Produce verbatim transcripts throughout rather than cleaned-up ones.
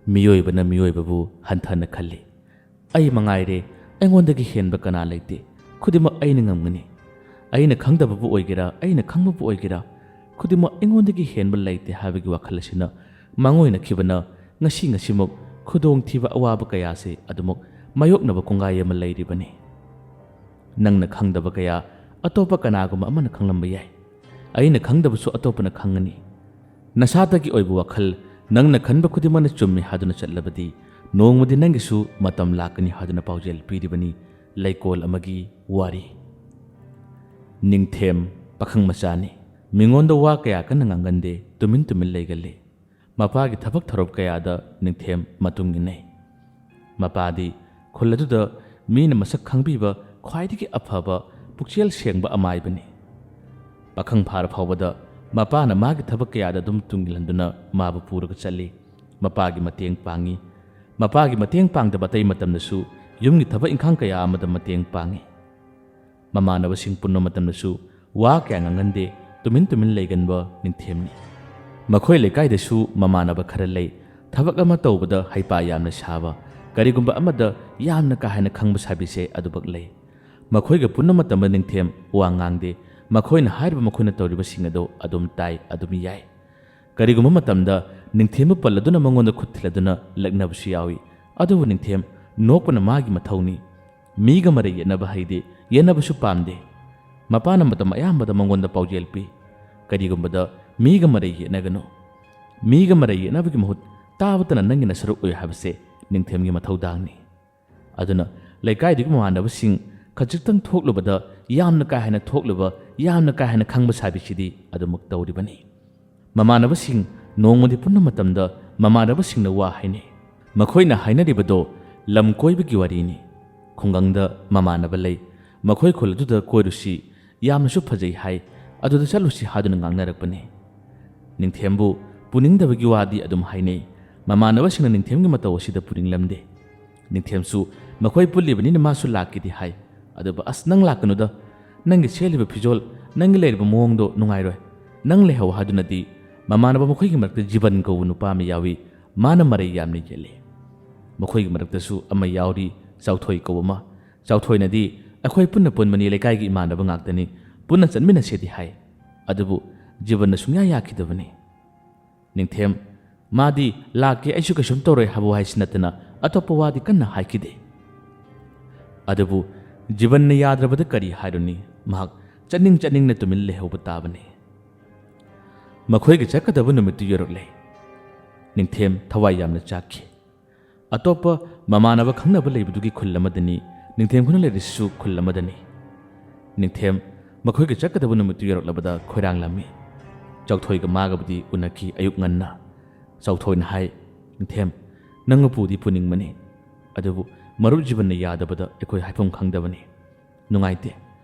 ꯃꯤꯑꯣꯏꯕꯅ ꯃꯤꯑꯣꯏꯕꯕꯨ ꯍꯟꯊꯅ ꯈꯜꯂꯤ꯫ "ꯑꯩ ꯃꯉꯥꯏꯔꯦ, ꯑꯩꯉꯣꯟꯗꯒꯤ ꯍꯦꯟꯕ ꯀꯅꯥ ꯂꯩꯇꯦ, ꯈꯨꯗꯤꯡꯃꯛ ꯑꯩꯅ ꯉꯝꯒꯅꯤ꯫ ꯑꯩꯅ ꯈꯪꯗꯕꯕꯨ ꯑꯣꯏꯒꯦꯔꯥ, ꯑꯩꯅ ꯈꯪꯕꯕꯨ ꯑꯣꯏꯒꯦꯔꯥ, ꯈꯨꯗꯤꯡꯃꯛ ꯑꯩꯉꯣꯟꯗꯒꯤ ꯍꯦꯟꯕ ꯂꯩꯇꯦ" ꯍꯥꯏꯕꯒꯤ ꯋꯥꯈꯜ ꯑꯁꯤꯅ ꯃꯥꯡꯑꯣꯏꯅꯈꯤꯕꯅ ꯉꯁꯤ ꯉꯁꯤꯃꯛ ꯈꯨꯗꯣꯡꯊꯤꯕ ꯑꯋꯥꯕ ꯀꯌꯥꯁꯦ ꯑꯗꯨꯃꯛ ꯃꯥꯌꯣꯛꯅꯕ ꯀꯣꯡꯒꯥꯏ ꯑꯃ ꯂꯩꯔꯤꯕꯅꯤ꯫ ꯅꯪꯅ ꯈꯪꯗꯕ ꯀꯌꯥ ꯑꯇꯣꯞꯄ ꯀꯅꯥꯒꯨꯝꯕ ꯑꯃꯅ ꯈꯪꯂꯝꯕ ꯌꯥꯏ꯫ ꯑꯩꯅ ꯈꯪꯗꯕꯁꯨ ꯑꯇꯣꯞꯄꯅ ꯈꯪꯒꯅꯤ꯫ ꯅꯁꯥꯗꯒꯤ ꯑꯣꯏꯕ ꯋꯥꯈꯜ, ꯅꯪꯅ ꯈꯟꯕ ꯈꯨꯗꯤꯡꯃꯛꯅ ꯆꯨꯝꯃꯤ ꯍꯥꯏꯗꯨꯅ ꯆꯠꯂꯕꯗꯤ, ꯅꯣꯡꯃꯗꯤ ꯅꯪꯒꯤꯁꯨ ꯃꯇꯝ ꯂꯥꯛꯀꯅꯤ ꯍꯥꯏꯗꯨꯅ ꯄꯥꯎꯖꯦꯜ ꯄꯤꯔꯤꯕꯅꯤ ꯂꯩꯀꯣꯜ ꯑꯃꯒꯤ ꯋꯥꯔꯤ꯫ ꯅꯤꯡꯊꯦꯝ ꯄꯥꯈꯪ ꯃꯆꯥꯅꯤ꯫ ꯃꯤꯉꯣꯟꯗ ꯋꯥ ꯀꯌꯥ ꯀꯟꯅ ꯉꯥꯡꯒꯟꯗꯦ, ꯇꯨꯃꯤꯟ ꯇꯨꯃꯤꯟ ꯂꯩꯒꯜꯂꯤ꯫ ꯃꯄꯥꯒꯤ ꯊꯕꯛ ꯊꯧꯔꯝ ꯀꯌꯥꯗ ꯅꯤꯡꯊꯦꯝ ꯃꯇꯨꯡ ꯏꯟꯅꯩ꯫ ꯃꯄꯥꯗꯤ ꯈꯨꯜ ꯑꯗꯨꯗ ꯃꯤꯅ ꯃꯁꯛ ꯈꯪꯕꯤꯕ ꯈ꯭ꯋꯥꯏꯗꯒꯤ ꯑꯐꯕ ꯄꯨꯛꯆꯦꯜ ꯁꯦꯡꯕ ꯑꯃꯥꯏꯕꯅꯤ꯫ ꯄꯥꯈꯪ ꯐꯥꯔ ꯐꯥꯎꯕꯗ ꯃꯄꯥꯅ ꯃꯥꯒꯤ ꯊꯕꯛ ꯀꯌꯥꯗ ꯑꯗꯨꯝ ꯇꯨꯡ ꯏꯜꯍꯟꯗꯨꯅ ꯃꯥꯕꯨ ꯄꯨꯔꯒ ꯆꯠꯂꯤ꯫ ꯃꯄꯥꯒꯤ ꯃꯇꯦꯡ ꯄꯥꯡꯉꯤ꯫ ꯃꯄꯥꯒꯤ ꯃꯇꯦꯡ ꯄꯥꯡꯗꯕ ꯑꯇꯩ ꯃꯇꯝꯗꯁꯨ ꯌꯨꯝꯒꯤ ꯊꯕꯛ ꯏꯪꯈꯥꯡ ꯀꯌꯥ ꯑꯃꯗ ꯃꯇꯦꯡ ꯄꯥꯡꯉꯤ꯫ ꯃꯃꯥꯟꯅꯕꯁꯤꯡ ꯄꯨꯟꯕ ꯃꯇꯝꯗꯁꯨ ꯋꯥ ꯀꯌꯥ ꯉꯥꯡꯒꯟꯗꯦ, ꯇꯨꯃꯤꯟ ꯇꯨꯃꯤꯟ ꯂꯩꯒꯟꯕ ꯅꯤꯡꯊꯦꯝꯅꯤ꯫ ꯃꯈꯣꯏ ꯂꯩꯀꯥꯏꯗꯁꯨ ꯃꯃꯥꯟꯅꯕ ꯈꯔ ꯂꯩ, ꯊꯕꯛ ꯑꯃ ꯇꯧꯕꯗ ꯍꯩꯄꯥ ꯌꯥꯝꯅ ꯁꯥꯕ, ꯀꯔꯤꯒꯨꯝꯕ ꯑꯃꯗ ꯌꯥꯝꯅ ꯀꯥ ꯍꯦꯟꯅ ꯈꯪꯕ ꯁꯥꯕꯤꯁꯦ ꯑꯗꯨꯃꯛ ꯂꯩ꯫ ꯃꯈꯣꯏꯒ ꯄꯨꯟꯕ ꯃꯇꯝꯗ ꯅꯤꯡꯊꯦꯝ ꯋꯥ ꯉꯥꯡꯗꯦ, ꯃꯈꯣꯏꯅ ꯍꯥꯏꯔꯤꯕ ꯃꯈꯣꯏꯅ ꯇꯧꯔꯤꯕꯁꯤꯡ ꯑꯗꯨ ꯑꯗꯨꯝ ꯇꯥꯏ, ꯑꯗꯨꯝ ꯌꯥꯏ꯫ ꯀꯔꯤꯒꯨꯝꯕ ꯃꯇꯝꯗ ꯅꯤꯡꯊꯦꯝꯕꯨ ꯄꯜꯂꯗꯨꯅ ꯃꯉꯣꯟꯗ ꯈꯨꯠ ꯊꯤꯜꯂꯗꯨꯅ ꯂꯛꯅꯕꯁꯨ ꯌꯥꯎꯏ꯫ ꯑꯗꯨꯕꯨ ꯅꯤꯡꯊꯦꯝ ꯅꯣꯛꯄꯅ ꯃꯥꯒꯤ ꯃꯊꯧꯅꯤ꯫ ꯃꯤꯒ ꯃꯔꯩ ꯌꯦꯠꯅꯕ ꯍꯩꯗꯦ, ꯌꯦꯠꯅꯕꯁꯨ ꯄꯥꯝꯗꯦ꯫ ꯃꯄꯥꯅ ꯃꯇꯝ ꯑꯌꯥꯝꯕꯗ ꯃꯉꯣꯟꯗ ꯄꯥꯎꯖꯦꯜ ꯄꯤ꯫ ꯀꯔꯤꯒꯨꯝꯕꯗ ꯃꯤꯒ ꯃꯔꯩ ꯌꯦꯠꯅꯒꯅꯨ꯫ ꯃꯤꯒ ꯃꯔꯩ ꯌꯦꯠꯅꯕꯒꯤ ꯃꯍꯨꯠ ꯇꯥꯕꯇꯅ ꯅꯪꯒꯤ ꯅꯁꯔꯨꯛ ꯑꯣꯏ ꯍꯥꯏꯕꯁꯦ ꯅꯤꯡꯊꯦꯝꯒꯤ ꯃꯊꯧꯗꯥꯡꯅꯤ꯫ ꯑꯗꯨꯅ ꯂꯩꯀꯥꯏꯗꯨꯒꯤ ꯃꯃꯥꯟꯅꯕꯁꯤꯡ ꯈꯖꯤꯛꯇꯪ ꯊꯣꯛꯂꯨꯕꯗ ꯌꯥꯝꯅ ꯀꯥ ꯍꯦꯟꯅ ꯊꯣꯛꯂꯨꯕ, ꯌꯥꯝꯅ ꯀꯥ ꯍꯦꯟꯅ ꯈꯪꯕ ꯁꯥꯕꯤꯁꯤꯗꯤ ꯑꯗꯨꯃꯛ ꯇꯧꯔꯤꯕꯅꯤ꯫ ꯃꯃꯥꯟꯅꯕꯁꯤꯡ ꯅꯣꯡꯃꯗꯤ ꯄꯨꯟꯕ ꯃꯇꯝꯗ ꯃꯃꯥꯟꯅꯕꯁꯤꯡꯅ ꯋꯥ ꯍꯥꯏꯅꯩ꯫ ꯃꯈꯣꯏꯅ ꯍꯥꯏꯅꯔꯤꯕꯗꯣ ꯂꯝ ꯀꯣꯏꯕꯒꯤ ꯋꯥꯔꯤꯅꯤ꯫ ꯈꯨꯡꯒꯪꯗ ꯃꯃꯥꯟꯅꯕ ꯂꯩ꯫ ꯃꯈꯣꯏ ꯈꯨꯜ ꯑꯗꯨꯗ ꯀꯣꯏꯔꯨꯁꯤ, ꯌꯥꯝꯅꯁꯨ ꯐꯖꯩ ꯍꯥꯏ, ꯑꯗꯨꯗ ꯆꯠꯂꯨꯁꯤ ꯍꯥꯏꯗꯨꯅ ꯉꯥꯡꯅꯔꯛꯄꯅꯤ꯫ ꯅꯤꯡꯊꯦꯝꯕꯨ ꯄꯨꯅꯤꯡꯗꯕꯒꯤ ꯋꯥꯗꯤ ꯑꯗꯨꯝ ꯍꯥꯏꯅꯩ꯫ ꯃꯃꯥꯟꯅꯕꯁꯤꯡꯅ ꯅꯤꯡꯊꯦꯝꯒꯤ ꯃꯇꯧ ꯑꯁꯤꯗ ꯄꯨꯅꯤꯡꯂꯝꯗꯦ꯫ ꯅꯤꯡꯊꯦꯝꯁꯨ ꯃꯈꯣꯏ ꯄꯨꯜꯂꯤꯕꯅꯤꯅ ꯃꯥꯁꯨ ꯂꯥꯛꯀꯦꯗꯤ ꯍꯥꯏ꯫ ꯑꯗꯨꯕꯨ "ꯑꯁ, ꯅꯪ ꯂꯥꯛꯀꯅꯨꯗ, ꯅꯪꯒꯤ ꯁꯦꯠꯂꯤꯕ ꯐꯤꯖꯣꯜ, ꯅꯪꯒꯤ ꯂꯩꯔꯤꯕ ꯃꯑꯣꯡꯗꯣ ꯅꯨꯡꯉꯥꯏꯔꯣꯏ, ꯅꯪ ꯂꯩꯍꯧ" ꯍꯥꯏꯗꯨꯅꯗꯤ ꯃꯃꯥꯟꯅꯕ ꯃꯈꯣꯏꯒꯤ ꯃꯔꯛꯇ ꯖꯤꯕꯟ ꯀꯧꯕ ꯅꯨꯄꯥ ꯑꯃ ꯌꯥꯎꯏ꯫ ꯃꯥꯅ ꯃꯔꯩ ꯌꯥꯝꯅ ꯌꯦꯠꯂꯤ꯫ ꯃꯈꯣꯏꯒꯤ ꯃꯔꯛꯇꯁꯨ ꯑꯃ ꯌꯥꯎꯔꯤ, ꯆꯥꯎꯊꯣꯏ ꯀꯧꯕ ꯑꯃ꯫ ꯆꯥꯎꯊꯣꯏꯅꯗꯤ, "ꯑꯩꯈꯣꯏ ꯄꯨꯟꯅ ꯄꯨꯟꯕꯅꯤ, ꯂꯩꯀꯥꯏꯒꯤ ꯏꯃꯥꯟꯅꯕ ꯉꯥꯛꯇꯅꯤ, ꯄꯨꯟꯅ ꯆꯠꯃꯤꯟꯅꯁꯦꯗꯤ" ꯍꯥꯏ꯫ ꯑꯗꯨꯕꯨ ꯖꯤꯕꯟꯅ ꯁꯨꯡꯌꯥ ꯌꯥꯈꯤꯗꯕꯅꯤ꯫ ꯅꯤꯡꯊꯦꯝ, ꯃꯥꯗꯤ "ꯂꯥꯛꯀꯦ, ꯑꯩꯁꯨ ꯀꯩꯁꯨꯝ ꯇꯧꯔꯣꯏ" ꯍꯥꯏꯕ ꯍꯥꯏꯁꯤ ꯅꯠꯇꯅ ꯑꯇꯣꯞꯄ ꯋꯥꯗꯤ ꯀꯟꯅ ꯍꯥꯏꯈꯤꯗꯦ꯫ ꯑꯗꯨꯕꯨ ꯖꯤꯕꯟꯅ ꯌꯥꯗ꯭ꯔꯕꯗ ꯀꯔꯤ ꯍꯥꯏꯔꯨꯅꯤ? ꯃꯍꯥꯛ ꯆꯠꯅꯤꯡ ꯆꯠꯅꯤꯡꯅ ꯇꯨꯃꯤꯟ ꯂꯩꯍꯧꯕ ꯇꯥꯕꯅꯤ꯫ ꯃꯈꯣꯏꯒꯤ ꯆꯠꯀꯗꯕ ꯅꯨꯃꯤꯠꯇꯨ ꯌꯧꯔꯛꯂꯦ꯫ ꯅꯤꯡꯊꯦꯝ ꯊꯋꯥꯏ ꯌꯥꯝꯅ ꯆꯥꯛꯈꯤ꯫ ꯑꯇꯣꯞꯄ ꯃꯃꯥꯟꯅꯕ ꯈꯪꯅꯕ ꯂꯩꯕꯗꯨꯒꯤ ꯈꯨꯜ ꯑꯃꯗꯅꯤ, ꯅꯤꯡꯊꯦꯝ ꯈꯣꯏꯅ ꯂꯩꯔꯤꯁꯤꯁꯨ ꯈꯨꯜ ꯑꯃꯗꯅꯤ꯫ ꯅꯤꯡꯊꯦꯝ ꯃꯈꯣꯏꯒꯤ ꯆꯠꯀꯗꯕ ꯅꯨꯃꯤꯠꯇꯨ ꯌꯧꯔꯛꯂꯕꯗ ꯈꯣꯏꯔꯥꯡꯂꯝꯃꯤ꯫ ꯆꯥꯎꯊꯣꯏꯒ ꯃꯥꯒꯕꯨꯗꯤ ꯎꯅꯈꯤ ꯑꯌꯨꯛ ꯉꯟꯅ꯫ ꯆꯥꯎꯊꯣꯏꯅ ꯍꯥꯏ, "ꯅꯤꯡꯊꯦꯝ, ꯅꯪꯕꯨ ꯄꯨꯗꯤ ꯄꯨꯅꯤꯡꯕꯅꯤ, ꯑꯗꯨꯕꯨ ꯃꯔꯨꯞ ꯖꯤꯕꯟꯅ ꯌꯥꯗꯕꯗ ꯑꯩꯈꯣꯏ ꯍꯥꯏꯐꯝ ꯈꯪꯗꯕꯅꯤ꯫ ꯅꯨꯡꯉꯥꯏꯇꯦ꯫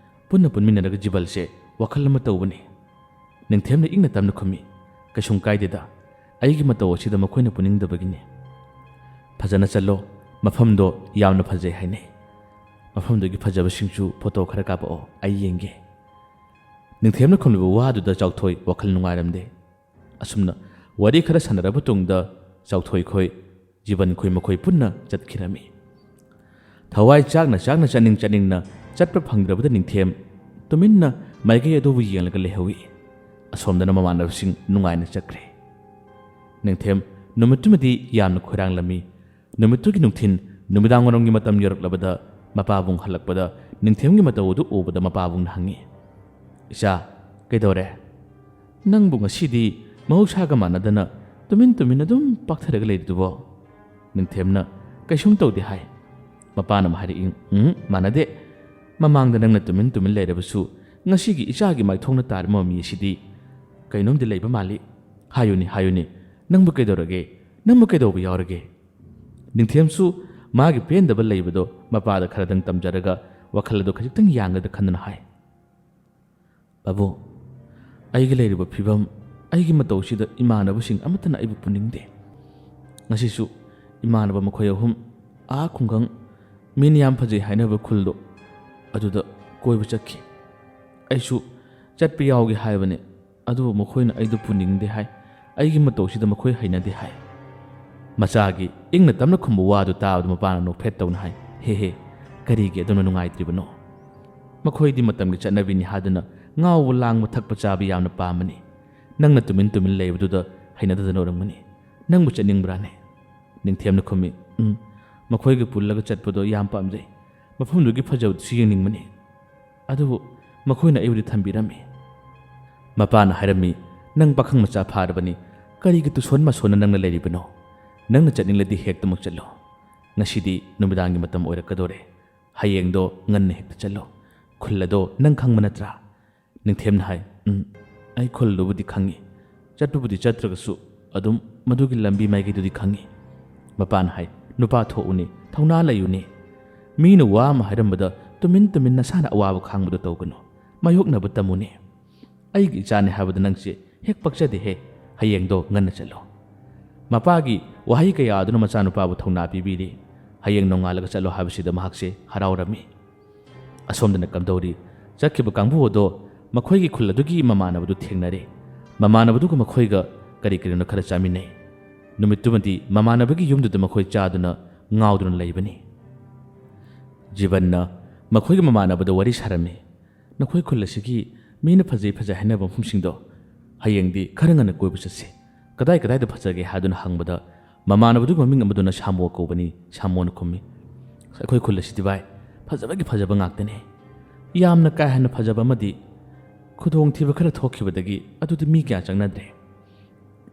ꯄꯨꯟꯅ ꯄꯨꯟꯃꯤꯟꯅꯔꯒ ꯖꯤꯕꯜꯁꯦ ꯋꯥꯈꯜ ꯑꯃ ꯇꯧꯕꯅꯤ꯫" ꯅꯤꯡꯊꯦꯝꯅ ꯏꯪꯅ ꯇꯞꯅ ꯈꯨꯝꯃꯤ, "ꯀꯩꯁꯨꯝ ꯀꯥꯏꯗꯦꯗ, ꯑꯩꯒꯤ ꯃꯇꯧ ꯑꯁꯤꯗ ꯃꯈꯣꯏꯅ ꯄꯨꯅꯤꯡꯗꯕꯒꯤꯅꯤ꯫" "ꯐꯖꯅ ꯆꯠꯂꯣ, ꯃꯐꯝꯗꯣ ꯌꯥꯝꯅ ꯐꯖꯩ ꯍꯥꯏꯅꯩ꯫ ꯃꯐꯝꯗꯨꯒꯤ ꯐꯖꯕꯁꯤꯡꯁꯨ ꯐꯣꯇꯣ ꯈꯔ ꯀꯥꯞꯄꯛꯑꯣ, ꯑꯩ ꯌꯦꯡꯒꯦ꯫" ꯅꯤꯡꯊꯦꯝꯅ ꯈꯨꯝꯂꯤꯕ ꯋꯥꯗꯨꯗ ꯆꯥꯎꯊꯣꯏ ꯋꯥꯈꯜ ꯅꯨꯡꯉꯥꯏꯔꯝꯗꯦ꯫ ꯑꯁꯨꯝꯅ ꯋꯥꯔꯤ ꯈꯔ ꯁꯥꯟꯅꯔꯕ ꯇꯨꯡꯗ ꯆꯥꯎꯊꯣꯏ ꯈꯣꯏ, ꯖꯤꯕꯟ ꯈꯣꯏ ꯃꯈꯣꯏ ꯄꯨꯟꯅ ꯆꯠꯈꯤꯔꯝꯃꯤ꯫ ꯊꯋꯥꯏ ꯆꯥꯛꯅ ꯆꯥꯛꯅ ꯆꯠꯅꯤꯡ ꯆꯠꯅꯤꯡꯅ ꯆꯠꯄ ꯐꯪꯗ꯭ꯔꯕꯗ ꯅꯤꯡꯊꯦꯝ ꯇꯨꯃꯤꯟꯅ ꯃꯥꯏꯀꯩ ꯑꯗꯨꯕꯨ ꯌꯦꯡꯂꯒ ꯂꯩꯍꯧꯏ꯫ ꯑꯁꯣꯝꯗꯅ ꯃꯃꯥꯟꯅꯕꯁꯤꯡ ꯅꯨꯡꯉꯥꯏꯅ ꯆꯠꯈ꯭ꯔꯦ꯫ ꯅꯤꯡꯊꯦꯝ ꯅꯨꯃꯤꯠꯇꯨꯃꯗꯤ ꯌꯥꯝꯅ ꯈꯣꯏꯔꯥꯡꯂꯝꯃꯤ꯫ ꯅꯨꯃꯤꯠꯇꯨꯒꯤ ꯅꯨꯡꯊꯤꯟ, ꯅꯨꯃꯤꯗꯥꯡ ꯋꯥꯏꯔꯝꯒꯤ ꯃꯇꯝ ꯌꯧꯔꯛꯂꯕꯗ ꯃꯄꯥꯕꯨꯡ ꯍꯜꯂꯛꯄꯗ ꯅꯤꯡꯊꯦꯝꯒꯤ ꯃꯇꯧ ꯑꯗꯨ ꯎꯕꯗ ꯃꯄꯥꯕꯨꯡꯅ ꯍꯪꯉꯤ, "ꯏꯆꯥ, ꯀꯩꯗꯧꯔꯦ? ꯅꯪꯕꯨ ꯉꯁꯤꯗꯤ ꯃꯍꯧꯁꯥꯒ ꯃꯥꯟꯅꯗꯅ ꯇꯨꯃꯤꯟ ꯇꯨꯃꯤꯟ ꯑꯗꯨꯝ ꯄꯥꯛꯊꯔꯒ ꯂꯩꯔꯤꯗꯨꯕꯣ?" ꯅꯤꯡꯊꯦꯝꯅ ꯀꯩꯁꯨꯝ ꯇꯧꯗꯦ ꯍꯥꯏ꯫ ꯃꯄꯥꯅ ꯑꯃꯨꯛ ꯍꯥꯏꯔꯛꯏ, "ꯎꯝ, ꯃꯥꯟꯅꯗꯦ꯫ ꯃꯃꯥꯡꯗ ꯅꯪꯅ ꯇꯨꯃꯤꯟ ꯇꯨꯃꯤꯟ ꯂꯩꯔꯕꯁꯨ ꯉꯁꯤꯒꯤ ꯏꯆꯥꯒꯤ ꯃꯥꯏꯊꯣꯡꯅ ꯇꯥꯔꯤꯕ ꯃꯃꯤ ꯑꯁꯤꯗꯤ ꯀꯩꯅꯣꯝꯗꯤ ꯂꯩꯕ ꯃꯥꯜꯂꯤ꯫ ꯍꯥꯏꯌꯨꯅꯦ, ꯍꯥꯏꯌꯨꯅꯦ, ꯅꯪꯕꯨ ꯀꯩꯗꯧꯔꯒꯦ? ꯅꯪꯕꯨ ꯀꯩꯗꯧꯕ ꯌꯥꯎꯔꯒꯦ?" ꯅꯤꯡꯊꯦꯝꯁꯨ ꯃꯥꯒꯤ ꯄꯦꯟꯗꯕ ꯂꯩꯕꯗꯣ ꯃꯄꯥꯗ ꯈꯔꯗꯪ ꯇꯝꯖꯔꯒ ꯋꯥꯈꯜ ꯑꯗꯨ ꯈꯖꯤꯛꯇꯪ ꯌꯥꯡꯒꯗ꯭ꯔꯥ ꯈꯟꯗꯨꯅ ꯍꯥꯏ, "ꯄꯥꯕꯨꯡ, ꯑꯩꯒꯤ ꯂꯩꯔꯤꯕ ꯐꯤꯕꯝ, ꯑꯩꯒꯤ ꯃꯇꯧꯁꯤꯗ ꯏꯃꯥꯟꯅꯕꯁꯤꯡ ꯑꯃꯠꯇꯅ ꯑꯩꯕꯨ ꯄꯨꯅꯤꯡꯗꯦ꯫ ꯉꯁꯤꯁꯨ ꯏꯃꯥꯟꯅꯕ ꯃꯈꯣꯏ ꯑꯍꯨꯝ ꯑꯥ ꯈꯨꯡꯒꯪ ꯃꯤꯅ ꯌꯥꯝ ꯐꯖꯩ ꯍꯥꯏꯅꯕ ꯈꯨꯜꯗꯣ ꯑꯗꯨꯗ ꯀꯣꯏꯕ ꯆꯠꯈꯤ꯫ ꯑꯩꯁꯨ ꯆꯠꯄ ꯌꯥꯎꯒꯦ ꯍꯥꯏꯕꯅꯤ, ꯑꯗꯨꯕꯨ ꯃꯈꯣꯏꯅ ꯑꯩꯗꯨ ꯄꯨꯅꯤꯡꯗꯦ ꯍꯥꯏ꯫ ꯑꯩꯒꯤ ꯃꯇꯧꯁꯤꯗ ꯃꯈꯣꯏ ꯍꯩꯅꯗꯦ ꯍꯥꯏ꯫" ꯃꯆꯥꯒꯤ ꯏꯪꯅ ꯇꯞꯅ ꯈꯨꯝꯕ ꯋꯥꯗꯨ ꯇꯥꯕꯗ ꯃꯄꯥꯅ ꯅꯣꯛꯐꯦꯠ ꯇꯧꯅ ꯍꯥꯏ, "ꯍꯦ ꯍꯦ, ꯀꯔꯤꯒꯤ ꯑꯗꯨꯝꯅ ꯅꯨꯡꯉꯥꯏꯇ꯭ꯔꯤꯕꯅꯣ? ꯃꯈꯣꯏꯗꯤ ꯃꯇꯝꯒꯤ ꯆꯠꯅꯕꯤꯅꯤ ꯍꯥꯏꯗꯨꯅ ꯉꯥꯎꯕ, ꯂꯥꯡꯕ, ꯊꯛꯄ, ꯆꯥꯕ ꯌꯥꯝꯅ ꯄꯥꯝꯕꯅꯤ꯫ ꯅꯪꯅ ꯇꯨꯃꯤꯟ ꯇꯨꯃꯤꯟ ꯂꯩꯕꯗꯨꯗ ꯍꯩꯅꯗꯗꯅ ꯑꯣꯏꯔꯝꯒꯅꯤ꯫ ꯅꯪꯕꯨ ꯆꯠꯅꯤꯡꯕ꯭ꯔꯥꯅꯦ?" ꯅꯤꯡꯊꯦꯝꯅ ꯈꯨꯝꯃꯤ, "ꯎꯝ, ꯃꯈꯣꯏꯒ ꯄꯨꯜꯂꯒ ꯆꯠꯄꯗꯣ ꯌꯥꯝ ꯄꯥꯝꯖꯩ꯫ ꯃꯐꯝꯗꯨꯒꯤ ꯐꯖꯕꯗꯨꯁꯨ ꯌꯦꯡꯅꯤꯡꯕꯅꯤ꯫ ꯑꯗꯨꯕꯨ ꯃꯈꯣꯏꯅ ꯑꯩꯕꯨꯗꯤ ꯊꯝꯕꯤꯔꯝꯃꯤ꯫" ꯃꯄꯥꯅ ꯍꯥꯏꯔꯝꯃꯤ, "ꯅꯪ ꯄꯥꯈꯪ ꯃꯆꯥ ꯐꯥꯔꯕꯅꯤ, ꯀꯔꯤꯒꯤ ꯇꯨꯁꯣꯟ ꯃꯁꯣꯟꯅ ꯅꯪꯅ ꯂꯩꯔꯤꯕꯅꯣ? ꯅꯪꯅ ꯆꯠꯅꯤꯡꯂꯗꯤ ꯍꯦꯛꯇꯃꯛ ꯆꯠꯂꯣ꯫ ꯉꯁꯤꯗꯤ ꯅꯨꯃꯤꯗꯥꯡꯒꯤ ꯃꯇꯝ ꯑꯣꯏꯔꯛꯀꯗꯣꯔꯦ꯫ ꯍꯌꯦꯡꯗꯣ ꯉꯟꯅ ꯍꯦꯛꯇ ꯆꯠꯂꯣ꯫ ꯈꯨꯜ ꯑꯗꯣ ꯅꯪ ꯈꯪꯕ ꯅꯠꯇ꯭ꯔꯥ?" ꯅꯤꯡꯊꯦꯝꯅ ꯍꯥꯏ, "ꯎꯝ, ꯑꯩ ꯈꯨꯜꯗꯨꯕꯨꯗꯤ ꯈꯪꯉꯤ꯫ ꯆꯠꯄꯕꯨꯗꯤ ꯆꯠꯇ꯭ꯔꯒꯁꯨ ꯑꯗꯨꯝ ꯃꯗꯨꯒꯤ ꯂꯝꯕꯤ ꯃꯥꯏꯀꯩꯗꯨꯗꯤ ꯈꯪꯉꯤ꯫" ꯃꯄꯥꯅ ꯍꯥꯏ, "ꯅꯨꯄꯥ ꯊꯣꯛꯎꯅꯦ, ꯊꯧꯅꯥ ꯂꯩꯌꯨꯅꯦ꯫ ꯃꯤꯅ ꯋꯥ ꯑꯃ ꯍꯥꯏꯔꯝꯕꯗ ꯇꯨꯃꯤꯟ ꯇꯨꯃꯤꯟ ꯅꯁꯥꯅ ꯑꯋꯥꯕ ꯈꯥꯡꯕꯗꯣ ꯇꯧꯒꯅꯨ꯫ ꯃꯥꯌꯣꯛꯅꯕ ꯇꯝꯃꯨꯅꯦ꯫ ꯑꯩꯒꯤ ꯏꯆꯥꯅꯦ ꯍꯥꯏꯕꯗ ꯅꯪꯁꯦ ꯍꯦꯛ ꯄꯛꯆꯗꯦꯍꯦ꯫ ꯍꯌꯦꯡꯗꯣ ꯉꯟꯅ ꯆꯠꯂꯣ꯫" ꯃꯄꯥꯒꯤ ꯋꯥꯍꯩ ꯀꯌꯥ ꯑꯗꯨꯅ ꯃꯆꯥꯅꯨꯄꯥꯕꯨ ꯊꯧꯅꯥ ꯄꯤꯕꯤꯔꯤ꯫ ꯍꯌꯦꯡ ꯅꯣꯡꯉꯥꯜꯂꯒ ꯆꯠꯂꯣ ꯍꯥꯏꯕꯁꯤꯗ ꯃꯍꯥꯛꯁꯦ ꯍꯔꯥꯎꯔꯝꯃꯤ꯫ ꯑꯁꯣꯝꯗꯅ ꯀꯝꯗꯧꯔꯤ? ꯆꯠꯈꯤꯕ ꯀꯥꯡꯕꯨ ꯑꯗꯣ ꯃꯈꯣꯏꯒꯤ ꯈꯨꯜ ꯑꯗꯨꯒꯤ ꯃꯃꯥꯟꯅꯕꯗꯨ ꯊꯦꯡꯅꯔꯦ꯫ ꯃꯃꯥꯟꯅꯕꯗꯨꯒ ꯃꯈꯣꯏꯒ ꯀꯔꯤ ꯀꯔꯤꯅꯣ ꯈꯔ ꯆꯥꯃꯤꯟꯅꯩ꯫ ꯅꯨꯃꯤꯠꯇꯨꯃꯗꯤ ꯃꯃꯥꯟꯅꯕꯒꯤ ꯌꯨꯝꯗꯨꯗ ꯃꯈꯣꯏ ꯆꯥꯗꯨꯅ ꯉꯥꯎꯗꯨꯅ ꯂꯩꯕꯅꯤ꯫ ꯖꯤꯕꯟꯅ ꯃꯈꯣꯏꯒꯤ ꯃꯃꯥꯟꯅꯕꯗ ꯋꯥꯔꯤ ꯁꯥꯔꯝꯃꯤ꯫ "ꯅꯈꯣꯏ ꯈꯨꯜ ꯑꯁꯤꯒꯤ ꯃꯤꯅ ꯐꯖꯩ ꯐꯖꯩ ꯍꯥꯏꯅꯕ ꯃꯐꯝꯁꯤꯡꯗꯣ ꯍꯌꯦꯡꯗꯤ ꯈꯔ ꯉꯟꯅ ꯀꯣꯏꯕ ꯆꯠꯁꯤ꯫ ꯀꯗꯥꯏ ꯀꯗꯥꯏꯗ ꯐꯖꯒꯦ?" ꯍꯥꯏꯗꯨꯅ ꯍꯪꯕꯗ ꯃꯃꯥꯟꯅꯕꯗꯨꯒꯤ ꯃꯃꯤꯡ ꯑꯃꯗꯨꯅ ꯁꯥꯃꯣ ꯀꯧꯕꯅꯤ꯫ ꯁꯥꯃꯣꯅ ꯈꯨꯝꯃꯤ, "ꯑꯩꯈꯣꯏ ꯈꯨꯜ ꯑꯁꯤꯗꯤ ꯚꯥꯏ, ꯐꯖꯕꯒꯤ ꯐꯖꯕ ꯉꯥꯛꯇꯅꯦ꯫ ꯌꯥꯝꯅ ꯀꯥ ꯍꯦꯟꯅ ꯐꯖꯕ ꯑꯃꯗꯤ ꯈꯨꯗꯣꯡꯊꯤꯕ ꯈꯔ ꯊꯣꯛꯈꯤꯕꯗꯒꯤ ꯑꯗꯨꯗꯤ ꯃꯤ ꯀꯌꯥ ꯆꯪꯅꯗ꯭ꯔꯦ꯫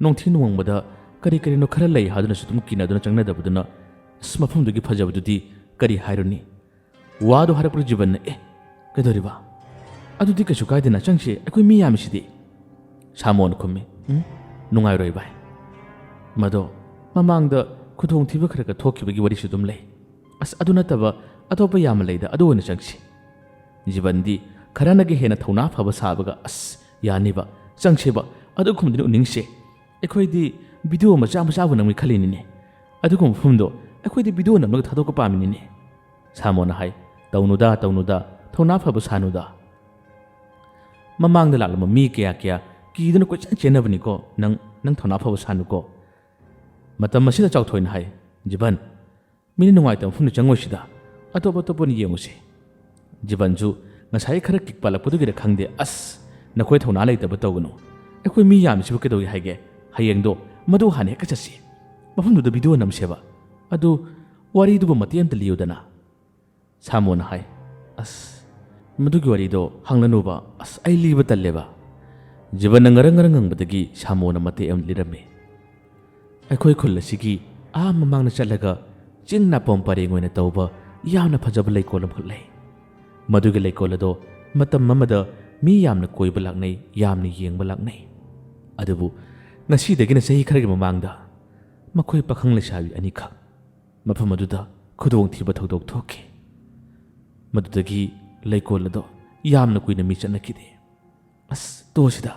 ꯅꯣꯡꯊꯤ ꯅꯣꯡꯃꯪꯕꯗ ꯀꯔꯤ ꯀꯔꯤꯅꯣ ꯈꯔ ꯂꯩ ꯍꯥꯏꯗꯨꯅꯁꯨ ꯑꯗꯨꯝ ꯀꯤꯅꯗꯨꯅ ꯆꯪꯅꯗꯕꯗꯨꯅ, ꯑꯁ, ꯃꯐꯝꯗꯨꯒꯤ ꯐꯖꯕꯗꯨꯗꯤ ꯀꯔꯤ ꯍꯥꯏꯔꯨꯅꯤ?" ꯋꯥꯗꯣ ꯍꯥꯏꯔꯛꯄꯗ ꯖꯤꯕꯟꯅ, "ꯑꯦ, ꯀꯩꯗꯧꯔꯤꯕ? ꯑꯗꯨꯗꯤ ꯀꯩꯁꯨ ꯀꯥꯏꯗꯦꯅ, ꯆꯪꯁꯤ, ꯑꯩꯈꯣꯏ ꯃꯤ ꯌꯥꯝꯃꯤꯁꯤꯗꯤ꯫" ꯁꯥꯃꯣꯅ ꯈꯨꯝꯃꯤ, "ꯎꯝ, ꯅꯨꯡꯉꯥꯏꯔꯣꯏ ꯚꯥꯏ꯫ ꯃꯗꯣ ꯃꯃꯥꯡꯗ ꯈꯨꯗꯣꯡꯊꯤꯕ ꯈꯔ ꯈꯔ ꯊꯣꯛꯈꯤꯕꯒꯤ ꯋꯥꯔꯤꯁꯨ ꯑꯗꯨꯝ ꯂꯩ꯫ ꯑꯁ, ꯑꯗꯨ ꯅꯠꯇꯕ ꯑꯇꯣꯞꯄ ꯌꯥꯝꯅ ꯂꯩꯗ, ꯑꯗꯨ ꯑꯣꯏꯅ ꯆꯪꯁꯤ꯫" ꯖꯤꯕꯟꯗꯤ ꯈꯔꯅꯒ ꯍꯦꯟꯅ ꯊꯧꯅꯥ ꯐꯕ ꯁꯥꯕꯒ, "ꯑꯁ, ꯌꯥꯅꯤꯕ, ꯆꯪꯁꯦꯕ, ꯑꯗꯨꯒꯨꯝꯕꯗꯨꯅ ꯎꯅꯤꯡꯁꯦ꯫ ꯑꯩꯈꯣꯏꯗꯤ ꯚꯤꯗꯤꯑꯣ ꯃꯆꯥ ꯃꯆꯥꯕꯨ ꯅꯝꯒꯦ ꯈꯜꯂꯤꯅꯤꯅꯦ꯫ ꯑꯗꯨꯒꯨꯝꯕ ꯃꯐꯝꯗꯣ ꯑꯩꯈꯣꯏꯗꯤ ꯚꯤꯗꯤꯑꯣ ꯅꯝꯂꯒ ꯊꯥꯗꯣꯛꯄ ꯄꯥꯝꯃꯤꯅꯤꯅꯦ꯫" ꯁꯥꯃꯣꯅ ꯍꯥꯏ, "ꯇꯧꯅꯨꯗ, ꯇꯧꯅꯨꯗ, ꯊꯧꯅꯥ ꯐꯕ ꯁꯥꯅꯨꯗ꯫ ꯃꯃꯥꯡꯗ ꯂꯥꯛꯂꯝꯕ ꯃꯤ ꯀꯌꯥ ꯀꯌꯥ ꯀꯤꯗꯨꯅ ꯀꯣꯏꯆꯦꯟ ꯆꯦꯟꯅꯕꯅꯤꯀꯣ꯫ ꯅꯪ, ꯅꯪ ꯊꯧꯅꯥ ꯐꯕ ꯁꯥꯅꯨꯀꯣ꯫ ꯃꯇꯝ ꯑꯁꯤꯗ ꯆꯥꯎꯊꯣꯏꯅ ꯍꯥꯏ, "ꯖꯤꯕꯟ, ꯃꯤꯅ ꯅꯨꯡꯉꯥꯏꯇꯕ ꯃꯐꯝꯗ ꯆꯪꯉꯣꯏꯁꯤꯗ, ꯑꯇꯣꯞ ꯑꯇꯣꯞꯄ ꯑꯣꯏꯅ ꯌꯦꯡꯉꯨꯁꯤ꯫" ꯖꯤꯕꯟꯁꯨ ꯉꯁꯥꯏ ꯈꯔ ꯀꯤꯛ ꯄꯥꯜꯂꯛꯄꯗꯨꯒꯤꯔ ꯈꯪꯗꯦ, "ꯑꯁ, ꯅꯈꯣꯏ ꯊꯧꯅꯥ ꯂꯩꯇꯕ ꯇꯧꯒꯅꯨ꯫ ꯑꯩꯈꯣꯏ ꯃꯤ ꯌꯥꯝꯃꯤꯁꯤꯕꯨ ꯀꯩꯗꯧꯏ ꯍꯥꯏꯒꯦ? ꯍꯌꯦꯡꯗꯣ ꯃꯗꯨ ꯍꯥꯟꯅ ꯍꯦꯛꯇ ꯆꯠꯁꯤ꯫ ꯃꯐꯝꯗꯨꯗ ꯚꯤꯗꯤꯑꯣ ꯅꯝꯁꯦꯕ꯫ ꯑꯗꯨ ꯋꯥꯔꯤꯗꯨꯕꯨ ꯃꯇꯦꯛ ꯑꯃꯇ ꯂꯤꯌꯨꯗꯅ꯫" ꯁꯥꯃꯣꯅ ꯍꯥꯏ, "ꯑꯁ, ꯃꯗꯨꯒꯤ ꯋꯥꯔꯤꯗꯣ ꯍꯪꯂꯅꯨꯕ꯫ ꯑꯁ, ꯑꯩ ꯂꯤꯕ ꯇꯜꯂꯦꯕ꯫" ꯖꯤꯕꯟꯅ ꯉꯔꯪ ꯉꯔꯪ ꯉꯪꯕꯗꯒꯤ ꯁꯥꯃꯣꯅ ꯃꯇꯦꯛ ꯑꯃ ꯂꯤꯔꯝꯃꯤ꯫ ꯑꯩꯈꯣꯏ ꯈꯨꯜ ꯑꯁꯤꯒꯤ ꯑꯥ ꯃꯃꯥꯡꯗ ꯆꯠꯂꯒ ꯆꯤꯡ ꯅꯥꯄꯣꯝ ꯄꯔꯦꯡ ꯑꯣꯏꯅ ꯇꯧꯕ ꯌꯥꯝꯅ ꯐꯖꯕ ꯂꯩꯀꯣꯜ ꯑꯃꯈꯛ ꯂꯩ꯫ ꯃꯗꯨꯒꯤ ꯂꯩꯀꯣꯜ ꯑꯗꯣ ꯃꯇꯝ ꯑꯃꯗ ꯃꯤ ꯌꯥꯝꯅ ꯀꯣꯏꯕ ꯂꯥꯛꯅꯩ, ꯌꯥꯝꯅ ꯌꯦꯡꯕ ꯂꯥꯛꯅꯩ꯫ ꯑꯗꯨꯕꯨ ꯉꯁꯤꯗꯒꯤꯅ ꯆꯍꯤ ꯈꯔꯒꯤ ꯃꯃꯥꯡꯗ ꯃꯈꯣꯏ ꯄꯥꯈꯪ ꯂꯩꯁꯥꯕꯤ ꯑꯅꯤꯈꯛ ꯃꯐꯝ ꯑꯗꯨꯗ ꯈꯨꯗꯣꯡꯊꯤꯕ ꯊꯧꯗꯣꯛ ꯊꯣꯛꯈꯤ꯫ ꯃꯗꯨꯗꯒꯤ ꯂꯩꯀꯣꯜ ꯑꯗꯣ ꯌꯥꯝꯅ ꯀꯨꯏꯅ ꯃꯤ ꯆꯠꯅꯈꯤꯗꯦ꯫ "ꯑꯁ, ꯇꯣꯛꯑꯁꯤꯗ꯫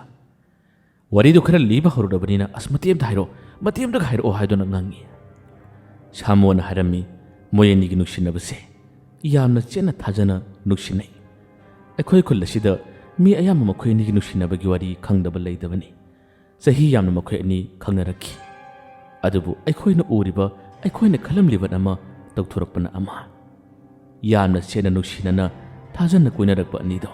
ꯋꯥꯔꯤꯗꯣ ꯈꯔ ꯂꯤꯕ ꯍꯧꯔꯨꯔꯕꯅꯤꯅ, ꯑꯁ, ꯃꯇꯦꯛ ꯑꯝꯇ ꯍꯥꯏꯔꯛꯑꯣ, ꯃꯇꯦꯛ ꯑꯝꯇꯒ ꯍꯥꯏꯔꯛꯑꯣ" ꯍꯥꯏꯗꯨꯅ ꯉꯥꯡꯉꯤ꯫ ꯁꯥꯃꯣꯅ ꯍꯥꯏꯔꯝꯃꯤ, ꯃꯣꯏ ꯑꯅꯤꯒꯤ ꯅꯨꯡꯁꯤꯅꯕꯁꯦ ꯌꯥꯝꯅ ꯆꯦꯠꯅ ꯊꯥꯖꯅ ꯅꯨꯡꯁꯤꯅꯩ꯫ ꯑꯩꯈꯣꯏ ꯈꯨꯜ ꯑꯁꯤꯗ ꯃꯤ ꯑꯌꯥꯝꯕ ꯃꯈꯣꯏ ꯑꯅꯤꯒꯤ ꯅꯨꯡꯁꯤꯅꯕꯒꯤ ꯋꯥꯔꯤ ꯈꯪꯗꯕ ꯂꯩꯇꯕꯅꯤ꯫ ꯆꯍꯤ ꯌꯥꯝꯅ ꯃꯈꯣꯏ ꯑꯅꯤ ꯈꯪꯅꯔꯛꯈꯤ꯫ ꯑꯗꯨꯕꯨ ꯑꯩꯈꯣꯏꯅ ꯎꯔꯤꯕ, ꯑꯩꯈꯣꯏꯅ ꯈꯜꯂꯝꯂꯤꯕ ꯑꯃ, ꯇꯧꯊꯣꯔꯛꯄꯅ ꯑꯃ꯫ ꯌꯥꯝꯅ ꯆꯦꯠꯅ ꯅꯨꯡꯁꯤꯅꯅ ꯊꯥꯖꯅ ꯀꯣꯏꯅꯔꯛꯄ ꯑꯅꯤꯗꯣ,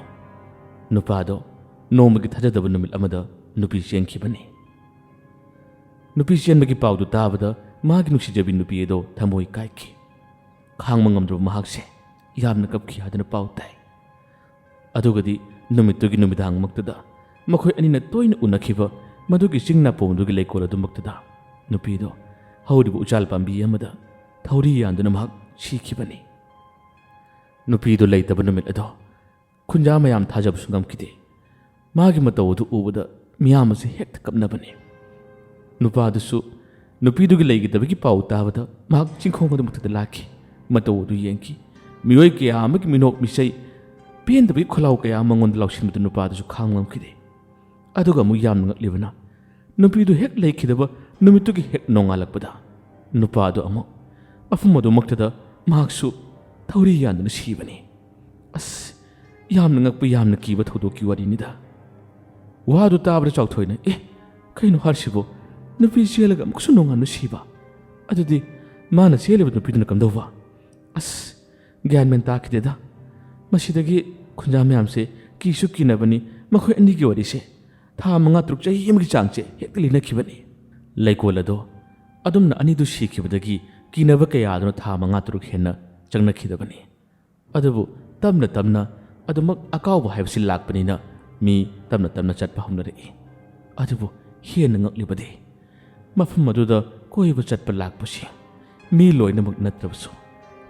ꯅꯨꯄꯥꯗꯣ ꯅꯣꯡꯃꯒꯤ ꯊꯥꯖꯗꯕ ꯅꯨꯃꯤꯠ ꯑꯃꯗ ꯅꯨꯄꯤ ꯆꯦꯟꯈꯤꯕꯅꯤ꯫ ꯅꯨꯄꯤ ꯆꯦꯟꯕꯒꯤ ꯄꯥꯎꯗꯨ ꯇꯥꯕꯗ ꯃꯥꯒꯤ ꯅꯨꯡꯁꯤꯖꯕꯤ ꯅꯨꯄꯤ ꯑꯗꯣ ꯊꯃꯣꯏ ꯀꯥꯏꯈꯤ꯫ ꯈꯥꯡꯕ ꯉꯝꯗ꯭ꯔꯕ ꯃꯍꯥꯛꯁꯦ ꯌꯥꯝꯅ ꯀꯞꯈꯤ ꯍꯥꯏꯗꯨꯅ ꯄꯥꯎ ꯇꯥꯏ꯫ ꯑꯗꯨꯒꯗꯤ ꯅꯨꯃꯤꯠꯇꯨꯒꯤ ꯅꯨꯃꯤꯗꯥꯡꯃꯛꯇꯨꯗ ꯃꯈꯣꯏ ꯑꯅꯤꯅ ꯇꯣꯏꯅ ꯎꯅꯈꯤꯕ ꯃꯗꯨꯒꯤ ꯆꯤꯡ ꯅꯥꯄꯣꯝꯗꯨꯒꯤ ꯂꯩꯀꯣꯜ ꯑꯗꯨꯃꯛꯇꯨꯗ ꯅꯨꯄꯤꯗꯣ ꯍꯧꯔꯤꯕ ꯎꯆꯥꯜ ꯄꯥꯝꯕꯤ ꯑꯃꯗ ꯊꯧꯔꯤ ꯌꯥꯟꯗꯨꯅ ꯃꯍꯥꯛ ꯁꯤꯈꯤꯕꯅꯤ꯫ ꯅꯨꯄꯤꯗꯨ ꯂꯩꯇꯕ ꯅꯨꯃꯤꯠ ꯑꯗꯣ ꯈꯨꯟꯖꯥ ꯃꯌꯥꯝ ꯊꯥꯖꯕꯁꯨ ꯉꯝꯈꯤꯗꯦ꯫ ꯃꯥꯒꯤ ꯃꯇꯧ ꯑꯗꯨ ꯎꯕꯗ ꯃꯤꯌꯥꯝ ꯑꯁꯤ ꯍꯦꯛꯇ ꯀꯞꯅꯕꯅꯤ꯫ ꯅꯨꯄꯥꯗꯨꯁꯨ ꯅꯨꯄꯤꯗꯨꯒꯤ ꯂꯩꯈꯤꯗꯕꯒꯤ ꯄꯥꯎ ꯇꯥꯕꯗ ꯃꯍꯥꯛ ꯆꯤꯡꯈꯣꯡ ꯑꯗꯨ ꯃꯊꯛꯇ ꯂꯥꯛꯈꯤ꯫ ꯃꯇꯧ ꯑꯗꯨ ꯌꯦꯡꯈꯤ꯫ ꯃꯤꯑꯣꯏ ꯀꯌꯥ ꯑꯃꯒꯤ ꯃꯤꯅꯣꯛ ꯃꯤꯁꯩ, ꯄꯦꯟꯗꯕꯒꯤ ꯈꯣꯜꯂꯥꯎ ꯀꯌꯥ ꯃꯉꯣꯟꯗ ꯂꯥꯎꯁꯤꯟꯕꯗꯨ ꯅꯨꯄꯥꯗꯨꯁꯨ ꯈꯥꯡꯕ ꯉꯝꯈꯤꯗꯦ꯫ ꯑꯗꯨꯒ ꯑꯃꯨꯛ ꯌꯥꯝꯅ ꯉꯛꯂꯤꯕꯅ, ꯅꯨꯄꯤꯗꯨ ꯍꯦꯛ ꯂꯩꯈꯤꯗꯕ ꯅꯨꯃꯤꯠꯇꯨꯒꯤ ꯍꯦꯛ ꯅꯣꯡꯉꯥꯜꯂꯛꯄꯗ ꯅꯨꯄꯥꯗꯨ ꯑꯃꯨꯛ ꯃꯐꯝ ꯑꯗꯨꯃꯛꯇꯗ ꯃꯍꯥꯛꯁꯨ ꯊꯧꯔꯤ ꯌꯥꯟꯗꯨꯅ ꯁꯤꯕꯅꯤ꯫ ꯑꯁ, ꯌꯥꯝꯅ ꯉꯛꯄ, ꯌꯥꯝꯅ ꯀꯤꯕ ꯊꯧꯗꯣꯛꯀꯤ ꯋꯥꯔꯤꯅꯤꯗ꯫ ꯋꯥꯗꯨ ꯇꯥꯕꯗ ꯆꯥꯎꯊꯣꯏꯅ, "ꯑꯦ, ꯀꯩꯅꯣ ꯍꯥꯏꯔꯤꯁꯤꯕꯣ? ꯅꯨꯄꯤ ꯆꯦꯜꯂꯒ ꯑꯃꯨꯛꯁꯨ ꯅꯣꯡꯉꯥꯟꯕ ꯁꯤꯕ꯫ ꯑꯗꯨꯗꯤ ꯃꯥꯅ ꯆꯦꯜꯂꯤꯕ ꯅꯨꯄꯤꯗꯨꯅ ꯀꯝꯗꯧꯕ? ꯑꯁ, ꯒ꯭ꯌꯥꯟ ꯃꯦꯟ ꯇꯥꯈꯤꯗꯦꯗ꯫ ꯃꯁꯤꯗꯒꯤ ꯈꯨꯟꯖꯥ ꯃꯌꯥꯝꯁꯦ ꯀꯤꯁꯨ ꯀꯤꯅꯕꯅꯤ꯫ ꯃꯈꯣꯏ ꯑꯅꯤꯒꯤ ꯋꯥꯔꯤꯁꯦ ꯊꯥ ꯃꯉꯥ ꯇꯔꯨꯛ, ꯆꯍꯤ ꯑꯃꯒꯤ ꯆꯥꯡꯁꯦ ꯍꯦꯛꯇ ꯂꯤꯅꯈꯤꯕꯅꯤ꯫ ꯂꯩꯀꯣꯜ ꯑꯗꯣ ꯑꯗꯨꯝꯅ ꯑꯅꯤꯗꯨ ꯁꯤꯈꯤꯕꯗꯒꯤ ꯀꯤꯅꯕ ꯀꯌꯥꯗꯨꯅ ꯊꯥ ꯃꯉꯥ ꯇꯔꯨꯛ ꯍꯦꯟꯅ ꯆꯪꯅꯈꯤꯗꯕꯅꯤ꯫ ꯑꯗꯨꯕꯨ ꯇꯞꯅ ꯇꯞꯅ ꯑꯗꯨꯃꯛ ꯑꯀꯥꯎꯕ ꯍꯥꯏꯕꯁꯤ ꯂꯥꯛꯄꯅꯤꯅ ꯃꯤ ꯇꯞꯅ ꯇꯞꯅ ꯆꯠꯄ ꯍꯧꯅꯔꯛꯏ꯫ ꯑꯗꯨꯕꯨ ꯍꯦꯟꯅ ꯉꯛꯂꯤꯕꯗꯤ ꯃꯐꯝ ꯑꯗꯨꯗ ꯀꯣꯏꯕ ꯆꯠꯄ ꯂꯥꯛꯄꯁꯤ ꯃꯤ ꯂꯣꯏꯅꯃꯛ ꯅꯠꯇ꯭ꯔꯕꯁꯨ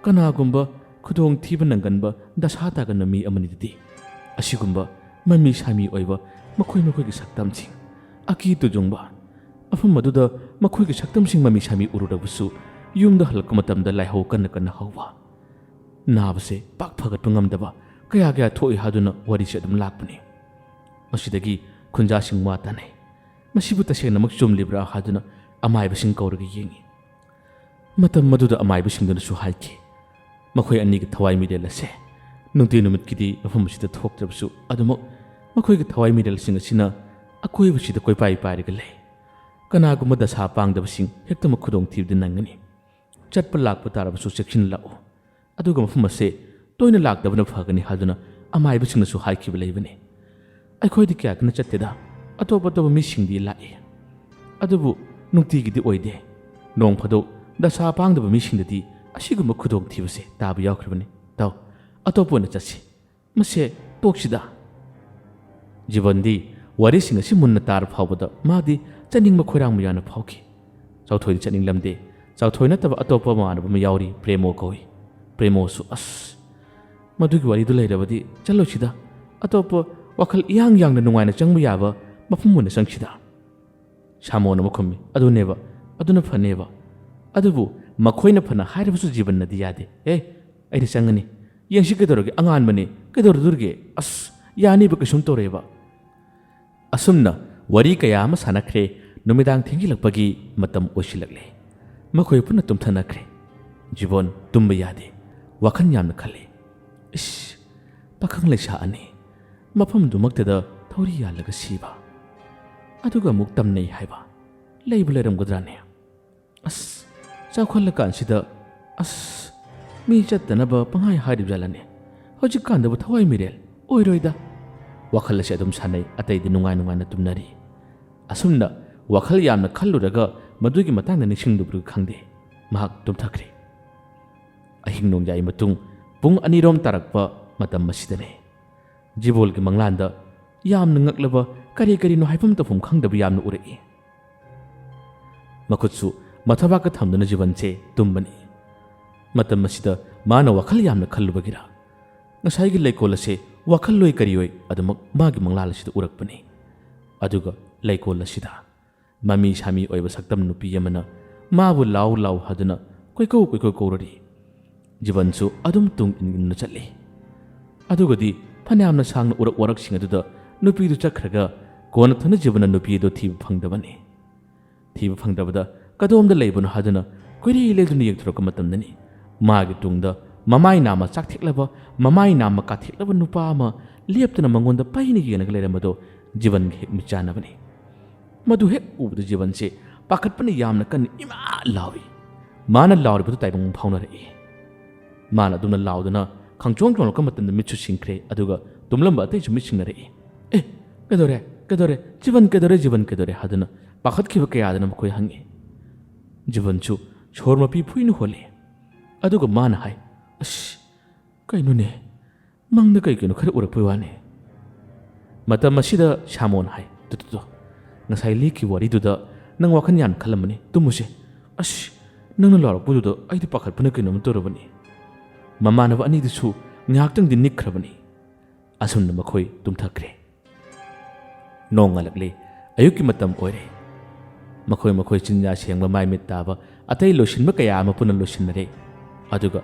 ꯀꯅꯥꯒꯨꯝꯕ ꯈꯨꯗꯣꯡꯊꯤꯕ ꯅꯪꯒꯟꯕ, ꯗꯁꯥ ꯇꯥꯒꯟꯕ ꯃꯤ ꯑꯃꯅꯤꯗꯨꯗꯤ ꯑꯁꯤꯒꯨꯝꯕ ꯃꯃꯤ ꯁꯥꯃꯤ ꯑꯣꯏꯕ ꯃꯈꯣꯏ ꯃꯈꯣꯏꯒꯤ ꯁꯛꯇꯝꯁꯤꯡ, ꯑꯀꯤ ꯇꯨꯖꯨꯡꯕ ꯃꯐꯝ ꯑꯗꯨꯗ ꯃꯈꯣꯏꯒꯤ ꯁꯛꯇꯝꯁꯤꯡ ꯃꯃꯤ ꯁꯥꯃꯤ ꯎꯔꯨꯔꯕꯁꯨ ꯌꯨꯝꯗ ꯍꯜꯂꯛꯄ ꯃꯇꯝꯗ ꯂꯥꯏꯍꯧ ꯀꯟꯅ ꯀꯟꯅ ꯍꯧꯕ, ꯅꯥꯕꯁꯦ ꯄꯥꯛ ꯐꯒꯠꯄ ꯉꯝꯗꯕ ꯀꯌꯥ ꯀꯌꯥ ꯊꯣꯛꯏ ꯍꯥꯏꯗꯨꯅ ꯋꯥꯔꯤꯁꯦ ꯑꯗꯨꯝ ꯂꯥꯛꯄꯅꯤ꯫ ꯃꯁꯤꯗꯒꯤ ꯈꯨꯟꯖꯥꯁꯤꯡ ꯋꯥ ꯇꯥꯅꯩ꯫ ꯃꯁꯤꯕꯨ ꯇꯁꯦꯡꯅꯃꯛ ꯆꯨꯝꯂꯤꯕ꯭ꯔꯥ ꯍꯥꯏꯗꯨꯅ ꯑꯃꯥꯏꯕꯁꯤꯡ ꯀꯧꯔꯒ ꯌꯦꯡꯉꯤ꯫ ꯃꯇꯝ ꯑꯗꯨꯗ ꯑꯃꯥꯏꯕꯁꯤꯡꯗꯨꯅꯁꯨ ꯍꯥꯏꯈꯤ, ꯃꯈꯣꯏ ꯑꯅꯤꯒꯤ ꯊꯋꯥꯏ ꯃꯤꯔꯦꯜ ꯑꯁꯦ ꯅꯨꯡꯇꯤ ꯅꯨꯃꯤꯠꯀꯤꯗꯤ ꯃꯐꯝ ꯑꯁꯤꯗ ꯊꯣꯛꯇ꯭ꯔꯕꯁꯨ ꯑꯗꯨꯃꯛ ꯃꯈꯣꯏꯒꯤ ꯊꯋꯥꯏ ꯃꯤꯔꯦꯜꯁꯤꯡ ꯑꯁꯤꯅ ꯑꯀꯣꯏꯕꯁꯤꯗ ꯀꯣꯏꯄꯥꯏ ꯄꯥꯏꯔꯒ ꯂꯩ꯫ ꯀꯅꯥꯒꯨꯝꯕ ꯗꯁꯥ ꯄꯥꯡꯗꯕꯁꯤꯡ ꯍꯦꯛꯇꯃꯛ ꯈꯨꯗꯣꯡꯊꯤꯕꯗꯤ ꯅꯪꯒꯅꯤ꯫ ꯆꯠꯄ ꯂꯥꯛꯄ ꯇꯥꯔꯕꯁꯨ ꯆꯦꯛꯁꯤꯟꯅ ꯂꯥꯛꯎ꯫ ꯑꯗꯨꯒ ꯃꯐꯝ ꯑꯁꯦ ꯇꯣꯏꯅ ꯂꯥꯛꯇꯕꯅ ꯐꯒꯅꯤ ꯍꯥꯏꯗꯨꯅ ꯑꯃꯥꯏꯕꯁꯤꯡꯅꯁꯨ ꯍꯥꯏꯈꯤꯕ ꯂꯩꯕꯅꯤ꯫ ꯑꯩꯈꯣꯏꯗꯤ ꯀꯌꯥ ꯀꯟꯅ ꯆꯠꯇꯦꯗ, ꯑꯇꯣꯞ ꯑꯇꯣꯞꯄ ꯃꯤꯁꯤꯡꯗꯤ ꯂꯥꯛꯏ꯫ ꯑꯗꯨꯕꯨ ꯅꯨꯡꯇꯤꯒꯤꯗꯤ ꯑꯣꯏꯗꯦ꯫ ꯅꯣꯡ ꯐꯥꯗꯣꯛ ꯗꯁꯥ ꯄꯥꯡꯗꯕ ꯃꯤꯁꯤꯡꯗꯗꯤ ꯑꯁꯤꯒꯨꯝꯕ ꯈꯨꯗꯣꯡꯊꯤꯕꯁꯦ ꯇꯥꯕ ꯌꯥꯎꯈ꯭ꯔꯕꯅꯤ꯫ ꯇꯥꯎ, ꯑꯇꯣꯞꯄ ꯑꯣꯏꯅ ꯆꯠꯁꯤ꯫ ꯃꯁꯦ ꯇꯣꯛꯁꯤꯗ꯫ ꯖꯤꯕꯟꯗꯤ ꯋꯥꯔꯤꯁꯤꯡ ꯑꯁꯤ ꯃꯨꯟꯅ ꯇꯥꯔ ꯐꯥꯎꯕꯗ ꯃꯥꯗꯤ ꯆꯠꯅꯤꯡꯕ ꯈꯣꯏꯔꯥꯡꯕ ꯌꯥꯝꯅ ꯐꯥꯎꯈꯤ꯫ ꯆꯥꯎꯊꯣꯏꯗꯤ ꯆꯠꯅꯤꯡꯂꯝꯗꯦ꯫ ꯆꯥꯎꯊꯣꯏ ꯅꯠꯇꯕ ꯑꯇꯣꯞꯄ ꯃꯃꯥꯟꯅꯕ ꯑꯃ ꯌꯥꯎꯔꯤ, ꯄ꯭ꯔꯦꯃꯣ ꯀꯧꯏ꯫ ꯄ꯭ꯔꯦꯃꯣꯁꯨ, "ꯑꯁ, ꯃꯗꯨꯒꯤ ꯋꯥꯔꯤꯗꯨ ꯂꯩꯔꯕꯗꯤ ꯆꯠꯂꯣꯏꯁꯤꯗ꯫ ꯑꯇꯣꯞꯄ ꯋꯥꯈꯜ ꯏꯌꯥꯡ ꯌꯥꯡꯅ ꯅꯨꯡꯉꯥꯏꯅ ꯆꯪꯕ ꯌꯥꯕ ꯃꯐꯝ ꯑꯣꯏꯅ ꯆꯪꯁꯤꯗ"꯫ ꯁꯥꯃꯣꯟ ꯑꯃ ꯈꯨꯝꯃꯤ, "ꯑꯗꯨꯅꯦꯕ, ꯑꯗꯨꯅ ꯐꯅꯦꯕ꯫ ꯑꯗꯨꯕꯨ ꯃꯈꯣꯏꯅ ꯐꯅ ꯍꯥꯏꯔꯕꯁꯨ ꯖꯤꯕꯟꯅꯗꯤ ꯌꯥꯗꯦ꯫ ꯑꯦ, ꯑꯩꯗꯤ ꯆꯪꯒꯅꯤ꯫ ꯌꯦꯡꯁꯤ ꯀꯩꯗꯧꯔꯒꯦ, ꯑꯉꯥꯟꯕꯅꯤ, ꯀꯩꯗꯧꯔꯨꯗꯣꯔꯤꯒꯦ? ꯑꯁ, ꯌꯥꯅꯤꯕ, ꯀꯩꯁꯨꯝ ꯇꯧꯔꯣꯏꯕ"꯫ ꯑꯁꯨꯝꯅ ꯋꯥꯔꯤ ꯀꯌꯥ ꯑꯃ ꯁꯥꯟꯅꯈ꯭ꯔꯦ꯫ ꯅꯨꯃꯤꯗꯥꯡ ꯊꯦꯡꯖꯤꯜꯂꯛꯄꯒꯤ ꯃꯇꯝ ꯑꯣꯏꯁꯤꯜꯂꯛꯂꯦ꯫ ꯃꯈꯣꯏ ꯄꯨꯟꯅ ꯇꯨꯝꯊꯅꯈ꯭ꯔꯦ꯫ ꯖꯤꯕꯣꯟ ꯇꯨꯝꯕ ꯌꯥꯗꯦ꯫ ꯋꯥꯈꯜ ꯌꯥꯝꯅ ꯈꯜꯂꯤ꯫ ꯏꯁ, ꯄꯥꯈꯪ ꯂꯩꯁꯥ ꯑꯅꯤ ꯃꯐꯝꯗꯨꯃꯛꯇꯗ ꯊꯧꯔꯤ ꯌꯥꯜꯂꯒ ꯁꯤꯕ, ꯑꯗꯨꯒ ꯑꯃꯨꯛ ꯇꯝꯅꯩ ꯍꯥꯏꯕ꯫ ꯂꯩꯕꯨ ꯂꯩꯔꯝꯒꯗ꯭ꯔꯥꯅꯦ? ꯑꯁ, ꯆꯥꯎꯈꯠꯂꯀꯥꯟꯁꯤꯗ, ꯑꯁ, ꯃꯤ ꯆꯠꯇꯅꯕ ꯄꯪꯍꯥꯏ ꯍꯥꯏꯔꯤꯕ ꯖꯥꯠꯂꯅꯦ? ꯍꯧꯖꯤꯛꯀꯥꯟꯗꯕꯨ ꯊꯋꯥꯏ ꯃꯤꯔꯦꯜ ꯑꯣꯏꯔꯣꯏꯗ꯫ ꯋꯥꯈꯜ ꯑꯁꯤ ꯑꯗꯨꯝ ꯁꯥꯟꯅꯩ, ꯑꯇꯩꯗꯤ ꯅꯨꯡꯉꯥꯏ ꯅꯨꯡꯉꯥꯏꯅ ꯇꯨꯝꯅꯔꯤ꯫ ꯑꯁꯨꯝꯅ ꯋꯥꯈꯜ ꯌꯥꯝꯅ ꯈꯜꯂꯨꯔꯒ ꯃꯗꯨꯒꯤ ꯃꯇꯥꯡꯗ ꯅꯤꯡꯁꯤꯡꯂꯨꯕ꯭ꯔꯥ ꯈꯪꯗꯦ, ꯃꯍꯥꯛ ꯇꯨꯝꯊꯈ꯭ꯔꯦ꯫ ꯑꯍꯤꯡ ꯅꯣꯡꯌꯥꯏ ꯃꯇꯨꯡ ꯄꯨꯡ ꯑꯅꯤꯔꯣꯝ ꯇꯥꯔꯛꯄ ꯃꯇꯝ ꯑꯁꯤꯗꯅꯦ꯫ ꯖꯤꯕꯣꯜꯒꯤ ꯃꯪꯂꯥꯟꯗ ꯌꯥꯝꯅ ꯉꯛꯂꯕ, ꯀꯔꯤ ꯀꯔꯤꯅꯣ ꯍꯥꯏꯐꯝ ꯇꯧꯐꯝ ꯈꯪꯗꯕ ꯌꯥꯝꯅ ꯎꯔꯛꯏ꯫ ꯃꯈꯨꯠꯁꯨ ꯃꯊꯕꯥꯛꯀ ꯊꯝꯗꯨꯅ ꯖꯤꯕꯟꯁꯦ ꯇꯨꯝꯕꯅꯤ꯫ ꯃꯇꯝ ꯑꯁꯤꯗ ꯃꯥꯅ ꯋꯥꯈꯜ ꯌꯥꯝꯅ ꯈꯜꯂꯨꯕꯒꯤꯔ, ꯉꯁꯥꯏꯒꯤ ꯂꯩꯀꯣꯜ ꯑꯁꯦ ꯋꯥꯈꯜꯂꯣꯏ ꯀꯔꯤꯑꯣꯏ ꯑꯗꯨꯃꯛ ꯃꯥꯒꯤ ꯃꯪꯂꯥꯟ ꯑꯁꯤꯗ ꯎꯔꯛꯄꯅꯤ꯫ ꯑꯗꯨꯒ ꯂꯩꯀꯣꯜ ꯑꯁꯤꯗ ꯃꯃꯤ ꯁꯥꯃꯤ ꯑꯣꯏꯕ ꯁꯛꯇꯝ ꯅꯨꯄꯤ ꯑꯃꯅ ꯃꯥꯕꯨ "ꯂꯥꯎ, ꯂꯥꯎ" ꯍꯥꯏꯗꯨꯅ ꯀꯣꯏꯀꯧ ꯀꯣꯏꯀꯧ ꯀꯧꯔꯔꯤ꯫ ꯖꯤꯕꯟꯁꯨ ꯑꯗꯨꯝ ꯇꯨꯡ ꯏꯟꯗꯨꯅ ꯆꯠꯂꯤ꯫ ꯑꯗꯨꯒꯗꯤ ꯐꯅꯌꯥꯝꯅ ꯁꯥꯡꯅ ꯎꯔꯛ ꯋꯥꯔꯛꯁꯤꯡ ꯑꯗꯨꯗ ꯅꯨꯄꯤꯗꯨ ꯆꯠꯈ꯭ꯔꯒ ꯀꯣꯟꯅ ꯊꯪꯅ ꯖꯤꯕꯟꯅ ꯅꯨꯄꯤ ꯑꯗꯨ ꯊꯤꯕ ꯐꯪꯗꯕꯅꯤ꯫ ꯊꯤꯕ ꯐꯪꯗꯕꯗ ꯀꯗꯣꯝꯗ ꯂꯩꯕꯅꯣ ꯍꯥꯏꯗꯨꯅ ꯀꯣꯏꯔꯤ ꯂꯩꯗꯨꯅ ꯌꯦꯡꯊꯣꯔꯛꯄ ꯃꯇꯝꯗꯅꯤ ꯃꯥꯒꯤ ꯇꯨꯡꯗ ꯃꯃꯥꯏ ꯅꯥꯝꯃ ꯆꯥꯛꯊꯦꯛꯂꯕ, ꯃꯃꯥꯏ ꯅꯥꯝꯃ ꯀꯥꯊꯦꯛꯂꯕ ꯅꯨꯄꯥ ꯑꯃ ꯂꯦꯞꯇꯅ ꯃꯉꯣꯟꯗ ꯄꯩꯅ ꯌꯦꯡꯂꯒ ꯂꯩꯔꯝꯕꯗꯣ ꯖꯤꯕꯟꯒ ꯍꯦꯛ ꯃꯤꯠꯆꯥꯟꯅꯕꯅꯤ꯫ ꯃꯗꯨ ꯍꯦꯛ ꯎꯕꯗ ꯖꯤꯕꯟꯁꯦ ꯄꯥꯈꯠꯄꯅ ꯌꯥꯝꯅ ꯀꯟꯅ "ꯏꯃꯥ!" ꯂꯥꯎꯏ꯫ ꯃꯥꯅ ꯂꯥꯎꯔꯤꯕꯗꯨ ꯇꯥꯏꯕꯪ ꯐꯥꯎꯅꯔꯛꯏ꯫ ꯃꯥꯅ ꯑꯗꯨꯝꯅ ꯂꯥꯎꯗꯨꯅ ꯈꯪꯆꯣꯡ ꯆꯣꯡꯂꯛꯄ ꯃꯇꯝꯗ ꯃꯤꯠꯁꯨ ꯁꯤꯡꯈ꯭ꯔꯦ, ꯑꯗꯨꯒ ꯇꯨꯝꯂꯝꯕ ꯑꯇꯩꯁꯨ ꯃꯤꯠ ꯁꯤꯡꯅꯔꯛꯏ꯫ "ꯑꯦ, ꯀꯩꯗꯧꯔꯦ? ꯀꯩꯗꯧꯔꯦ? ꯖꯤꯕꯟ ꯀꯩꯗꯧꯔꯦ? ꯖꯤꯕꯟ ꯀꯩꯗꯧꯔꯦ?" ꯍꯥꯏꯗꯨꯅ ꯄꯥꯈꯠꯈꯤꯕ ꯀꯌꯥꯗꯅ ꯃꯈꯣꯏ ꯍꯪꯉꯤ꯫ ꯖꯤꯕꯟꯁꯨ ꯁꯣꯔ ꯃꯄꯤ ꯐꯨꯏꯅ ꯍꯣꯜꯂꯤ꯫ ꯑꯗꯨꯒ ꯃꯥꯅ ꯍꯥꯏ, "ꯑꯁ, ꯀꯩꯅꯣꯅꯦ? ꯃꯪꯗ ꯀꯩ ꯀꯩꯅꯣ ꯈꯔ ꯎꯔꯛꯄꯩ ꯋꯥꯅꯦ꯫ ꯃꯇꯝ ꯑꯁꯤꯗ ꯁꯥꯃꯣꯟ ꯍꯥꯏ, "ꯇꯨ, ꯇꯨ, ꯇꯨ, ꯉꯁꯥꯏ ꯂꯤꯈꯤꯕ ꯋꯥꯔꯤꯗꯨꯗ ꯅꯪ ꯋꯥꯈꯜ ꯌꯥꯝꯅ ꯈꯜꯂꯝꯃꯅꯤ, ꯇꯨꯝꯃꯨꯁꯦ꯫ ꯑꯁ, ꯅꯪꯅ ꯂꯥꯎꯔꯛꯄꯗꯨꯗ ꯑꯩꯗꯤ ꯄꯥꯈꯠꯄꯅ ꯀꯩꯅꯣꯝ ꯇꯧꯔꯕꯅꯤ꯫" ꯃꯃꯥꯟꯅꯕ ꯑꯅꯤꯗꯨꯁꯨ ꯉꯥꯏꯍꯥꯛꯇꯪꯗꯤ ꯅꯤꯛꯈ꯭ꯔꯕꯅꯤ꯫ ꯑꯁꯨꯝꯅ ꯃꯈꯣꯏ ꯇꯨꯝꯊꯈ꯭ꯔꯦ꯫ ꯅꯣꯡꯉꯥꯜꯂꯛꯂꯦ꯫ ꯑꯌꯨꯛꯀꯤ ꯃꯇꯝ ꯑꯣꯏꯔꯦ꯫ ꯃꯈꯣꯏ ꯃꯈꯣꯏ ꯆꯤꯟꯖꯥ ꯁꯦꯡꯕ, ꯃꯥꯏ ꯃꯤꯠ ꯇꯥꯕ, ꯑꯇꯩ ꯂꯣꯏꯁꯤꯟꯕ ꯀꯌꯥ ꯑꯃ ꯄꯨꯟꯅ ꯂꯣꯏꯁꯤꯟꯅꯔꯦ꯫ ꯑꯗꯨꯒ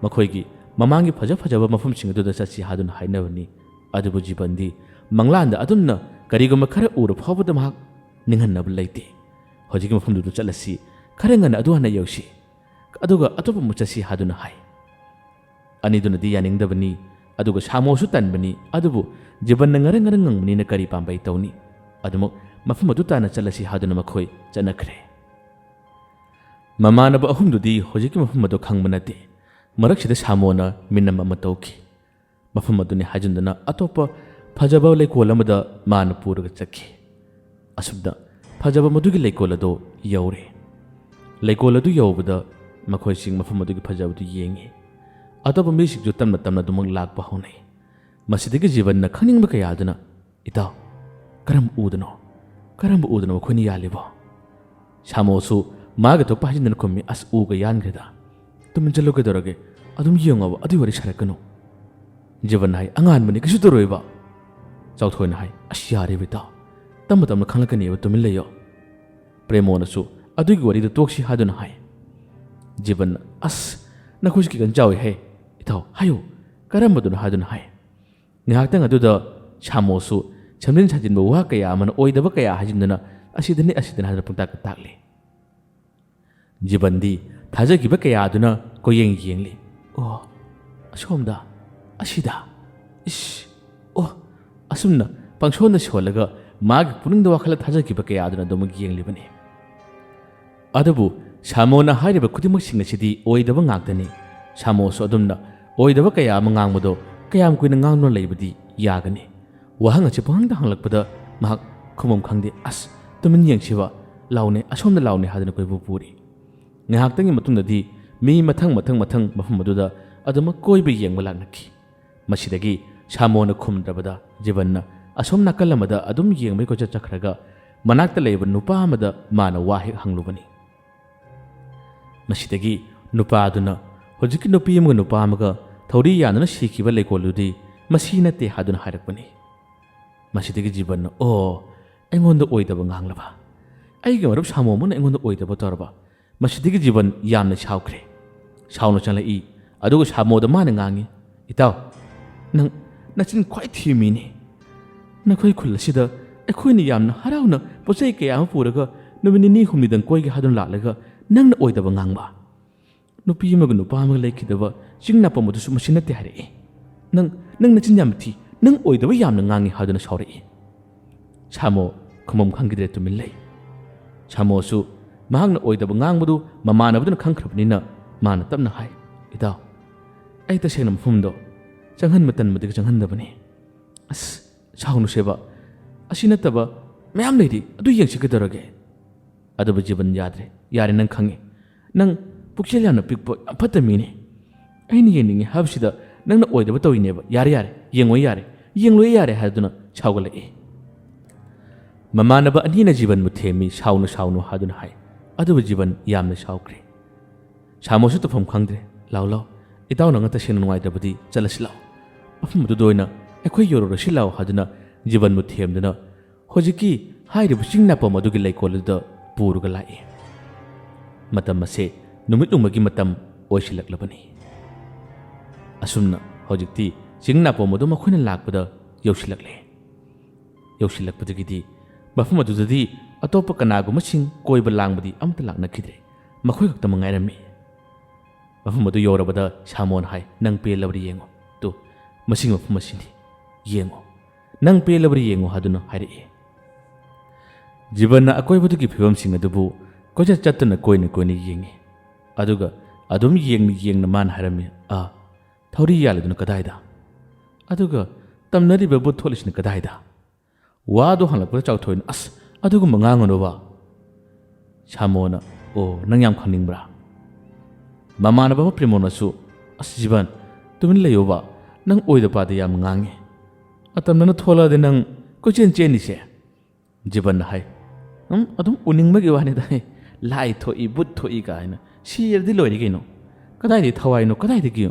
ꯃꯈꯣꯏꯒꯤ ꯃꯃꯥꯡꯒꯤ ꯐꯖ ꯐꯖꯕ ꯃꯐꯝꯁꯤꯡ ꯑꯗꯨꯗ ꯆꯠꯁꯤ ꯍꯥꯏꯗꯨꯅ ꯍꯥꯏꯅꯕꯅꯤ꯫ ꯑꯗꯨꯕꯨ ꯖꯤꯕꯟꯗꯤ ꯃꯪꯂꯥꯟꯗ ꯑꯗꯨꯝꯅ ꯀꯔꯤꯒꯨꯝꯕ ꯈꯔ ꯎꯔ ꯐꯥꯎꯕꯗ ꯃꯍꯥꯛ ꯅꯤꯡꯍꯟꯅꯕ ꯂꯩꯇꯦ꯫ "ꯍꯧꯖꯤꯛꯀꯤ ꯃꯐꯝꯗꯨꯗ ꯆꯠꯂꯁꯤ, ꯈꯔ ꯉꯟꯅ ꯑꯗꯨ ꯍꯥꯟꯅ ꯌꯧꯁꯤ, ꯑꯗꯨꯒ ꯑꯇꯣꯞꯄ ꯑꯃꯨꯛ ꯆꯠꯁꯤ" ꯍꯥꯏꯗꯨꯅ ꯍꯥꯏ꯫ ꯑꯅꯤꯗꯨꯅꯗꯤ ꯌꯥꯅꯤꯡꯗꯕꯅꯤ, ꯑꯗꯨꯒ ꯁꯥꯃꯣꯁꯨ ꯇꯟꯕꯅꯤ꯫ ꯑꯗꯨꯕꯨ ꯖꯤꯕꯟꯅ ꯉꯔꯪ ꯉꯔꯪ ꯉꯪꯕꯅꯤꯅ ꯀꯔꯤ ꯄꯥꯝꯕꯩ ꯇꯧꯅꯤ? ꯑꯗꯨꯃꯛ ꯃꯐꯝ ꯑꯗꯨ ꯇꯥꯟꯅ ꯆꯠꯂꯁꯤ ꯍꯥꯏꯗꯨꯅ ꯃꯈꯣꯏ ꯆꯠꯅꯈ꯭ꯔꯦ꯫ ꯃꯃꯥꯟꯅꯕ ꯑꯍꯨꯝꯗꯨꯗꯤ ꯍꯧꯖꯤꯛꯀꯤ ꯃꯐꯝ ꯑꯗꯨ ꯈꯪꯕ ꯅꯠꯇꯦ꯫ ꯃꯔꯛꯁꯤꯗ ꯁꯥꯃꯣꯅ ꯃꯤꯅꯝ ꯑꯃ ꯇꯧꯈꯤ꯫ ꯃꯐꯝ ꯑꯗꯨꯅꯤ ꯍꯥꯏꯖꯤꯟꯗꯨꯅ ꯑꯇꯣꯞꯄ ꯐꯖꯕ ꯂꯩꯀꯣꯜ ꯑꯃꯗ ꯃꯥꯅ ꯄꯨꯔꯒ ꯆꯠꯈꯤ꯫ ꯑꯁꯨꯝꯅ ꯐꯖꯕ ꯃꯗꯨꯒꯤ ꯂꯩꯀꯣꯜ ꯑꯗꯨ ꯌꯧꯔꯦ꯫ ꯂꯩꯀꯣꯜ ꯑꯗꯨ ꯌꯧꯕꯗ ꯃꯈꯣꯏꯁꯤꯡ ꯃꯐꯝ ꯑꯗꯨꯒꯤ ꯐꯖꯕꯗꯨ ꯌꯦꯡꯉꯤ꯫ ꯑꯇꯣꯞꯄ ꯃꯤꯁꯤꯡꯁꯨ ꯇꯞꯅ ꯇꯞꯅ ꯑꯗꯨꯃꯛ ꯂꯥꯛꯄ ꯍꯧꯅꯩ꯫ ꯃꯁꯤꯗꯒꯤ ꯖꯤꯕꯟꯅ ꯈꯪꯅꯤꯡꯕ ꯀꯌꯥ ꯑꯗꯨꯅ, "ꯏꯇꯥꯎ, ꯀꯔꯝꯕ ꯎꯗꯅꯣ? ꯀꯔꯝꯕ ꯎꯗꯅꯣ ꯃꯈꯣꯏꯅ ꯌꯥꯜꯂꯤꯕꯣ?" ꯁꯥꯃꯣꯁꯨ ꯃꯥꯒꯤ ꯊꯣꯛꯄ ꯍꯥꯏꯖꯤꯟꯗꯅ ꯈꯨꯝꯃꯤ, "ꯑꯁ, ꯎꯒ ꯌꯥꯟꯈ꯭ꯔꯦꯗ꯫ ꯇꯨꯃꯤꯟ ꯆꯠꯂꯨ, ꯀꯩꯗꯧꯔꯒꯦ? ꯑꯗꯨꯝ ꯌꯦꯡꯉꯣꯕ, ꯑꯗꯨꯒꯤ ꯋꯥꯔꯤ ꯁꯥꯔꯛꯀꯅꯨ꯫" ꯖꯤꯕꯟꯅ ꯍꯥꯏ, "ꯑꯉꯥꯟꯕꯅꯤ, ꯀꯩꯁꯨ ꯇꯧꯔꯣꯏꯕ꯫" ꯆꯥꯎꯊꯣꯏꯅ ꯍꯥꯏ, "ꯑꯁ, ꯌꯥꯔꯦꯕ ꯏꯇꯥꯎ, ꯇꯞꯅ ꯇꯞꯅ ꯈꯪꯂꯛꯀꯅꯦꯕ, ꯇꯨꯃꯤꯟ ꯂꯩꯌꯣ꯫" ꯄ꯭ꯔꯦꯃꯣꯅꯁꯨ, "ꯑꯗꯨꯒꯤ ꯋꯥꯔꯤꯗꯨ ꯇꯣꯛꯁꯤ" ꯍꯥꯏꯗꯨꯅ ꯍꯥꯏ꯫ ꯖꯤꯕꯟꯅ, "ꯑꯁ, ꯅꯈꯣꯏꯁꯨ ꯈꯤꯇꯪ ꯆꯥꯎꯏ ꯍꯦ꯫ ꯏꯇꯥꯎ, ꯍꯥꯏꯌꯨ, ꯀꯔꯝꯕꯗꯨꯅꯣ?" ꯍꯥꯏꯗꯨꯅ ꯍꯥꯏ꯫ ꯉꯥꯏꯍꯥꯛꯇꯪ ꯑꯗꯨꯗ ꯁꯥꯃꯣꯁꯨ ꯁꯦꯝꯖꯤꯟ ꯁꯥꯖꯤꯟꯕ ꯋꯥ ꯀꯌꯥ ꯑꯃꯅ ꯑꯣꯏꯗꯕ ꯀꯌꯥ ꯍꯥꯏꯖꯤꯟꯗꯨꯅ, "ꯑꯁꯤꯗꯅꯤ, ꯑꯁꯤꯗꯅꯤ" ꯍꯥꯏꯗꯨꯅ ꯄꯨꯡꯇꯥꯛꯇ ꯇꯥꯛꯂꯤ꯫ ꯖꯤꯕꯟꯗꯤ ꯊꯥꯖꯈꯤꯕ ꯀꯌꯥ ꯑꯗꯨꯅ ꯀꯣꯏꯌꯦꯡ ꯌꯦꯡꯂꯤ꯫ "ꯑꯣ, ꯑꯁꯣꯝꯗ, ꯑꯁꯤꯗ, ꯏꯁ, ꯑꯣ", ꯑꯁꯨꯝꯅ ꯄꯪꯁꯣꯟꯗ ꯁꯣꯜꯂꯒ ꯃꯥꯒꯤ ꯄꯨꯛꯅꯤꯡꯗ ꯋꯥꯈꯜꯗ ꯊꯥꯖꯈꯤꯕ ꯀꯌꯥ ꯑꯗꯨꯅ ꯑꯗꯨꯃꯛ ꯌꯦꯡꯂꯤꯕꯅꯤ꯫ ꯑꯗꯨꯕꯨ ꯁꯥꯃꯣꯅ ꯍꯥꯏꯔꯤꯕ ꯈꯨꯗꯤꯡꯃꯛꯁꯤꯡ ꯑꯁꯤꯗꯤ ꯑꯣꯏꯗꯕ ꯉꯥꯛꯇꯅꯤ꯫ ꯁꯥꯃꯣꯁꯨ ꯑꯗꯨꯝꯅ ꯑꯣꯏꯗꯕ ꯀꯌꯥ ꯑꯃ ꯉꯥꯡꯕꯗꯣ ꯀꯌꯥꯝ ꯀꯨꯏꯅ ꯉꯥꯡꯗꯨꯅ ꯂꯩꯕꯗꯤ ꯌꯥꯒꯅꯤ? ꯋꯥꯍꯪ ꯑꯁꯤ ꯄꯪꯍꯪꯗ ꯍꯪꯂꯛꯄꯗ ꯃꯍꯥꯛ ꯈꯨꯝꯐꯝ ꯈꯪꯗꯦ꯫ "ꯑꯁ, ꯇꯨꯃꯤꯟ ꯌꯦꯡꯁꯤꯕ, ꯂꯥꯎꯅꯦ, ꯑꯁꯣꯝꯗ ꯂꯥꯎꯅꯦ" ꯍꯥꯏꯗꯨꯅ ꯀꯣꯏꯄꯨ ꯄꯨꯔꯤ꯫ ꯉꯥꯏꯍꯥꯛꯇꯪꯒꯤ ꯃꯇꯨꯡꯗꯗꯤ ꯃꯤ ꯃꯊꯪ ꯃꯊꯪ ꯃꯊꯪ ꯃꯐꯝ ꯑꯗꯨꯗ ꯑꯗꯨꯃꯛ ꯀꯣꯏꯕ ꯌꯦꯡꯕ ꯂꯥꯛꯅꯈꯤ꯫ ꯃꯁꯤꯗꯒꯤ ꯁꯥꯃꯣꯅ ꯈꯨꯝꯗ꯭ꯔꯕꯗ ꯖꯤꯕꯟꯅ ꯑꯁꯣꯝ ꯅꯥꯀꯜ ꯑꯃꯗ ꯑꯗꯨꯝ ꯌꯦꯡꯕꯒꯤ ꯀꯣꯏꯆꯠ ꯆꯠꯈ꯭ꯔꯒ ꯃꯅꯥꯛꯇ ꯂꯩꯕ ꯅꯨꯄꯥ ꯑꯃꯗ ꯃꯥꯅ ꯋꯥ ꯍꯦꯛ ꯍꯪꯂꯨꯕꯅꯤ꯫ ꯃꯁꯤꯗꯒꯤ ꯅꯨꯄꯥ ꯑꯗꯨꯅ ꯍꯧꯖꯤꯛꯀꯤ ꯅꯨꯄꯤ ꯑꯃꯒ ꯅꯨꯄꯥ ꯑꯃꯒ ꯊꯧꯔꯤ ꯌꯥꯟꯗꯨꯅ ꯁꯤꯈꯤꯕ ꯂꯩꯀꯣꯜꯗꯨꯗꯤ ꯃꯁꯤ ꯅꯠꯇꯦ ꯍꯥꯏꯗꯨꯅ ꯍꯥꯏꯔꯛꯄꯅꯤ꯫ ꯃꯁꯤꯗꯒꯤ ꯖꯤꯕꯟꯅ, "ꯑꯣ, ꯑꯩꯉꯣꯟꯗ ꯑꯣꯏꯗꯕ ꯉꯥꯡꯂꯕ? ꯑꯩꯒꯤ ꯃꯔꯨꯞ ꯁꯥꯃꯣ ꯑꯃꯅ ꯑꯩꯉꯣꯟꯗ ꯑꯣꯏꯗꯕ ꯇꯧꯔꯕ?" ꯃꯁꯤꯗꯒꯤ ꯖꯤꯕꯟ ꯌꯥꯝꯅ ꯁꯥꯎꯈ꯭ꯔꯦ꯫ ꯁꯥꯎꯅ ꯆꯪꯂꯛꯏ꯫ ꯑꯗꯨꯒ ꯁꯥꯃꯣꯗ ꯃꯥꯅ ꯉꯥꯡꯉꯤ, "ꯏꯇꯥꯎ, ꯅꯪ ꯅꯆꯤꯟ ꯈ꯭ꯋꯥꯏ ꯊꯤꯕ ꯃꯤꯅꯤ꯫ ꯅꯈꯣꯏ ꯈꯨꯜ ꯑꯁꯤꯗ ꯑꯩꯈꯣꯏꯅ ꯌꯥꯝꯅ ꯍꯔꯥꯎꯅ ꯄꯣꯠ ꯆꯩ ꯀꯌꯥ ꯑꯃ ꯄꯨꯔꯒ ꯅꯨꯃꯤꯠ ꯅꯤꯅꯤ ꯍꯨꯝꯅꯤꯗꯪ ꯀꯣꯏꯒꯦ ꯍꯥꯏꯗꯨꯅ ꯂꯥꯛꯂꯒ ꯅꯪꯅ ꯑꯣꯏꯗꯕ ꯉꯥꯡꯕ꯫ ꯅꯨꯄꯤ ꯑꯃꯒ ꯅꯨꯄꯥ ꯑꯃꯒ ꯂꯩꯈꯤꯗꯕ ꯆꯤꯡ ꯅꯥꯄꯝ ꯑꯗꯨꯁꯨ ꯃꯁꯤ ꯅꯠꯇꯦ ꯍꯥꯏꯔꯛꯏ꯫ ꯅꯪ, ꯅꯪ ꯅꯆꯤꯟ ꯌꯥꯝ ꯊꯤ, ꯅꯪ ꯑꯣꯏꯗꯕ ꯌꯥꯝꯅ ꯉꯥꯡꯉꯤ" ꯍꯥꯏꯗꯨꯅ ꯁꯥꯎꯔꯛꯏ꯫ ꯁꯥꯃꯣ ꯈꯨꯝꯐꯝ ꯈꯪꯈꯤꯗ꯭ꯔꯦ, ꯇꯨꯃꯤꯟ ꯂꯩ꯫ ꯁꯥꯃꯣꯁꯨ ꯃꯍꯥꯛꯅ ꯑꯣꯏꯗꯕ ꯉꯥꯡꯕꯗꯨ ꯃꯃꯥꯟꯅꯕꯗꯨꯅ ꯈꯪꯈ꯭ꯔꯕꯅꯤꯅ ꯃꯥꯅ ꯇꯞꯅ ꯍꯥꯏ, "ꯏꯇꯥꯎ, ꯑꯩ ꯇꯁꯦꯡꯅ ꯃꯐꯝꯗꯣ ꯆꯪꯍꯟꯕ ꯇꯟꯕꯗꯒꯤ ꯆꯪꯍꯟꯗꯕꯅꯤ꯫ ꯑꯁ, ꯁꯥꯎꯅꯨꯁꯦꯕ, ꯑꯁꯤ ꯅꯠꯇꯕ ꯃꯌꯥꯝ ꯂꯩꯔꯤ, ꯑꯗꯨ ꯌꯦꯡꯁꯤ ꯀꯩꯗꯧꯔꯒꯦ?" ꯑꯗꯨꯕꯨ ꯖꯤꯕꯟ ꯌꯥꯗ꯭ꯔꯦ꯫ "ꯌꯥꯔꯦ, ꯅꯪ ꯈꯪꯉꯤ, ꯅꯪ ꯄꯨꯛꯆꯦꯜ ꯌꯥꯝꯅ ꯄꯤꯛꯄ, ꯌꯥꯝ ꯐꯠꯇ ꯃꯤꯅꯤ꯫ ꯑꯩꯅ ꯌꯦꯡꯅꯤꯡꯉꯤ ꯍꯥꯏꯕꯁꯤꯗ ꯅꯪꯅ ꯑꯣꯏꯗꯕ ꯇꯧꯔꯤꯅꯦꯕ꯫ ꯌꯥꯔꯦ, ꯌꯥꯔꯦ, ꯌꯦꯡꯉꯣꯏ ꯌꯥꯔꯦ, ꯌꯦꯡꯂꯣꯏ ꯌꯥꯔꯦ" ꯍꯥꯏꯗꯨꯅ ꯁꯥꯎꯒꯠꯂꯛꯏ꯫ ꯃꯃꯥꯟꯅꯕ ꯑꯅꯤꯅ ꯖꯤꯕꯟꯕꯨ ꯊꯦꯝꯃꯤ, "ꯁꯥꯎꯅꯨ, ꯁꯥꯎꯅꯨ" ꯍꯥꯏꯗꯨꯅ ꯍꯥꯏ꯫ ꯑꯗꯨꯕꯨ ꯖꯤꯕꯟ ꯌꯥꯝꯅ ꯁꯥꯎꯈ꯭ꯔꯦ꯫ ꯁꯥꯃꯣꯁꯨ ꯇꯧꯐꯝ ꯈꯪꯗ꯭ꯔꯦ꯫ "ꯂꯥꯎ, ꯂꯥꯎ, ꯏꯇꯥꯎ ꯅꯪꯅ ꯇꯁꯦꯡꯅ ꯅꯨꯡꯉꯥꯏꯇ꯭ꯔꯕꯗꯤ ꯆꯠꯂꯁꯤ ꯂꯥꯎ꯫ ꯃꯐꯝ ꯑꯗꯨꯗ ꯑꯣꯏꯅ ꯑꯩꯈꯣꯏ ꯌꯧꯔꯨꯔꯁꯤ ꯂꯥꯎ" ꯍꯥꯏꯗꯨꯅ ꯖꯤꯕꯟꯕꯨ ꯊꯦꯝꯗꯨꯅ ꯍꯧꯖꯤꯛꯀꯤ ꯍꯥꯏꯔꯤꯕ ꯆꯤꯡ ꯅꯥꯄꯣꯝ ꯑꯗꯨꯒꯤ ꯂꯩꯀꯣꯜ ꯑꯗꯨꯗ ꯄꯨꯔꯒ ꯂꯥꯛꯏ꯫ ꯃꯇꯝ ꯑꯁꯦ ꯅꯨꯃꯤꯠ ꯌꯨꯡꯕꯒꯤ ꯃꯇꯝ ꯑꯣꯏꯁꯤꯜꯂꯛꯂꯕꯅꯤ꯫ ꯑꯁꯨꯝꯅ ꯍꯧꯖꯤꯛꯇꯤ ꯆꯤꯡ ꯅꯥꯄꯣꯝ ꯑꯗꯨ ꯃꯈꯣꯏꯅ ꯂꯥꯛꯄꯗ ꯌꯧꯁꯤꯜꯂꯛꯂꯦ꯫ ꯌꯧꯁꯤꯜꯂꯛꯄꯗꯒꯤꯗꯤ ꯃꯐꯝ ꯑꯗꯨꯗꯗꯤ ꯑꯇꯣꯞꯄ ꯀꯅꯥꯒꯨꯝꯕꯁꯤꯡ ꯀꯣꯏꯕ ꯂꯥꯡꯕꯗꯤ ꯑꯃꯠꯇ ꯂꯥꯛꯅꯈꯤꯗ꯭ꯔꯦ꯫ ꯃꯈꯣꯏ ꯈꯛꯇꯃꯛ ꯉꯥꯏꯔꯝꯃꯤ꯫ ꯃꯐꯝ ꯑꯗꯨ ꯌꯧꯔꯕꯗ ꯁꯥꯃꯣꯅ ꯍꯥꯏ, "ꯅꯪ ꯄꯦꯜꯂꯕꯗꯤ ꯌꯦꯡꯉꯨ꯫ ꯇꯨ, ꯃꯁꯤꯒꯤ ꯃꯐꯝ ꯑꯁꯤꯅꯤ꯫ ꯌꯦꯡꯉꯨ꯫ ꯅꯪ ꯄꯦꯜꯂꯕꯗꯤ ꯌꯦꯡꯉꯨ" ꯍꯥꯏꯗꯨꯅ ꯍꯥꯏꯔꯛꯏ꯫ ꯖꯤꯕꯟꯅ ꯑꯀꯣꯏꯕꯗꯨꯒꯤ ꯐꯤꯕꯝꯁꯤꯡ ꯑꯗꯨꯕꯨ ꯀꯣꯏꯆꯠ ꯆꯠꯇꯨꯅ ꯀꯣꯏꯅ ꯀꯣꯏꯅ ꯌꯦꯡꯉꯤ꯫ ꯑꯗꯨꯒ ꯑꯗꯨꯝ ꯌꯦꯡꯅ ꯌꯦꯡꯅ ꯃꯥꯅ ꯍꯥꯏꯔꯝꯃꯤ, "ꯑꯥ, ꯊꯧꯔꯤ ꯌꯥꯜꯂꯤꯗꯨꯅ ꯀꯗꯥꯏꯗ? ꯑꯗꯨꯒ ꯇꯝꯅꯔꯤꯕ ꯕꯨꯠ ꯊꯣꯛꯂꯤꯁꯤꯅ ꯀꯗꯥꯏꯗ?" ꯋꯥꯗꯨ ꯍꯪꯂꯛꯄꯗ ꯆꯥꯎꯊꯣꯏꯅ, "ꯑꯁ, ꯑꯗꯨꯒꯨꯝꯕ ꯉꯥꯡꯒꯅꯨꯕ꯫" ꯁꯥꯃꯣꯅ, "ꯑꯣ, ꯅꯪ ꯌꯥꯝ ꯈꯪꯅꯤꯡꯕ꯭ꯔꯥ?" ꯃꯃꯥꯟꯅꯕ ꯑꯃ ꯄ꯭ꯔꯤꯃꯣꯅꯁꯨ, "ꯑꯁ ꯖꯤꯕꯟ, ꯇꯨꯃꯤꯟ ꯂꯩꯌꯣꯕ, ꯅꯪ ꯑꯣꯏꯗ ꯄꯥꯗ ꯌꯥꯝ ꯉꯥꯡꯉꯤ꯫ ꯑꯇꯝꯅꯅ ꯊꯣꯛꯂꯛꯑꯗꯤ ꯅꯪ ꯀꯣꯏꯆꯦꯟ ꯆꯦꯟꯅꯤꯁꯦ?" ꯖꯤꯕꯟꯅ ꯍꯥꯏ, "ꯎꯝ, ꯑꯗꯨꯝ ꯎꯅꯤꯡꯕꯒꯤ ꯋꯥꯅꯤꯗ, ꯂꯥꯏ ꯊꯣꯛꯏ, ꯕꯨꯠ ꯊꯣꯛꯏ ꯀꯥꯏꯅ꯫ ꯁꯤꯔꯗꯤ ꯂꯣꯏꯔꯦ ꯀꯩꯅꯣ꯫ ꯀꯗꯥꯏꯗꯒꯤ ꯊꯋꯥꯏꯅꯣ? ꯀꯗꯥꯏꯗꯒꯤ?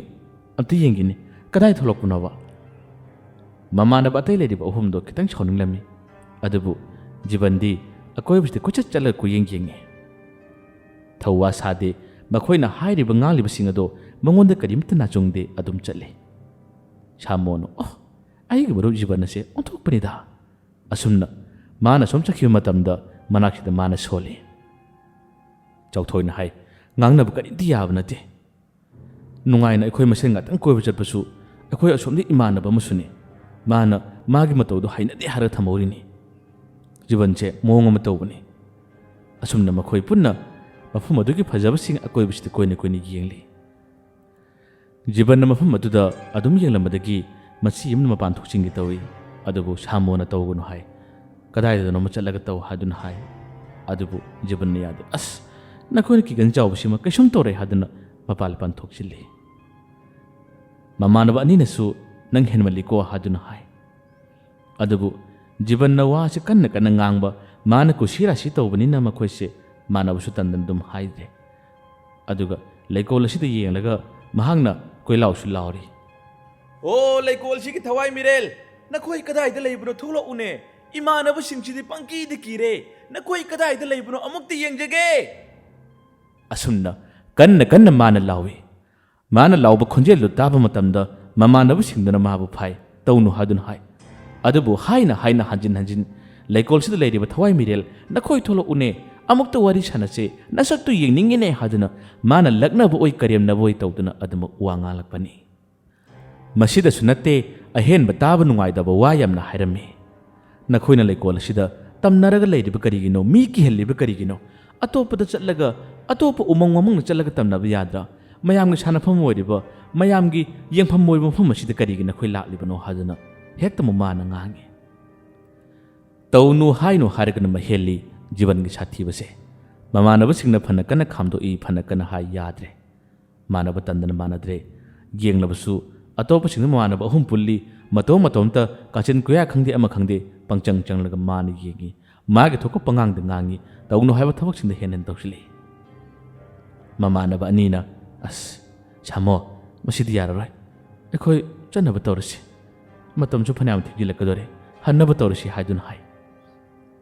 ꯑꯝꯇ ꯌꯦꯡꯒꯦꯅꯦ꯫ ꯀꯗꯥꯏ ꯊꯣꯛꯂꯛꯄꯅꯣꯕ?" ꯃꯃꯥꯟꯅꯕ ꯑꯇꯩ ꯂꯩꯔꯤꯕ ꯑꯍꯨꯝꯗꯣ ꯈꯤꯇꯪ ꯁꯥꯎꯅꯤꯡꯂꯝꯃꯤ꯫ ꯑꯗꯨꯕꯨ ꯖꯤꯕꯟꯗꯤ ꯑꯀꯣꯏꯕꯁꯤꯗ ꯀꯣꯏꯆꯠ ꯆꯠꯂꯒ ꯀꯣꯏꯌꯦꯡ ꯌꯦꯡꯉꯤ꯫ ꯊꯧꯋꯥ ꯁꯥꯗꯦ꯫ ꯃꯈꯣꯏꯅ ꯍꯥꯏꯔꯤꯕ ꯉꯥꯡꯂꯤꯕꯁꯤꯡ ꯑꯗꯣ ꯃꯉꯣꯟꯗ ꯀꯔꯤꯝꯇ ꯅꯥꯆꯨꯡꯗꯦ, ꯑꯗꯨꯝ ꯆꯠꯂꯤ꯫ ꯁꯥꯃꯣꯅ, "ꯑꯣ, ꯑꯩꯒꯤ ꯃꯔꯨꯞ ꯖꯤꯕꯟ ꯑꯁꯦ ꯑꯣꯟꯊꯣꯛꯄꯅꯤꯗ꯫" ꯑꯁꯨꯝꯅ ꯃꯥꯅ ꯁꯨꯝ ꯆꯠꯈꯤꯕ ꯃꯇꯝꯗ ꯃꯅꯥꯛꯁꯤꯗ ꯃꯥꯅ ꯁꯣꯜꯂꯤ꯫ ꯆꯥꯎꯊꯣꯏꯅ ꯍꯥꯏ, "ꯉꯥꯡꯅꯕ ꯀꯔꯤꯝꯇ ꯌꯥꯕ ꯅꯠꯇꯦ꯫ ꯅꯨꯡꯉꯥꯏꯅ ꯑꯩꯈꯣꯏ ꯃꯁꯦꯟ ꯉꯥꯛꯇꯪ ꯀꯣꯏꯕ ꯆꯠꯄꯁꯨ ꯑꯩꯈꯣꯏ ꯑꯁꯣꯝꯗ ꯏꯃꯥꯟꯅꯕ ꯑꯃꯁꯨꯅꯤ꯫ ꯃꯥꯅ ꯃꯥꯒꯤ ꯃꯇꯧꯗꯣ ꯍꯩꯅꯗꯦ ꯍꯥꯏꯔꯒ ꯊꯝꯍꯧꯔꯤꯅꯤ꯫" ꯖꯤꯕꯟꯁꯦ ꯃꯑꯣꯡ ꯑꯃ ꯇꯧꯕꯅꯤ꯫ ꯑꯁꯨꯝꯅ ꯃꯈꯣꯏ ꯄꯨꯟꯅ ꯃꯐꯝ ꯑꯗꯨꯒꯤ ꯐꯖꯕꯁꯤꯡ ꯑꯀꯣꯏꯕꯁꯤꯗ ꯀꯣꯏꯅ ꯀꯣꯏꯅ ꯌꯦꯡꯂꯤ꯫ ꯖꯤꯕꯟꯅ ꯃꯐꯝ ꯑꯗꯨꯗ ꯑꯗꯨꯝ ꯌꯦꯡꯂꯝꯕꯗꯒꯤ ꯃꯆꯤ ꯑꯃꯅ ꯃꯄꯥꯟ ꯊꯣꯛꯆꯤꯟꯒꯦ ꯇꯧꯏ꯫ ꯑꯗꯨꯕꯨ ꯁꯥꯃꯣꯅ "ꯇꯧꯒꯅꯨ" ꯍꯥꯏ꯫ "ꯀꯗꯥꯏꯗꯅꯣ ꯑꯃ ꯆꯠꯂꯒ ꯇꯧ" ꯍꯥꯏꯗꯨꯅ ꯍꯥꯏ꯫ ꯑꯗꯨꯕꯨ ꯖꯤꯕꯟꯅ ꯌꯥꯗꯦ꯫ "ꯑꯁ, ꯅꯈꯣꯏꯅ ꯀꯤꯒꯟ ꯆꯥꯎꯕꯁꯤꯃ ꯀꯩꯁꯨꯝ ꯇꯧꯔꯣꯏ" ꯍꯥꯏꯗꯨꯅ ꯃꯄꯥꯟ ꯂꯨꯄꯥꯟ ꯊꯣꯛꯆꯤꯜꯂꯤ꯫ ꯃꯃꯥꯟꯅꯕ ꯑꯅꯤꯅꯁꯨ "ꯅꯪ ꯍꯦꯟꯃꯜꯂꯤꯀꯣ" ꯍꯥꯏꯗꯨꯅ ꯍꯥꯏ꯫ ꯑꯗꯨꯕꯨ ꯖꯤꯕꯟꯅ ꯋꯥꯁꯦ ꯀꯟꯅ ꯀꯟꯅ ꯉꯥꯡꯕ, ꯃꯥꯅ ꯀꯨꯁꯤ ꯔꯥꯁꯤ ꯇꯧꯕꯅꯤꯅ ꯃꯈꯣꯏꯁꯦ ꯃꯥꯟꯅꯕꯁꯨ ꯇꯟꯗꯅ ꯑꯗꯨꯝ ꯍꯥꯏꯗ꯭ꯔꯦ꯫ ꯑꯗꯨꯒ ꯂꯩꯀꯣꯜ ꯑꯁꯤꯗ ꯌꯦꯡꯂꯒ ꯃꯍꯥꯛꯅ ꯀꯣꯏꯂꯥꯎꯁꯨ ꯂꯥꯎꯔꯤ꯫ "ꯑꯣ, ꯂꯩꯀꯣꯜꯁꯤꯒꯤ ꯊꯋꯥꯏ ꯃꯤꯔꯦꯜ, ꯅꯈꯣꯏ ꯀꯗꯥꯏꯗ ꯂꯩꯕꯅꯣ? ꯊꯣꯛꯂꯛꯎꯅꯦ꯫ ꯏꯃꯥꯟꯅꯕꯁꯤꯡꯁꯤꯗꯤ ꯄꯪꯀꯤꯗ ꯀꯤꯔꯦ꯫ ꯅꯈꯣꯏ ꯀꯗꯥꯏꯗ ꯂꯩꯕꯅꯣ? ꯑꯃꯨꯛꯇ ꯌꯦꯡꯖꯒꯦ!" ꯑꯁꯨꯝꯅ ꯀꯟꯅ ꯀꯟꯅ ꯃꯥꯅ ꯂꯥꯎꯏ꯫ ꯃꯥꯅ ꯂꯥꯎꯕ ꯈꯣꯟꯖꯦꯜꯗꯨ ꯇꯥꯕ ꯃꯇꯝꯗ ꯃꯃꯥꯟꯅꯕꯁꯤꯡꯗꯨꯅ ꯃꯥꯕꯨ ꯐꯥꯏ, "ꯇꯧꯅꯨ" ꯍꯥꯏꯗꯨꯅ ꯍꯥꯏ꯫ ꯑꯗꯨꯕꯨ ꯍꯥꯏꯅ ꯍꯥꯏꯅ ꯍꯟꯖꯤꯟ ꯍꯟꯖꯤꯟ ꯂꯩꯀꯣꯜꯁꯤꯗ ꯂꯩꯔꯤꯕ ꯊꯋꯥꯏ ꯃꯤꯔꯦꯜ, "ꯅꯈꯣꯏ ꯊꯣꯛꯂꯛꯎꯅꯦ, ꯑꯃꯨꯛꯇ ꯋꯥꯔꯤ ꯁꯥꯟꯅꯁꯦ, ꯅꯁꯛꯇꯨ ꯌꯦꯡꯅꯤꯡꯉꯤꯅꯦ" ꯍꯥꯏꯗꯨꯅ ꯃꯥꯅ ꯂꯛꯅꯕ ꯑꯣꯏ ꯀꯔꯦꯝꯅꯕ ꯑꯣꯏ ꯇꯧꯗꯨꯅ ꯑꯗꯨꯃꯛ ꯋꯥ ꯉꯥꯡꯂꯛꯄꯅꯤ꯫ ꯃꯁꯤꯗꯁꯨ ꯅꯠꯇꯦ, ꯑꯍꯦꯟꯕ ꯇꯥꯕ ꯅꯨꯡꯉꯥꯏꯇꯕ ꯋꯥ ꯌꯥꯝꯅ ꯍꯥꯏꯔꯝꯃꯤ꯫ "ꯅꯈꯣꯏꯅ ꯂꯩꯀꯣꯜ ꯑꯁꯤꯗ ꯇꯝꯅꯔꯒ ꯂꯩꯔꯤꯕ ꯀꯔꯤꯒꯤꯅꯣ? ꯃꯤ ꯀꯤꯍꯜꯂꯤꯕ ꯀꯔꯤꯒꯤꯅꯣ? ꯑꯇꯣꯞꯄꯗ ꯆꯠꯂꯒ ꯑꯇꯣꯞꯄ ꯎꯃꯪ ꯋꯥꯃꯪꯗ ꯆꯠꯂꯒ ꯇꯝꯅꯕ ꯌꯥꯗ꯭ꯔꯥ? ꯃꯌꯥꯝꯒꯤ ꯁꯥꯟꯅꯐꯝ ꯑꯣꯏꯔꯤꯕ, ꯃꯌꯥꯝꯒꯤ ꯌꯦꯡꯐꯝ ꯑꯣꯏꯕ ꯃꯐꯝ ꯑꯁꯤꯗ ꯀꯔꯤꯒꯤ ꯅꯈꯣꯏ ꯂꯥꯛꯂꯤꯕꯅꯣ?" ꯍꯥꯏꯗꯨꯅ ꯍꯦꯛꯇ ꯃꯃꯥꯅ ꯉꯥꯡꯉꯤ꯫ "ꯇꯧꯅꯨ ꯍꯥꯏꯅꯨ" ꯍꯥꯏꯔꯒꯅ ꯃꯍꯦꯜꯂꯤ ꯖꯤꯕꯟꯒꯤ ꯁꯥꯊꯤꯕꯁꯦ꯫ ꯃꯃꯥꯟꯅꯕꯁꯤꯡꯅ ꯐꯅ ꯀꯟꯅ ꯈꯥꯝꯗꯣꯛꯏ, ꯐꯅ ꯀꯟꯅ ꯍꯥꯏ, ꯌꯥꯗ꯭ꯔꯦ꯫ ꯃꯥꯟꯅꯕ ꯇꯟꯗꯅ ꯃꯥꯟꯅꯗ꯭ꯔꯦ꯫ ꯌꯦꯡꯂꯕꯁꯨ ꯑꯇꯣꯞꯄꯁꯤꯡꯗ ꯃꯃꯥꯟꯅꯕ ꯑꯍꯨꯝ ꯄꯨꯜꯂꯤ, ꯃꯇꯣꯝ ꯃꯇꯣꯝꯇ ꯀꯥꯆꯤꯟ ꯀꯣꯌꯥ ꯈꯪꯗꯦ ꯑꯃ ꯈꯪꯗꯦ ꯄꯪꯆꯪ ꯆꯪꯂꯒ ꯃꯥꯅ ꯌꯦꯡꯉꯤ꯫ ꯃꯥꯒꯤ ꯊꯣꯛꯄ ꯄꯉꯥꯡꯗ ꯉꯥꯡꯉꯤ, ꯇꯧꯅꯨ ꯍꯥꯏꯕ ꯊꯕꯛꯁꯤꯡꯗ ꯍꯦꯟꯅ ꯍꯦꯟꯅ ꯇꯧꯁꯤꯜꯂꯛꯏ꯫ ꯃꯃꯥꯟꯅꯕ ꯑꯅꯤꯅ, "ꯑꯁ, ꯁꯥꯃꯣ, ꯃꯁꯤꯗꯤ ꯌꯥꯔꯔꯣꯏ꯫ ꯑꯩꯈꯣꯏ ꯆꯠꯅꯕ ꯇꯧꯔꯁꯤ꯫ ꯃꯇꯝꯁꯨ ꯐꯅꯌꯥꯝ ꯊꯦꯡꯖꯤꯜꯂꯛꯀꯗꯣꯔꯦ꯫ ꯍꯟꯅꯕ ꯇꯧꯔꯁꯤ" ꯍꯥꯏꯗꯨꯅ ꯍꯥꯏ꯫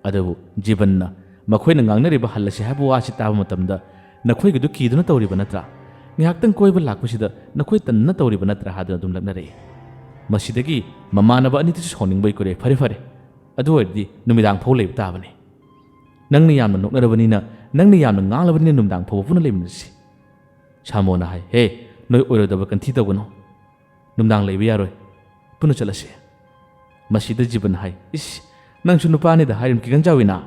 ꯑꯗꯨꯕꯨ ꯖꯤꯕꯟꯅ ꯃꯈꯣꯏꯅ ꯉꯥꯡꯅꯔꯤꯕ "ꯍꯜꯂꯁꯤ" ꯍꯥꯏꯕ ꯋꯥꯁꯤ ꯇꯥꯕ ꯃꯇꯝꯗ, "ꯅꯈꯣꯏꯒꯤꯗꯨ ꯀꯤꯗꯨꯅ ꯇꯧꯔꯤꯕ ꯅꯠꯇ꯭ꯔꯥ? ꯉꯥꯏꯍꯥꯛꯇꯪ ꯀꯣꯏꯕ ꯂꯥꯛꯄꯁꯤꯗ ꯅꯈꯣꯏ ꯇꯟꯗꯅ ꯇꯧꯔꯤꯕ ꯅꯠꯇ꯭ꯔꯥ?" ꯍꯥꯏꯗꯨꯅ ꯑꯗꯨꯝ ꯂꯛꯅꯔꯛꯏ꯫ ꯃꯁꯤꯗꯒꯤ ꯃꯃꯥꯟꯅꯕ ꯑꯅꯤꯗꯨꯁꯨ ꯁꯥꯎꯅꯤꯡꯕ ꯑꯣꯏꯈ꯭ꯔꯦ꯫ "ꯐꯔꯦ, ꯐꯔꯦ, ꯑꯗꯨ ꯑꯣꯏꯔꯗꯤ ꯅꯨꯃꯤꯗꯥꯡ ꯐꯥꯎ ꯂꯩꯕ ꯇꯥꯕꯅꯤ꯫ ꯅꯪꯅ ꯌꯥꯝꯅ ꯅꯣꯛꯅꯔꯕꯅꯤꯅ, ꯅꯪꯅ ꯌꯥꯝꯅ ꯉꯥꯡꯂꯕꯅꯤꯅ ꯅꯨꯃꯤꯗꯥꯡ ꯐꯥꯎꯕ ꯄꯨꯟꯅ ꯂꯩꯃꯤꯟꯅꯁꯤ꯫" ꯁꯥꯃꯣꯅ ꯍꯥꯏ, "ꯍꯦ, ꯅꯣꯏ ꯑꯣꯏꯔꯣꯏꯗꯕ ꯀꯟꯊꯤ ꯇꯧꯒꯅꯨ꯫ ꯅꯨꯃꯤꯗꯥꯡ ꯂꯩꯕ ꯌꯥꯔꯣꯏ꯫ ꯄꯨꯟꯅ ꯆꯠꯂꯁꯤ꯫" ꯃꯁꯤꯗ ꯖꯤꯕꯟ ꯍꯥꯏ, "ꯏꯁ, "ꯅꯪꯁꯨ ꯅꯨꯄꯥꯅꯤꯗ ꯍꯥꯏꯔꯤꯝ ꯀꯤꯒꯟ ꯆꯥꯎꯏꯅ?"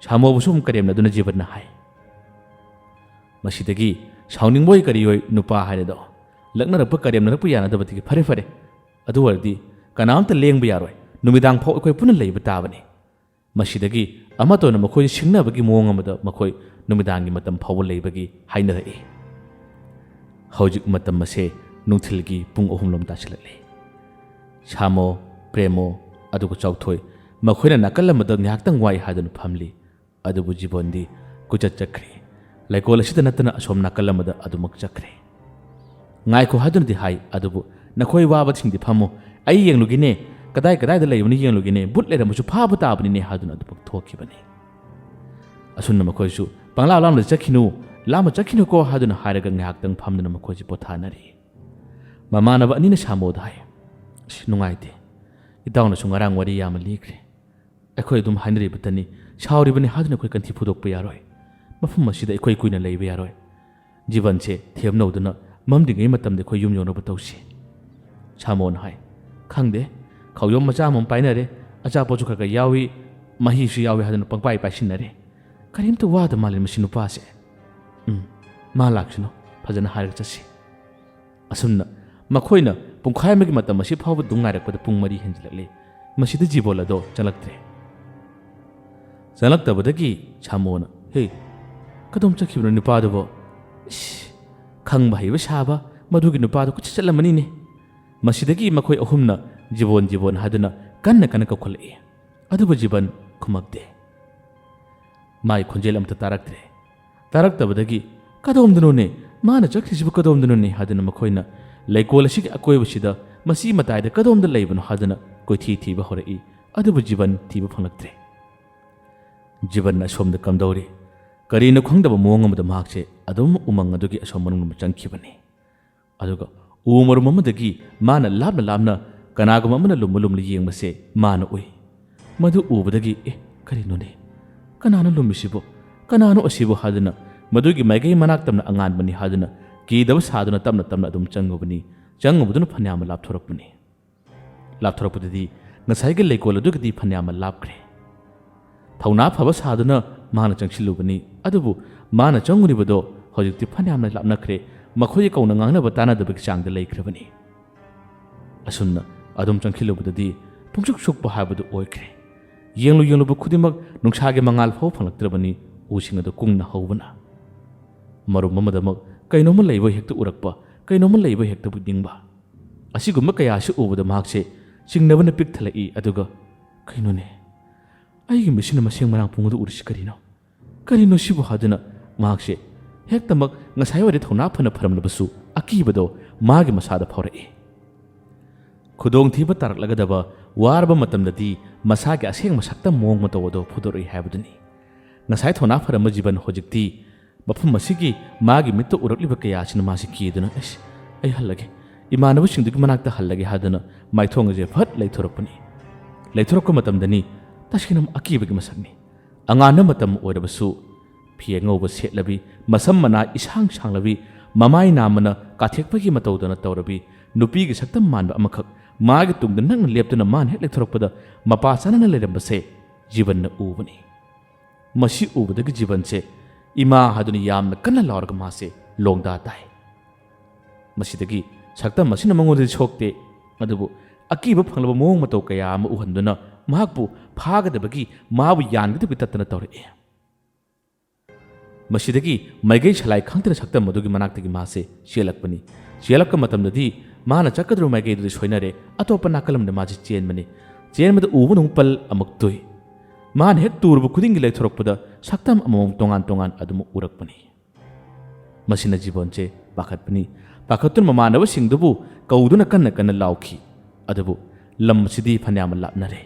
ꯁꯥꯃꯣꯕꯨꯁꯨ ꯑꯃꯨꯛ ꯀꯔꯦꯝꯅꯗꯨꯅ ꯖꯤꯕꯟꯅ ꯍꯥꯏ꯫ ꯃꯁꯤꯗꯒꯤ ꯁꯥꯎꯅꯤꯡꯕꯣꯏ ꯀꯔꯤꯑꯣꯏ ꯅꯨꯄꯥ ꯍꯥꯏꯔꯦꯗꯣ ꯂꯛꯅꯔꯛꯄ ꯀꯔꯦꯝꯅꯔꯛꯄ ꯌꯥꯅꯗꯕꯗꯒꯤ ꯐꯔꯦ ꯐꯔꯦ, ꯑꯗꯨ ꯑꯣꯏꯔꯗꯤ ꯀꯅꯥꯝꯇ ꯂꯦꯡꯕ ꯌꯥꯔꯣꯏ, ꯅꯨꯃꯤꯗꯥꯡ ꯐꯥꯎ ꯑꯩꯈꯣꯏ ꯄꯨꯟꯅ ꯂꯩꯕ ꯇꯥꯕꯅꯤ꯫ ꯃꯁꯤꯗꯒꯤ ꯑꯃꯠꯇ ꯑꯣꯏꯅ ꯃꯈꯣꯏ ꯁꯤꯡꯅꯕꯒꯤ ꯃꯑꯣꯡ ꯑꯃꯗ ꯃꯈꯣꯏ ꯅꯨꯃꯤꯗꯥꯡꯒꯤ ꯃꯇꯝ ꯐꯥꯎꯕ ꯂꯩꯕꯒꯤ ꯍꯥꯏꯅꯔꯛꯏ꯫ ꯍꯧꯖꯤꯛ ꯃꯇꯝ ꯑꯁꯦ ꯅꯨꯡꯊꯤꯜꯒꯤ ꯄꯨꯡ ꯑꯍꯨꯝꯂꯣꯝ ꯇꯥꯁꯤꯜꯂꯛꯂꯤ꯫ ꯁꯥꯃꯣ, ꯄ꯭ꯔꯦꯃꯣ, ꯑꯗꯨꯒ ꯆꯥꯎꯊꯣꯏ, ꯃꯈꯣꯏꯅ ꯅꯥꯀꯜ ꯑꯃꯗ ꯉꯥꯏꯍꯥꯛꯇꯪ ꯋꯥꯏ ꯍꯥꯏꯗꯨꯅ ꯐꯝꯂꯤ꯫ ꯑꯗꯨꯕꯨ ꯖꯤꯕꯟꯗꯤ ꯀꯣꯏꯆꯠ ꯆꯠꯈ꯭ꯔꯦ꯫ ꯂꯩꯀꯣꯜ ꯑꯁꯤꯗ ꯅꯠꯇꯅ ꯑꯁꯣꯝ ꯅꯥꯀꯜ ꯑꯃꯗ ꯑꯗꯨꯃꯛ ꯆꯠꯈ꯭ꯔꯦ꯫ "ꯉꯥꯏꯈꯣ" ꯍꯥꯏꯗꯨꯅꯗꯤ ꯍꯥꯏ, ꯑꯗꯨꯕꯨ "ꯅꯈꯣꯏ ꯋꯥꯕꯁꯤꯡꯗꯤ ꯐꯝꯃꯨ, ꯑꯩ ꯌꯦꯡꯂꯨꯒꯦꯅꯦ, ꯀꯗꯥꯏ ꯀꯗꯥꯏꯗ ꯂꯩꯕꯅꯣ ꯌꯦꯡꯂꯨꯒꯦꯅꯦ, ꯕꯨꯠ ꯂꯩꯔꯝꯃꯁꯨ ꯐꯥꯕ ꯇꯥꯕꯅꯤꯅꯦ" ꯍꯥꯏꯗꯨꯅ ꯑꯗꯨꯃꯛ ꯊꯣꯛꯈꯤꯕꯅꯤ꯫ ꯑꯁꯨꯝꯅ ꯃꯈꯣꯏꯁꯨ "ꯄꯪꯂꯥ ꯂꯥꯝꯅ ꯆꯠꯈꯤꯅꯨ, ꯂꯥꯝꯅ ꯆꯠꯈꯤꯅꯨꯀꯣ" ꯍꯥꯏꯗꯨꯅ ꯍꯥꯏꯔꯒ ꯉꯥꯏꯍꯥꯛꯇꯪ ꯐꯝꯗꯨꯅ ꯃꯈꯣꯏꯁꯤ ꯄꯣꯊꯥꯅꯔꯤ꯫ ꯃꯃꯥꯟꯅꯕ ꯑꯅꯤꯅ ꯁꯥꯃꯣꯗ ꯍꯥꯏ, "ꯑꯁ, ꯅꯨꯡꯉꯥꯏꯇꯦ꯫ ꯏꯇꯥꯎꯅꯁꯨ ꯉꯔꯥꯡ ꯋꯥꯔꯤ ꯌꯥꯝꯅ ꯂꯤꯈ꯭ꯔꯦ꯫ ꯑꯩꯈꯣꯏ ꯑꯗꯨꯝ ꯍꯥꯏꯅꯔꯤꯕꯇꯅꯤ, ꯁꯥꯎꯔꯤꯕꯅꯤ ꯍꯥꯏꯗꯨꯅ ꯑꯩꯈꯣꯏ ꯀꯟꯊꯤ ꯐꯨꯗꯣꯛꯄ ꯌꯥꯔꯣꯏ꯫ ꯃꯐꯝ ꯑꯁꯤꯗ ꯑꯩꯈꯣꯏ ꯀꯨꯏꯅ ꯂꯩꯕ ꯌꯥꯔꯣꯏ꯫ ꯖꯤꯕꯟꯁꯦ ꯊꯦꯝꯅꯧꯗꯨꯅ ꯃꯝꯗ꯭ꯔꯤꯉꯩ ꯃꯇꯝꯗ ꯑꯩꯈꯣꯏ ꯌꯨꯝ ꯌꯧꯅꯕ ꯇꯧꯁꯤ꯫" ꯁꯥꯃꯣꯅ ꯍꯥꯏ, "ꯈꯪꯗꯦ, ꯈꯥꯎꯌꯣꯝ ꯃꯆꯥ ꯑꯃꯃꯝ ꯄꯥꯏꯅꯔꯦ, ꯑꯆꯥꯄꯣꯠꯁꯨ ꯈꯔ ꯈꯔ ꯌꯥꯎꯏ, ꯃꯍꯤꯁꯨ ꯌꯥꯎꯏ" ꯍꯥꯏꯗꯨꯅ ꯄꯪꯄꯥꯏ ꯄꯥꯏꯁꯤꯟꯅꯔꯦ꯫ "ꯀꯔꯤꯝꯇ ꯋꯥꯗ ꯃꯥꯜꯂꯦ ꯃꯁꯤ ꯅꯨꯄꯥꯁꯦ꯫ ꯎꯝ, ꯃꯥ ꯂꯥꯛꯁꯅꯨ, ꯐꯖꯅ ꯍꯥꯏꯔꯒ ꯆꯠꯁꯤ꯫" ꯑꯁꯨꯝꯅ ꯃꯈꯣꯏꯅ ꯄꯨꯡꯈꯥꯏ ꯑꯃꯒꯤ ꯃꯇꯝ ꯑꯁꯤ ꯐꯥꯎꯕ ꯑꯗꯨꯝ ꯉꯥꯏꯔꯛꯄꯗ ꯄꯨꯡ ꯃꯔꯤ ꯍꯦꯟꯖꯤꯜꯂꯛꯂꯦ꯫ ꯃꯁꯤꯗ ꯖꯤꯕꯣꯜ ꯑꯗꯣ ꯆꯪꯂꯛꯇ꯭ꯔꯦ꯫ ꯆꯪꯂꯛꯇꯕꯗꯒꯤ ꯁꯥꯃꯣꯅ, "ꯍꯦ, ꯀꯗꯣꯝ ꯆꯠꯈꯤꯕꯅꯣ ꯅꯨꯄꯥꯗꯨꯕꯣ? ꯏꯁ, ꯈꯪꯕ ꯍꯩꯕ ꯁꯥꯕ, ꯃꯗꯨꯒꯤ ꯅꯨꯄꯥꯗꯨ ꯀꯣꯏꯆꯠ ꯆꯠꯂꯝꯃꯅꯤꯅꯦ꯫" ꯃꯁꯤꯗꯒꯤ ꯃꯈꯣꯏ ꯑꯍꯨꯝꯅ "ꯖꯤꯕꯣꯟ, ꯖꯤꯕꯣꯟ" ꯍꯥꯏꯗꯨꯅ ꯀꯟꯅ ꯀꯟꯅ ꯀꯧꯈꯠꯂꯛꯏ꯫ ꯑꯗꯨꯕꯨ ꯖꯤꯕꯟ ꯈꯨꯝꯃꯛꯇꯦ꯫ ꯃꯥꯒꯤ ꯈꯣꯟꯖꯦꯜ ꯑꯃꯠꯇ ꯇꯥꯔꯛꯇ꯭ꯔꯦ꯫ ꯇꯥꯔꯛꯇꯕꯗꯒꯤ "ꯀꯗꯣꯝꯗꯅꯣꯅꯦ? ꯃꯥꯅ ꯆꯠꯈ꯭ꯔꯤꯁꯤꯕꯨ ꯀꯗꯣꯝꯗꯅꯣꯅꯦ?" ꯍꯥꯏꯗꯨꯅ ꯃꯈꯣꯏꯅ ꯂꯩꯀꯣꯜ ꯑꯁꯤꯒꯤ ꯑꯀꯣꯏꯕꯁꯤꯗ ꯃꯁꯤ ꯃꯇꯥꯏꯗ ꯀꯗꯣꯝꯗ ꯂꯩꯕꯅꯣ ꯍꯥꯏꯗꯨꯅ ꯀꯣꯏꯊꯤ ꯊꯤꯕ ꯍꯧꯔꯛꯏ꯫ ꯑꯗꯨꯕꯨ ꯖꯤꯕꯟ ꯊꯤꯕ ꯐꯪꯂꯛꯇ꯭ꯔꯦ꯫ ꯖꯤꯕꯟ ꯑꯁꯣꯝꯗ ꯀꯝꯗꯧꯔꯤ? ꯀꯔꯤꯅꯣ ꯈꯪꯗꯕ ꯃꯑꯣꯡ ꯑꯃꯗ ꯃꯍꯥꯛꯁꯦ ꯑꯗꯨꯝ ꯎꯃꯪ ꯑꯗꯨꯒꯤ ꯑꯁꯣꯝ ꯃꯅꯨꯡꯗ ꯆꯪꯈꯤꯕꯅꯤ꯫ ꯑꯗꯨꯒ ꯎ ꯃꯔꯨꯝ ꯑꯃꯗꯒꯤ ꯃꯥꯅ ꯂꯥꯞꯅ ꯂꯥꯞꯅ ꯀꯅꯥꯒꯨꯝꯕ ꯑꯃꯅ ꯂꯨꯝꯕ ꯂꯨꯝꯅ ꯌꯦꯡꯕꯁꯦ ꯃꯥꯅ ꯎꯏ꯫ ꯃꯗꯨ ꯎꯕꯗꯒꯤ, "ꯑꯦ, ꯀꯔꯤꯅꯣꯅꯦ? ꯀꯅꯥꯅꯣ ꯂꯨꯝꯃꯤꯁꯤꯕꯣ? ꯀꯅꯥꯅꯣ ꯑꯁꯤꯕꯣ?" ꯍꯥꯏꯗꯨꯅ, ꯃꯗꯨꯒꯤ ꯃꯥꯏꯀꯩ ꯃꯅꯥꯛ ꯇꯝꯅ ꯑꯉꯥꯟꯕꯅꯤ ꯍꯥꯏꯗꯨꯅ ꯀꯤꯗꯕ ꯁꯥꯗꯨꯅ ꯇꯞꯅ ꯇꯞꯅ ꯑꯗꯨꯝ ꯆꯪꯉꯨꯕꯅꯤ꯫ ꯆꯪꯉꯨꯕꯗꯨꯅ ꯐꯅꯌꯥꯝ ꯂꯥꯞꯊꯣꯔꯛꯄꯅꯤ꯫ ꯂꯥꯞꯊꯣꯔꯛꯄꯗꯗꯤ ꯉꯁꯥꯏꯒꯤ ꯂꯩꯀꯣꯜ ꯑꯗꯨꯒꯗꯤ ꯐꯅꯌꯥꯝꯅ ꯂꯥꯞꯈ꯭ꯔꯦ꯫ ꯊꯧꯅꯥ ꯐꯕ ꯁꯥꯗꯨꯅ ꯃꯥꯅ ꯆꯪꯁꯤꯜꯂꯨꯕꯅꯤ, ꯑꯗꯨꯕꯨ ꯃꯥꯅ ꯆꯪꯉꯨꯔꯤꯕꯗꯣ ꯍꯧꯖꯤꯛꯇꯤ ꯐꯅꯌꯥꯝꯅ ꯂꯥꯞꯅꯈ꯭ꯔꯦ꯫ ꯃꯈꯣꯏꯒꯤ ꯀꯧꯅ ꯉꯥꯡꯅꯕ ꯇꯥꯅꯗꯕꯒꯤ ꯆꯥꯡꯗ ꯂꯩꯈ꯭ꯔꯕꯅꯤ꯫ ꯑꯁꯨꯝꯅ ꯑꯗꯨꯝ ꯆꯪꯁꯤꯜꯂꯨꯕꯗꯗꯤ ꯄꯨꯡꯁꯨꯛ ꯁꯨꯛꯄ ꯍꯥꯏꯕꯗꯨ ꯑꯣꯏꯈ꯭ꯔꯦ꯫ ꯌꯦꯡꯂꯨ ꯌꯦꯡꯂꯨꯕ ꯈꯨꯗꯤꯡꯃꯛ ꯅꯨꯡꯁꯥꯒꯤ ꯃꯉꯥꯜ ꯐꯥꯎ ꯐꯪꯂꯛꯇ꯭ꯔꯕꯅꯤ, ꯎꯁꯤꯡ ꯑꯗꯨ ꯀꯨꯡꯅ ꯍꯧꯕꯅ꯫ ꯃꯔꯨꯝ ꯑꯃꯗꯃꯛ ꯀꯩꯅꯣꯝꯃ ꯂꯩꯕ ꯍꯦꯛꯇ ꯎꯔꯛꯄ, ꯀꯩꯅꯣꯝꯃ ꯂꯩꯕ ꯍꯦꯛꯇ ꯎꯅꯤꯡꯕ꯫ ꯑꯁꯤꯒꯨꯝꯕ ꯀꯌꯥꯁꯤ ꯎꯕꯗ ꯃꯍꯥꯛꯁꯦ ꯆꯤꯡꯅꯕꯅ ꯄꯤꯛ ꯊꯜꯂꯛꯏ, ꯑꯗꯨꯒ "ꯀꯩꯅꯣꯅꯦ, ꯑꯩꯒꯤ ꯃꯤꯠꯁꯤꯅ ꯃꯁꯦꯡ ꯃꯔꯥꯡ ꯄꯨꯡꯉꯗ ꯎꯔꯤꯁꯤ ꯀꯔꯤꯅꯣ? ꯀꯔꯤꯅꯣ ꯁꯤꯕꯨ?" ꯍꯥꯏꯗꯨꯅ ꯃꯍꯥꯛꯁꯦ ꯍꯦꯛꯇꯃꯛ ꯉꯁꯥꯏ ꯋꯥꯏꯗꯤ ꯊꯧꯅꯥ ꯐꯅ ꯐꯔꯝꯂꯕꯁꯨ ꯑꯀꯤꯕꯗꯣ ꯃꯥꯒꯤ ꯃꯁꯥꯗ ꯐꯥꯎꯔꯛꯏ꯫ ꯈꯨꯗꯣꯡꯊꯤꯕ ꯇꯥꯔꯛꯂꯒꯗꯕ ꯋꯥꯔꯕ ꯃꯇꯝꯗꯗꯤ ꯃꯁꯥꯒꯤ ꯑꯁꯦꯡꯕ ꯁꯛꯇꯝ ꯃꯑꯣꯡ ꯃꯇꯧ ꯑꯗꯨ ꯐꯨꯗꯣꯔꯛꯏ ꯍꯥꯏꯕꯗꯨꯅꯤ꯫ ꯉꯁꯥꯏ ꯊꯧꯅꯥ ꯐꯔꯝꯕ ꯖꯤꯕꯟ ꯍꯧꯖꯤꯛꯇꯤ ꯃꯐꯝ ꯑꯁꯤꯒꯤ ꯃꯥꯒꯤ ꯃꯤꯠꯇ ꯎꯔꯛꯂꯤꯕ ꯀꯌꯥ ꯑꯁꯤꯅ ꯃꯥꯁꯤ ꯀꯤꯗꯨꯅ, "ꯑꯩꯁ, ꯑꯩ ꯍꯜꯂꯒꯦ, ꯏꯃꯥꯟꯅꯕꯁꯤꯡꯗꯨꯒꯤ ꯃꯅꯥꯛꯇ ꯍꯜꯂꯒꯦ" ꯍꯥꯏꯗꯨꯅ ꯃꯥꯏꯊꯣꯡ ꯑꯁꯦ ꯐꯠ ꯂꯩꯊꯣꯔꯛꯄꯅꯤ꯫ ꯂꯩꯊꯣꯔꯛꯄ ꯃꯇꯝꯗꯅꯤ ꯇꯁꯦꯡꯅ ꯑꯀꯤꯕꯒꯤ ꯃꯁꯛꯅꯤ꯫ ꯑꯉꯥꯟꯕ ꯃꯇꯝ ꯑꯣꯏꯔꯕꯁꯨ ꯐꯤ ꯑꯉꯧꯕ ꯁꯦꯠꯂꯕꯤ, ꯃꯁꯝ ꯃꯅꯥ ꯏꯁꯥꯡ ꯁꯥꯡꯂꯕꯤ, ꯃꯃꯥꯏ ꯅꯥꯝꯃꯅ ꯀꯥꯊꯦꯛꯄꯒꯤ ꯃꯇꯧꯗꯅ ꯇꯧꯔꯕꯤ ꯅꯨꯄꯤꯒꯤ ꯁꯛꯇꯝ ꯃꯥꯟꯕ ꯑꯃꯈꯛ ꯃꯥꯒꯤ ꯇꯨꯡꯗ ꯅꯛꯅ ꯂꯦꯞꯇꯨꯅ ꯃꯥꯅ ꯍꯦꯛ ꯂꯩꯊꯣꯔꯛꯄꯗ ꯃꯄꯥ ꯆꯥꯅꯅ ꯂꯩꯔꯝꯕꯁꯦ ꯖꯤꯕꯟꯅ ꯎꯕꯅꯤ꯫ ꯃꯁꯤ ꯎꯕꯗꯒꯤ ꯖꯤꯕꯟꯁꯦ "ꯏꯃꯥ" ꯍꯥꯏꯗꯨꯅ ꯌꯥꯝꯅ ꯀꯟꯅ ꯂꯥꯎꯔꯒ ꯃꯥꯁꯦ ꯂꯣꯡꯗꯥ ꯇꯥꯏ꯫ ꯃꯁꯤꯗꯒꯤ ꯁꯛꯇꯝ ꯑꯁꯤꯅ ꯃꯉꯣꯟꯗꯗꯤ ꯁꯣꯛꯇꯦ, ꯑꯗꯨꯕꯨ ꯑꯀꯤꯕ ꯐꯪꯂꯕ ꯃꯑꯣꯡ ꯃꯇꯧ ꯀꯌꯥ ꯑꯃ ꯎꯍꯟꯗꯨꯅ ꯃꯍꯥꯛꯄꯨ ꯐꯥꯒꯗꯕꯒꯤ, ꯃꯥꯕꯨ ꯌꯥꯟꯒꯗꯕꯒꯤ ꯇꯠꯇꯅ ꯇꯧꯔꯛꯏ꯫ ꯃꯁꯤꯗꯒꯤ ꯃꯥꯏꯀꯩ ꯁꯂꯥꯏ ꯈꯪꯗꯅ ꯁꯛꯇꯝ ꯑꯗꯨꯒꯤ ꯃꯅꯥꯛꯇꯒꯤ ꯃꯥꯁꯦ ꯆꯦꯜꯂꯛꯄꯅꯤ꯫ ꯆꯦꯜꯂꯛꯄ ꯃꯇꯝꯗꯗꯤ ꯃꯥꯅ ꯆꯠꯀꯗꯧꯔꯤꯕ ꯃꯥꯏꯀꯩꯗꯨꯗꯤ ꯁꯣꯏꯅꯔꯦ, ꯑꯇꯣꯞꯄ ꯅꯥꯀꯜ ꯑꯃꯗ ꯃꯥꯁꯦ ꯆꯦꯟꯕꯅꯤ꯫ ꯆꯦꯟꯕꯗ ꯎꯕ ꯅꯣꯡ ꯄꯜ ꯑꯃꯨꯛ ꯇꯨꯏ꯫ ꯃꯥꯅ ꯍꯦꯛ ꯇꯨꯔꯨꯕ ꯈꯨꯗꯤꯡꯒꯤ ꯂꯩꯊꯣꯔꯛꯄꯗ ꯁꯛꯇꯝ ꯑꯃꯃꯝ ꯇꯣꯉꯥꯟ ꯇꯣꯉꯥꯟ ꯑꯗꯨꯃꯛ ꯎꯔꯛꯄꯅꯤ꯫ ꯃꯁꯤꯅ ꯖꯤꯕꯟꯁꯦ ꯄꯥꯈꯠꯄꯅꯤ꯫ ꯄꯥꯈꯠꯇꯨꯅ ꯃꯃꯥꯟꯅꯕꯁꯤꯡꯗꯨꯕꯨ ꯀꯧꯗꯨꯅ ꯀꯟꯅ ꯀꯟꯅ ꯂꯥꯎꯈꯤ꯫ ꯑꯗꯨꯕꯨ ꯂꯝ ꯑꯁꯤꯗꯤ ꯐꯅꯌꯥꯝ ꯂꯥꯞꯅꯔꯦ꯫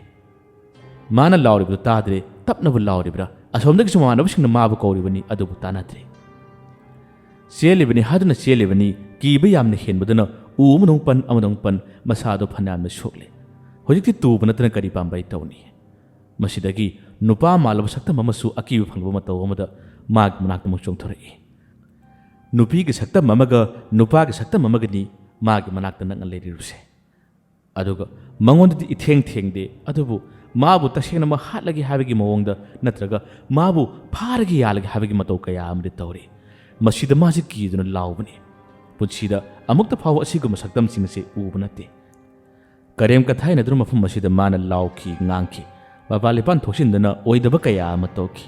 ꯃꯥꯅ ꯂꯥꯎꯔꯤꯕꯗꯨ ꯇꯥꯗ꯭ꯔꯦ꯫ ꯇꯞꯅꯕꯨ ꯂꯥꯎꯔꯤꯕ꯭ꯔꯥ? ꯑꯁꯣꯝꯗꯒꯤꯁꯨ ꯃꯃꯥꯟꯅꯕꯁꯤꯡꯅ ꯃꯥꯕꯨ ꯀꯧꯔꯤꯕꯅꯤ, ꯑꯗꯨꯕꯨ ꯇꯥꯅꯗ꯭ꯔꯦ꯫ ꯆꯦꯜꯂꯤꯕꯅꯤ ꯍꯥꯏꯗꯨꯅ ꯆꯦꯜꯂꯤꯕꯅꯤ, ꯀꯤꯕ ꯌꯥꯝꯅ ꯍꯦꯟꯕꯗꯨꯅ ꯎ ꯑꯃꯗ ꯑꯃꯨꯛ ꯄꯟ, ꯑꯃꯗ ꯑꯃꯨꯛ ꯄꯟ, ꯃꯁꯥꯗꯣ ꯐꯅꯌꯥꯝꯅ ꯁꯣꯛꯂꯦ꯫ ꯍꯧꯖꯤꯛꯇꯤ ꯇꯨꯕ ꯅꯠꯇꯅ ꯀꯔꯤ ꯄꯥꯝꯕꯩ ꯇꯧꯅꯤ? ꯃꯁꯤꯗꯒꯤ ꯅꯨꯄꯥ ꯃꯥꯜꯂꯕ ꯁꯛꯇꯝ ꯑꯃꯁꯨ ꯑꯀꯤꯕ ꯐꯪꯂꯕ ꯃꯇꯧ ꯑꯃꯗ ꯃꯥꯒꯤ ꯃꯅꯥꯛꯇ ꯑꯃꯨꯛ ꯆꯣꯡꯊꯣꯔꯛꯏ꯫ ꯅꯨꯄꯤꯒꯤ ꯁꯛꯇꯝ ꯑꯃꯒ ꯅꯨꯄꯥꯒꯤ ꯁꯛꯇꯝ ꯑꯃꯒꯅꯤ ꯃꯥꯒꯤ ꯃꯅꯥꯛꯇ ꯅꯛꯅ ꯂꯩꯔꯤꯕꯁꯦ꯫ ꯑꯗꯨꯒ ꯃꯉꯣꯟꯗꯗꯤ ꯏꯊꯦꯡ ꯊꯦꯡꯗꯦ, ꯑꯗꯨꯕꯨ ꯃꯥꯕꯨ ꯇꯁꯦꯡꯅꯃꯛ ꯍꯥꯠꯂꯒꯦ ꯍꯥꯏꯕꯒꯤ ꯃꯑꯣꯡꯗ ꯅꯠꯇ꯭ꯔꯒ ꯃꯥꯕꯨ ꯐꯥꯔꯒ ꯌꯥꯜꯂꯒꯦ ꯍꯥꯏꯕꯒꯤ ꯃꯇꯧ ꯀꯌꯥ ꯑꯃꯗꯤ ꯇꯧꯔꯤ꯫ ꯃꯁꯤꯗ ꯃꯥꯁꯤ ꯀꯤꯗꯨꯅ ꯂꯥꯎꯕꯅꯤ꯫ ꯄꯨꯟꯁꯤꯗ ꯑꯃꯨꯛꯇ ꯐꯥꯎꯕ ꯑꯁꯤꯒꯨꯝꯕ ꯁꯛꯇꯝꯁꯤꯡ ꯑꯁꯤ ꯎꯕ ꯅꯠꯇꯦ꯫ ꯀꯔꯦꯝ ꯀꯊꯥꯏꯅꯗꯨꯅ ꯃꯐꯝ ꯑꯁꯤꯗ ꯃꯥꯅ ꯂꯥꯎꯈꯤ, ꯉꯥꯡꯈꯤ꯫ ꯃꯄꯥꯟ ꯂꯤꯄꯥꯟ ꯊꯣꯛꯆꯤꯟꯗꯨꯅ ꯑꯣꯏꯗꯕ ꯀꯌꯥ ꯑꯃ ꯇꯧꯈꯤ꯫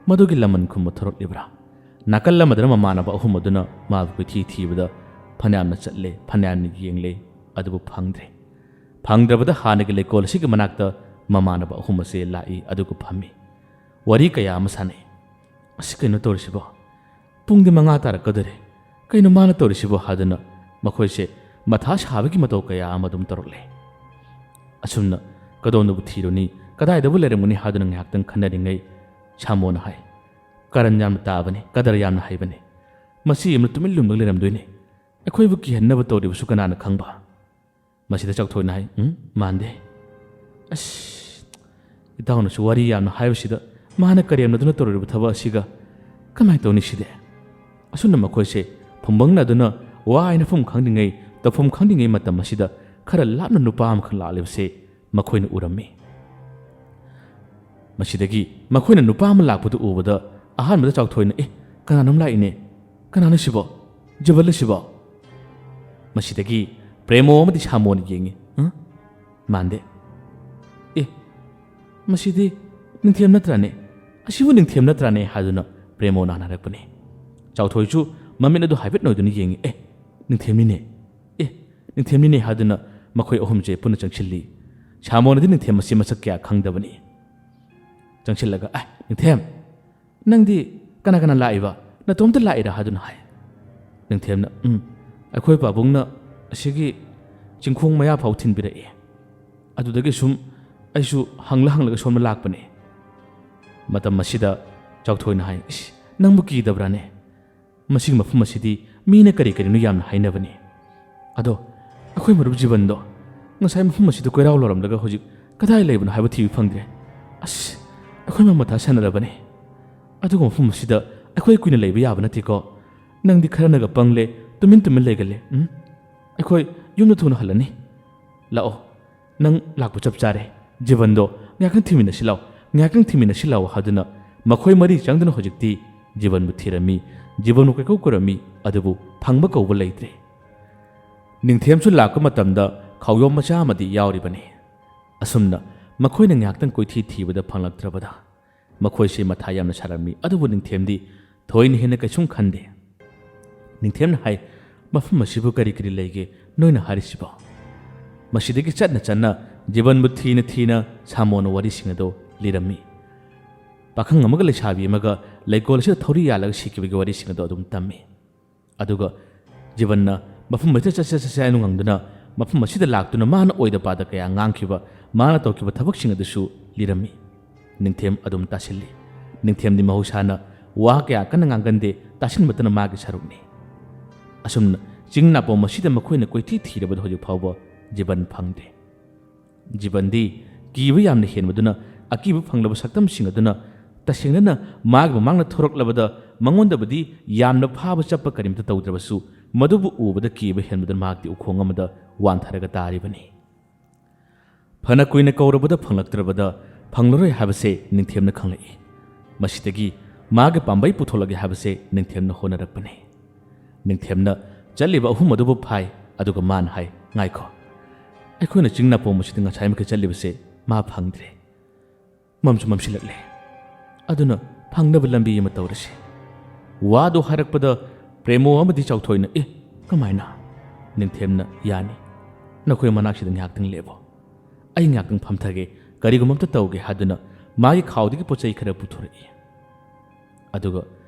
ꯃꯗꯨꯒꯤ ꯂꯃꯟ ꯈꯨꯝꯕ ꯊꯣꯔꯛꯂꯤꯕ꯭ꯔꯥ? ꯅꯥꯀꯜ ꯑꯃꯗꯅ ꯃꯃꯥꯟꯅꯕ ꯑꯍꯨꯝ ꯑꯗꯨꯅ ꯃꯥꯕꯨ ꯀꯣꯏꯊꯤ ꯊꯤꯕꯗ ꯐꯅꯌꯥꯝꯅ ꯆꯠꯂꯦ, ꯐꯅꯌꯥꯝꯅ ꯌꯦꯡꯂꯦ, ꯑꯗꯨꯕꯨ ꯐꯪꯗ꯭ꯔꯦ꯫ ꯐꯪꯗ꯭ꯔꯕꯗ ꯍꯥꯟꯅꯒꯤ ꯂꯩꯀꯣꯜ ꯑꯁꯤꯒꯤ ꯃꯅꯥꯛꯇ ꯃꯃꯥꯟꯅꯕ ꯑꯍꯨꯝ ꯑꯁꯦ ꯂꯥꯛꯏ, ꯑꯗꯨꯒ ꯐꯝꯃꯤ꯫ ꯋꯥꯔꯤ ꯀꯌꯥ ꯑꯃ ꯁꯥꯟꯅꯩ꯫ "ꯑꯁꯤ ꯀꯩꯅꯣ ꯇꯧꯔꯤꯁꯤꯕꯣ? ꯄꯨꯡꯗꯤ ꯃꯉꯥ ꯇꯥꯔꯛꯀꯗꯧꯔꯦ꯫ ꯀꯩꯅꯣ ꯃꯥꯅ ꯇꯧꯔꯤꯁꯤꯕꯣ?" ꯍꯥꯏꯗꯨꯅ ꯃꯈꯣꯏꯁꯦ ꯃꯊꯥ ꯁꯥꯕꯒꯤ ꯃꯇꯧ ꯀꯌꯥ ꯑꯃ ꯑꯗꯨꯝ ꯇꯧꯔꯛꯂꯦ꯫ ꯑꯁꯨꯝꯅ ꯀꯗꯣꯝꯗꯕꯨ ꯊꯤꯔꯨꯅꯤ, ꯀꯗꯥꯏꯗꯕꯨ ꯂꯩꯔꯝꯒꯅꯤ ꯍꯥꯏꯗꯨꯅ ꯉꯥꯏꯍꯥꯛꯇꯪ ꯈꯟꯅꯔꯤꯉꯩ ꯁꯥꯃꯣꯅ ꯍꯥꯏ, "ꯀꯔꯟ ꯌꯥꯝꯅ ꯇꯥꯕꯅꯤ, ꯀꯗꯔ ꯌꯥꯝꯅ ꯍꯩꯕꯅꯤ꯫ ꯃꯁꯤ ꯑꯃꯅ ꯇꯨꯃꯤꯟ ꯂꯨꯝꯂꯒ ꯂꯩꯔꯝꯗꯣꯏꯅꯤ꯫ ꯑꯩꯈꯣꯏꯕꯨ ꯀꯤꯍꯟꯅꯕ ꯇꯧꯔꯤꯕꯁꯨ ꯀꯅꯥꯅ ꯈꯪꯕ?" ꯃꯁꯤꯗ ꯆꯥꯎꯊꯣꯏꯅ ꯍꯥꯏ, "ꯎꯝ, ꯃꯥꯟꯗꯦ꯫ ꯑꯁ, ꯏꯇꯥꯎꯅꯁꯨ ꯋꯥꯔꯤ ꯌꯥꯝꯅ ꯍꯥꯏꯕꯁꯤꯗ ꯃꯥꯅ ꯀꯔꯦꯝꯅꯗꯨꯅ ꯇꯧꯔꯤꯕ ꯊꯕꯛ ꯑꯁꯤꯒ ꯀꯃꯥꯏꯅ ꯇꯧꯅꯤ ꯁꯤꯗꯤ?" ꯑꯁꯨꯝꯅ ꯃꯈꯣꯏꯁꯦ ꯐꯨꯝꯕꯪꯅꯗꯨꯅ ꯋꯥ ꯍꯥꯏꯅꯐꯝ ꯈꯪꯗ꯭ꯔꯤꯉꯩ, ꯇꯧꯐꯝ ꯈꯪꯗ꯭ꯔꯤꯉꯩ ꯃꯇꯝ ꯑꯁꯤꯗ ꯈꯔ ꯂꯥꯞꯅ ꯅꯨꯄꯥ ꯑꯃꯈꯛ ꯂꯥꯛꯂꯤꯕꯁꯦ ꯃꯈꯣꯏꯅ ꯎꯔꯝꯃꯤ꯫ ꯃꯁꯤꯗꯒꯤ ꯃꯈꯣꯏꯅ ꯅꯨꯄꯥ ꯑꯃ ꯂꯥꯛꯄꯗꯨ ꯎꯕꯗ ꯑꯍꯥꯟꯕꯗ ꯆꯥꯎꯊꯣꯏꯅ, "ꯑꯦ, ꯀꯅꯥꯅꯣꯝ ꯂꯥꯛꯏꯅꯦ꯫ ꯀꯅꯥꯅꯣ ꯁꯤꯕꯣ? ꯖꯕꯜꯂ ꯁꯤꯕꯣ?" ꯃꯁꯤꯗꯒꯤ ꯄ꯭ꯔꯦꯃꯣ ꯑꯃꯗꯤ ꯁꯥꯃꯣꯅ ꯌꯦꯡꯉꯤ꯫ "ꯍ? ꯃꯥꯟꯗꯦ꯫ ꯑꯦ, ꯃꯁꯤꯗꯤ ꯅꯤꯡꯊꯦꯝ ꯅꯠꯇ꯭ꯔꯥꯅꯦ? ꯑꯁꯤꯕꯨ ꯅꯤꯡꯊꯦꯝ ꯅꯠꯇ꯭ꯔꯥꯅꯦ?" ꯍꯥꯏꯗꯨꯅ ꯄ꯭ꯔꯦꯃꯣꯅ ꯍꯥꯟꯅ ꯍꯥꯏꯔꯛꯄꯅꯤ꯫ ꯆꯥꯎꯊꯣꯏꯁꯨ ꯃꯃꯤꯠ ꯑꯗꯨ ꯍꯥꯏꯐꯦꯠ ꯅꯣꯏꯗꯨꯅ ꯌꯦꯡꯉꯤ꯫ "ꯑꯦ, ꯅꯤꯡꯊꯦꯝꯅꯤꯅꯦ꯫ ꯑꯦ, ꯅꯤꯡꯊꯦꯝꯅꯤꯅꯦ" ꯍꯥꯏꯗꯨꯅ ꯃꯈꯣꯏ ꯑꯍꯨꯝꯁꯦ ꯄꯨꯟꯅ ꯆꯪꯁꯤꯜꯂꯤ꯫ ꯁꯥꯃꯣꯅꯗꯤ ꯅꯤꯡꯊꯦꯝ ꯑꯁꯤ ꯃꯁꯛ ꯀꯌꯥ ꯈꯪꯗꯕꯅꯤ꯫ ꯆꯪꯁꯤꯜꯂꯒ, "ꯑꯦ, ꯅꯤꯡꯊꯦꯝ, ꯅꯪꯗꯤ ꯀꯅꯥ ꯀꯅꯥ ꯂꯥꯛꯏꯕ? ꯅꯇꯣꯝꯇ ꯂꯥꯛꯏꯔꯥ?" ꯍꯥꯏꯗꯨꯅ ꯍꯥꯏ꯫ ꯅꯤꯡꯊꯦꯝꯅ, "ꯎꯝ, ꯑꯩꯈꯣꯏ ꯄꯥꯕꯨꯡꯅ ꯑꯁꯤꯒꯤ ꯆꯤꯡꯈꯣꯡ ꯃꯌꯥ ꯐꯥꯎ ꯊꯤꯟꯕꯤꯔꯛꯏ꯫ ꯑꯗꯨꯗꯒꯤ ꯁꯨꯝ ꯑꯩꯁꯨ ꯍꯪꯂ ꯍꯪꯂꯒ ꯁꯣꯝꯗ ꯂꯥꯛꯄꯅꯦ꯫" ꯃꯇꯝ ꯑꯁꯤꯗ ꯆꯥꯎꯊꯣꯏꯅ ꯍꯥꯏ, "ꯏꯁ, ꯅꯪꯕꯨ ꯀꯤꯗꯕ꯭ꯔꯥꯅꯦ? ꯃꯁꯤꯒꯤ ꯃꯐꯝ ꯑꯁꯤꯗꯤ ꯃꯤꯅ ꯀꯔꯤ ꯀꯔꯤꯅꯣ ꯌꯥꯝꯅ ꯍꯥꯏꯅꯕꯅꯤ꯫ ꯑꯗꯣ ꯑꯩꯈꯣꯏ ꯃꯔꯨꯞ ꯖꯤꯕꯟꯗꯣ ꯉꯁꯥꯏ ꯃꯐꯝ ꯑꯁꯤꯗ ꯀꯣꯏꯔꯥꯎ ꯂꯧꯔꯝꯂꯒ ꯍꯧꯖꯤꯛ ꯀꯗꯥꯏ ꯂꯩꯕꯅꯣ ꯍꯥꯏꯕ ꯊꯤꯕ ꯐꯪꯗ꯭ꯔꯦ꯫ ꯑꯁ, ꯑꯩꯈꯣꯏ ꯃꯥ ꯃꯊꯥ ꯁꯥꯟꯅꯔꯕꯅꯤ꯫ ꯑꯗꯨꯒ ꯃꯐꯝ ꯑꯁꯤꯗ ꯑꯩꯈꯣꯏ ꯀꯨꯏꯅ ꯂꯩꯕ ꯌꯥꯕ ꯅꯠꯇꯦꯀꯣ꯫ ꯅꯪꯗꯤ ꯈꯔꯅꯒ ꯄꯪꯂꯦ, ꯇꯨꯃꯤꯟ ꯇꯨꯃꯤꯟ ꯂꯩꯒꯜꯂꯦ꯫ ꯎꯝ? ꯑꯩꯈꯣꯏ ꯌꯨꯝꯗ ꯊꯨꯅ ꯍꯜꯂꯅꯤ꯫" "ꯂꯥꯛꯑꯣ, ꯅꯪ ꯂꯥꯛꯄ ꯆꯞ ꯆꯥꯔꯦ꯫ ꯖꯤꯕꯟꯗꯣ ꯉꯥꯏꯍꯥꯛꯇꯪ ꯊꯤꯃꯤꯟꯅꯁꯤ ꯂꯥꯛꯑꯣ, ꯉꯥꯏꯍꯥꯛꯇꯪ ꯊꯤꯃꯤꯟꯅꯁꯤ ꯂꯥꯛꯑꯣ" ꯍꯥꯏꯗꯨꯅ ꯃꯈꯣꯏ ꯃꯔꯤ ꯆꯪꯗꯨꯅ ꯍꯧꯖꯤꯛꯇꯤ ꯖꯤꯕꯟꯕꯨ ꯊꯤꯔꯝꯃꯤ, ꯖꯤꯕꯟꯕꯨ ꯀꯣꯏꯀꯧ ꯀꯧꯔꯝꯃꯤ, ꯑꯗꯨꯕꯨ ꯐꯪꯕ ꯀꯧꯕ ꯂꯩꯇ꯭ꯔꯦ꯫ ꯅꯤꯡꯊꯦꯝꯁꯨ ꯂꯥꯛꯄ ꯃꯇꯝꯗ ꯈꯥꯎꯌꯣꯝ ꯃꯆꯥ ꯑꯃꯗꯤ ꯌꯥꯎꯔꯤꯕꯅꯤ꯫ ꯑꯁꯨꯝꯅ ꯃꯈꯣꯏꯅ ꯉꯥꯏꯍꯥꯛꯇꯪ ꯀꯣꯏꯊꯤ ꯊꯤꯕꯗ ꯐꯪꯂꯛꯇ꯭ꯔꯕꯗ ꯃꯈꯣꯏꯁꯦ ꯃꯊꯥ ꯌꯥꯝꯅ ꯁꯥꯔꯝꯃꯤ, ꯑꯗꯨꯕꯨ ꯅꯤꯡꯊꯦꯝꯗꯤ ꯊꯣꯏꯅ ꯍꯦꯟꯅ ꯀꯩꯁꯨꯝ ꯈꯟꯗꯦ꯫ ꯅꯤꯡꯊꯦꯝꯅ ꯍꯥꯏ, "ꯃꯐꯝ ꯑꯁꯤꯕꯨ ꯀꯔꯤ ꯀꯔꯤ ꯂꯩꯒꯦ ꯅꯣꯏꯅ ꯍꯥꯏꯔꯤꯁꯤꯕꯣ?" ꯃꯁꯤꯗꯒꯤ ꯆꯠꯅ ꯆꯠꯅ ꯖꯤꯕꯟꯕꯨ ꯊꯤꯅ ꯊꯤꯅ ꯁꯥꯃꯣꯅ ꯋꯥꯔꯤꯁꯤꯡ ꯑꯗꯨ ꯂꯤꯔꯝꯃꯤ꯫ ꯄꯥꯈꯪ ꯑꯃꯒ ꯂꯩꯁꯥꯕꯤ ꯑꯃꯒ ꯂꯩꯀꯣꯜ ꯑꯁꯤꯗ ꯊꯧꯔꯤ ꯌꯥꯜꯂꯒ ꯁꯤꯈꯤꯕꯒꯤ ꯋꯥꯔꯤꯁꯤꯡ ꯑꯗꯨ ꯑꯗꯨꯝ ꯇꯝꯃꯤ꯫ ꯑꯗꯨꯒ ꯖꯤꯕꯟꯅ ꯃꯐꯝ ꯑꯁꯤꯗ ꯆꯠꯁꯦ ꯆꯠꯁꯦ ꯍꯥꯏꯅ ꯉꯪꯗꯨꯅ ꯃꯐꯝ ꯑꯁꯤꯗ ꯂꯥꯛꯇꯨꯅ ꯃꯥꯅ ꯑꯣꯏꯗ ꯄꯥꯗ ꯀꯌꯥ ꯉꯥꯡꯈꯤꯕ, ꯃꯥꯅ ꯇꯧꯈꯤꯕ ꯊꯕꯛꯁꯤꯡ ꯑꯗꯨꯁꯨ ꯂꯤꯔꯝꯃꯤ꯫ ꯅꯤꯡꯊꯦꯝ ꯑꯗꯨꯝ ꯇꯥꯁꯤꯜꯂꯤ꯫ ꯅꯤꯡꯊꯦꯝꯗꯤ ꯃꯍꯧꯁꯥꯅ ꯋꯥ ꯀꯌꯥ ꯀꯟꯅ ꯉꯥꯡꯒꯟꯗꯦ, ꯇꯥꯁꯤꯟꯕꯇꯅ ꯃꯥꯒꯤ ꯁꯔꯨꯛꯅꯤ꯫ ꯑꯁꯨꯝꯅ ꯆꯤꯡ ꯅꯥꯄꯣꯝ ꯑꯁꯤꯗ ꯃꯈꯣꯏꯅ ꯀꯣꯏꯊꯤ ꯊꯤꯔꯕꯗ ꯍꯧꯖꯤꯛ ꯐꯥꯎꯕ ꯖꯤꯕꯟ ꯐꯪꯗꯦ꯫ ꯖꯤꯕꯟꯗꯤ ꯀꯤꯕ ꯌꯥꯝꯅ ꯍꯦꯟꯕꯗꯨꯅ ꯑꯀꯤꯕ ꯐꯪꯂꯕ ꯁꯛꯇꯝꯁꯤꯡ ꯑꯗꯨꯅ ꯇꯁꯦꯡꯅꯅ ꯃꯥꯒꯤ ꯃꯃꯥꯡꯗ ꯊꯣꯔꯛꯂꯕꯗ ꯃꯉꯣꯟꯗꯕꯨꯗꯤ ꯌꯥꯝꯅ ꯐꯥꯕ ꯆꯠꯄ ꯀꯔꯤꯝꯇ ꯇꯧꯗ꯭ꯔꯕꯁꯨ, ꯃꯗꯨꯕꯨ ꯎꯕꯗ ꯀꯤꯕ ꯍꯦꯟꯕꯗꯨꯅ ꯃꯍꯥꯛꯇꯤ ꯎꯈꯣꯡ ꯑꯃꯗ ꯋꯥꯟꯊꯔꯒ ꯇꯥꯔꯤꯕꯅꯤ꯫ ꯐꯅ ꯀꯨꯏꯅ ꯀꯧꯔꯕꯗ ꯐꯪꯂꯛꯇ꯭ꯔꯕꯗ ꯐꯪꯂꯔꯣꯏ ꯍꯥꯏꯕꯁꯦ ꯅꯤꯡꯊꯦꯝꯅ ꯈꯪꯂꯛꯏ꯫ ꯃꯁꯤꯗꯒꯤ ꯃꯥꯒꯤ ꯄꯥꯝꯕꯩ ꯄꯨꯊꯣꯛꯂꯒꯦ ꯍꯥꯏꯕꯁꯦ ꯅꯤꯡꯊꯦꯝꯅ ꯍꯣꯠꯅꯔꯛꯄꯅꯤ꯫ ꯅꯤꯡꯊꯦꯝꯅ ꯆꯠꯂꯤꯕ ꯑꯍꯨꯝ ꯑꯗꯨꯕꯨ ꯐꯥꯏ, ꯑꯗꯨꯒ ꯃꯥꯅ ꯍꯥꯏ, "ꯉꯥꯏꯈꯣ, ꯑꯩꯈꯣꯏꯅ ꯆꯤꯡ ꯅꯥꯄꯣꯝ ꯑꯁꯤꯗ ꯉꯁꯥꯏ ꯃꯈꯩ ꯆꯠꯂꯤꯕꯁꯦ ꯃꯥ ꯐꯪꯗ꯭ꯔꯦ꯫ ꯃꯝꯁꯨ ꯃꯝꯁꯤꯜꯂꯛꯂꯦ꯫ ꯑꯗꯨꯅ ꯐꯪꯅꯕ ꯂꯝꯕꯤ ꯑꯃ ꯇꯧꯔꯁꯤ꯫" ꯋꯥꯗꯨ ꯍꯥꯏꯔꯛꯄꯗ ꯄ꯭ꯔꯦꯃꯣ ꯑꯃꯗꯤ ꯆꯥꯎꯊꯣꯏꯅ, "ꯑꯦ, ꯀꯃꯥꯏꯅ?" ꯅꯤꯡꯊꯦꯝꯅ, "ꯌꯥꯅꯤ, ꯅꯈꯣꯏ ꯃꯅꯥꯛꯁꯤꯗ ꯉꯥꯏꯍꯥꯛꯇꯪ ꯂꯦꯞꯄꯣ꯫ ꯑꯩ ꯉꯥꯏꯍꯥꯛꯇꯪ ꯐꯝꯊꯒꯦ, ꯀꯔꯤꯒꯨꯝꯕ ꯑꯝꯇ ꯇꯧꯒꯦ" ꯍꯥꯏꯗꯨꯅ ꯃꯥꯒꯤ ꯈꯥꯎꯗꯒꯤ ꯄꯣꯠ ꯆꯩ ꯈꯔ ꯄꯨꯊꯣꯔꯛꯏ꯫ ꯑꯗꯨꯒ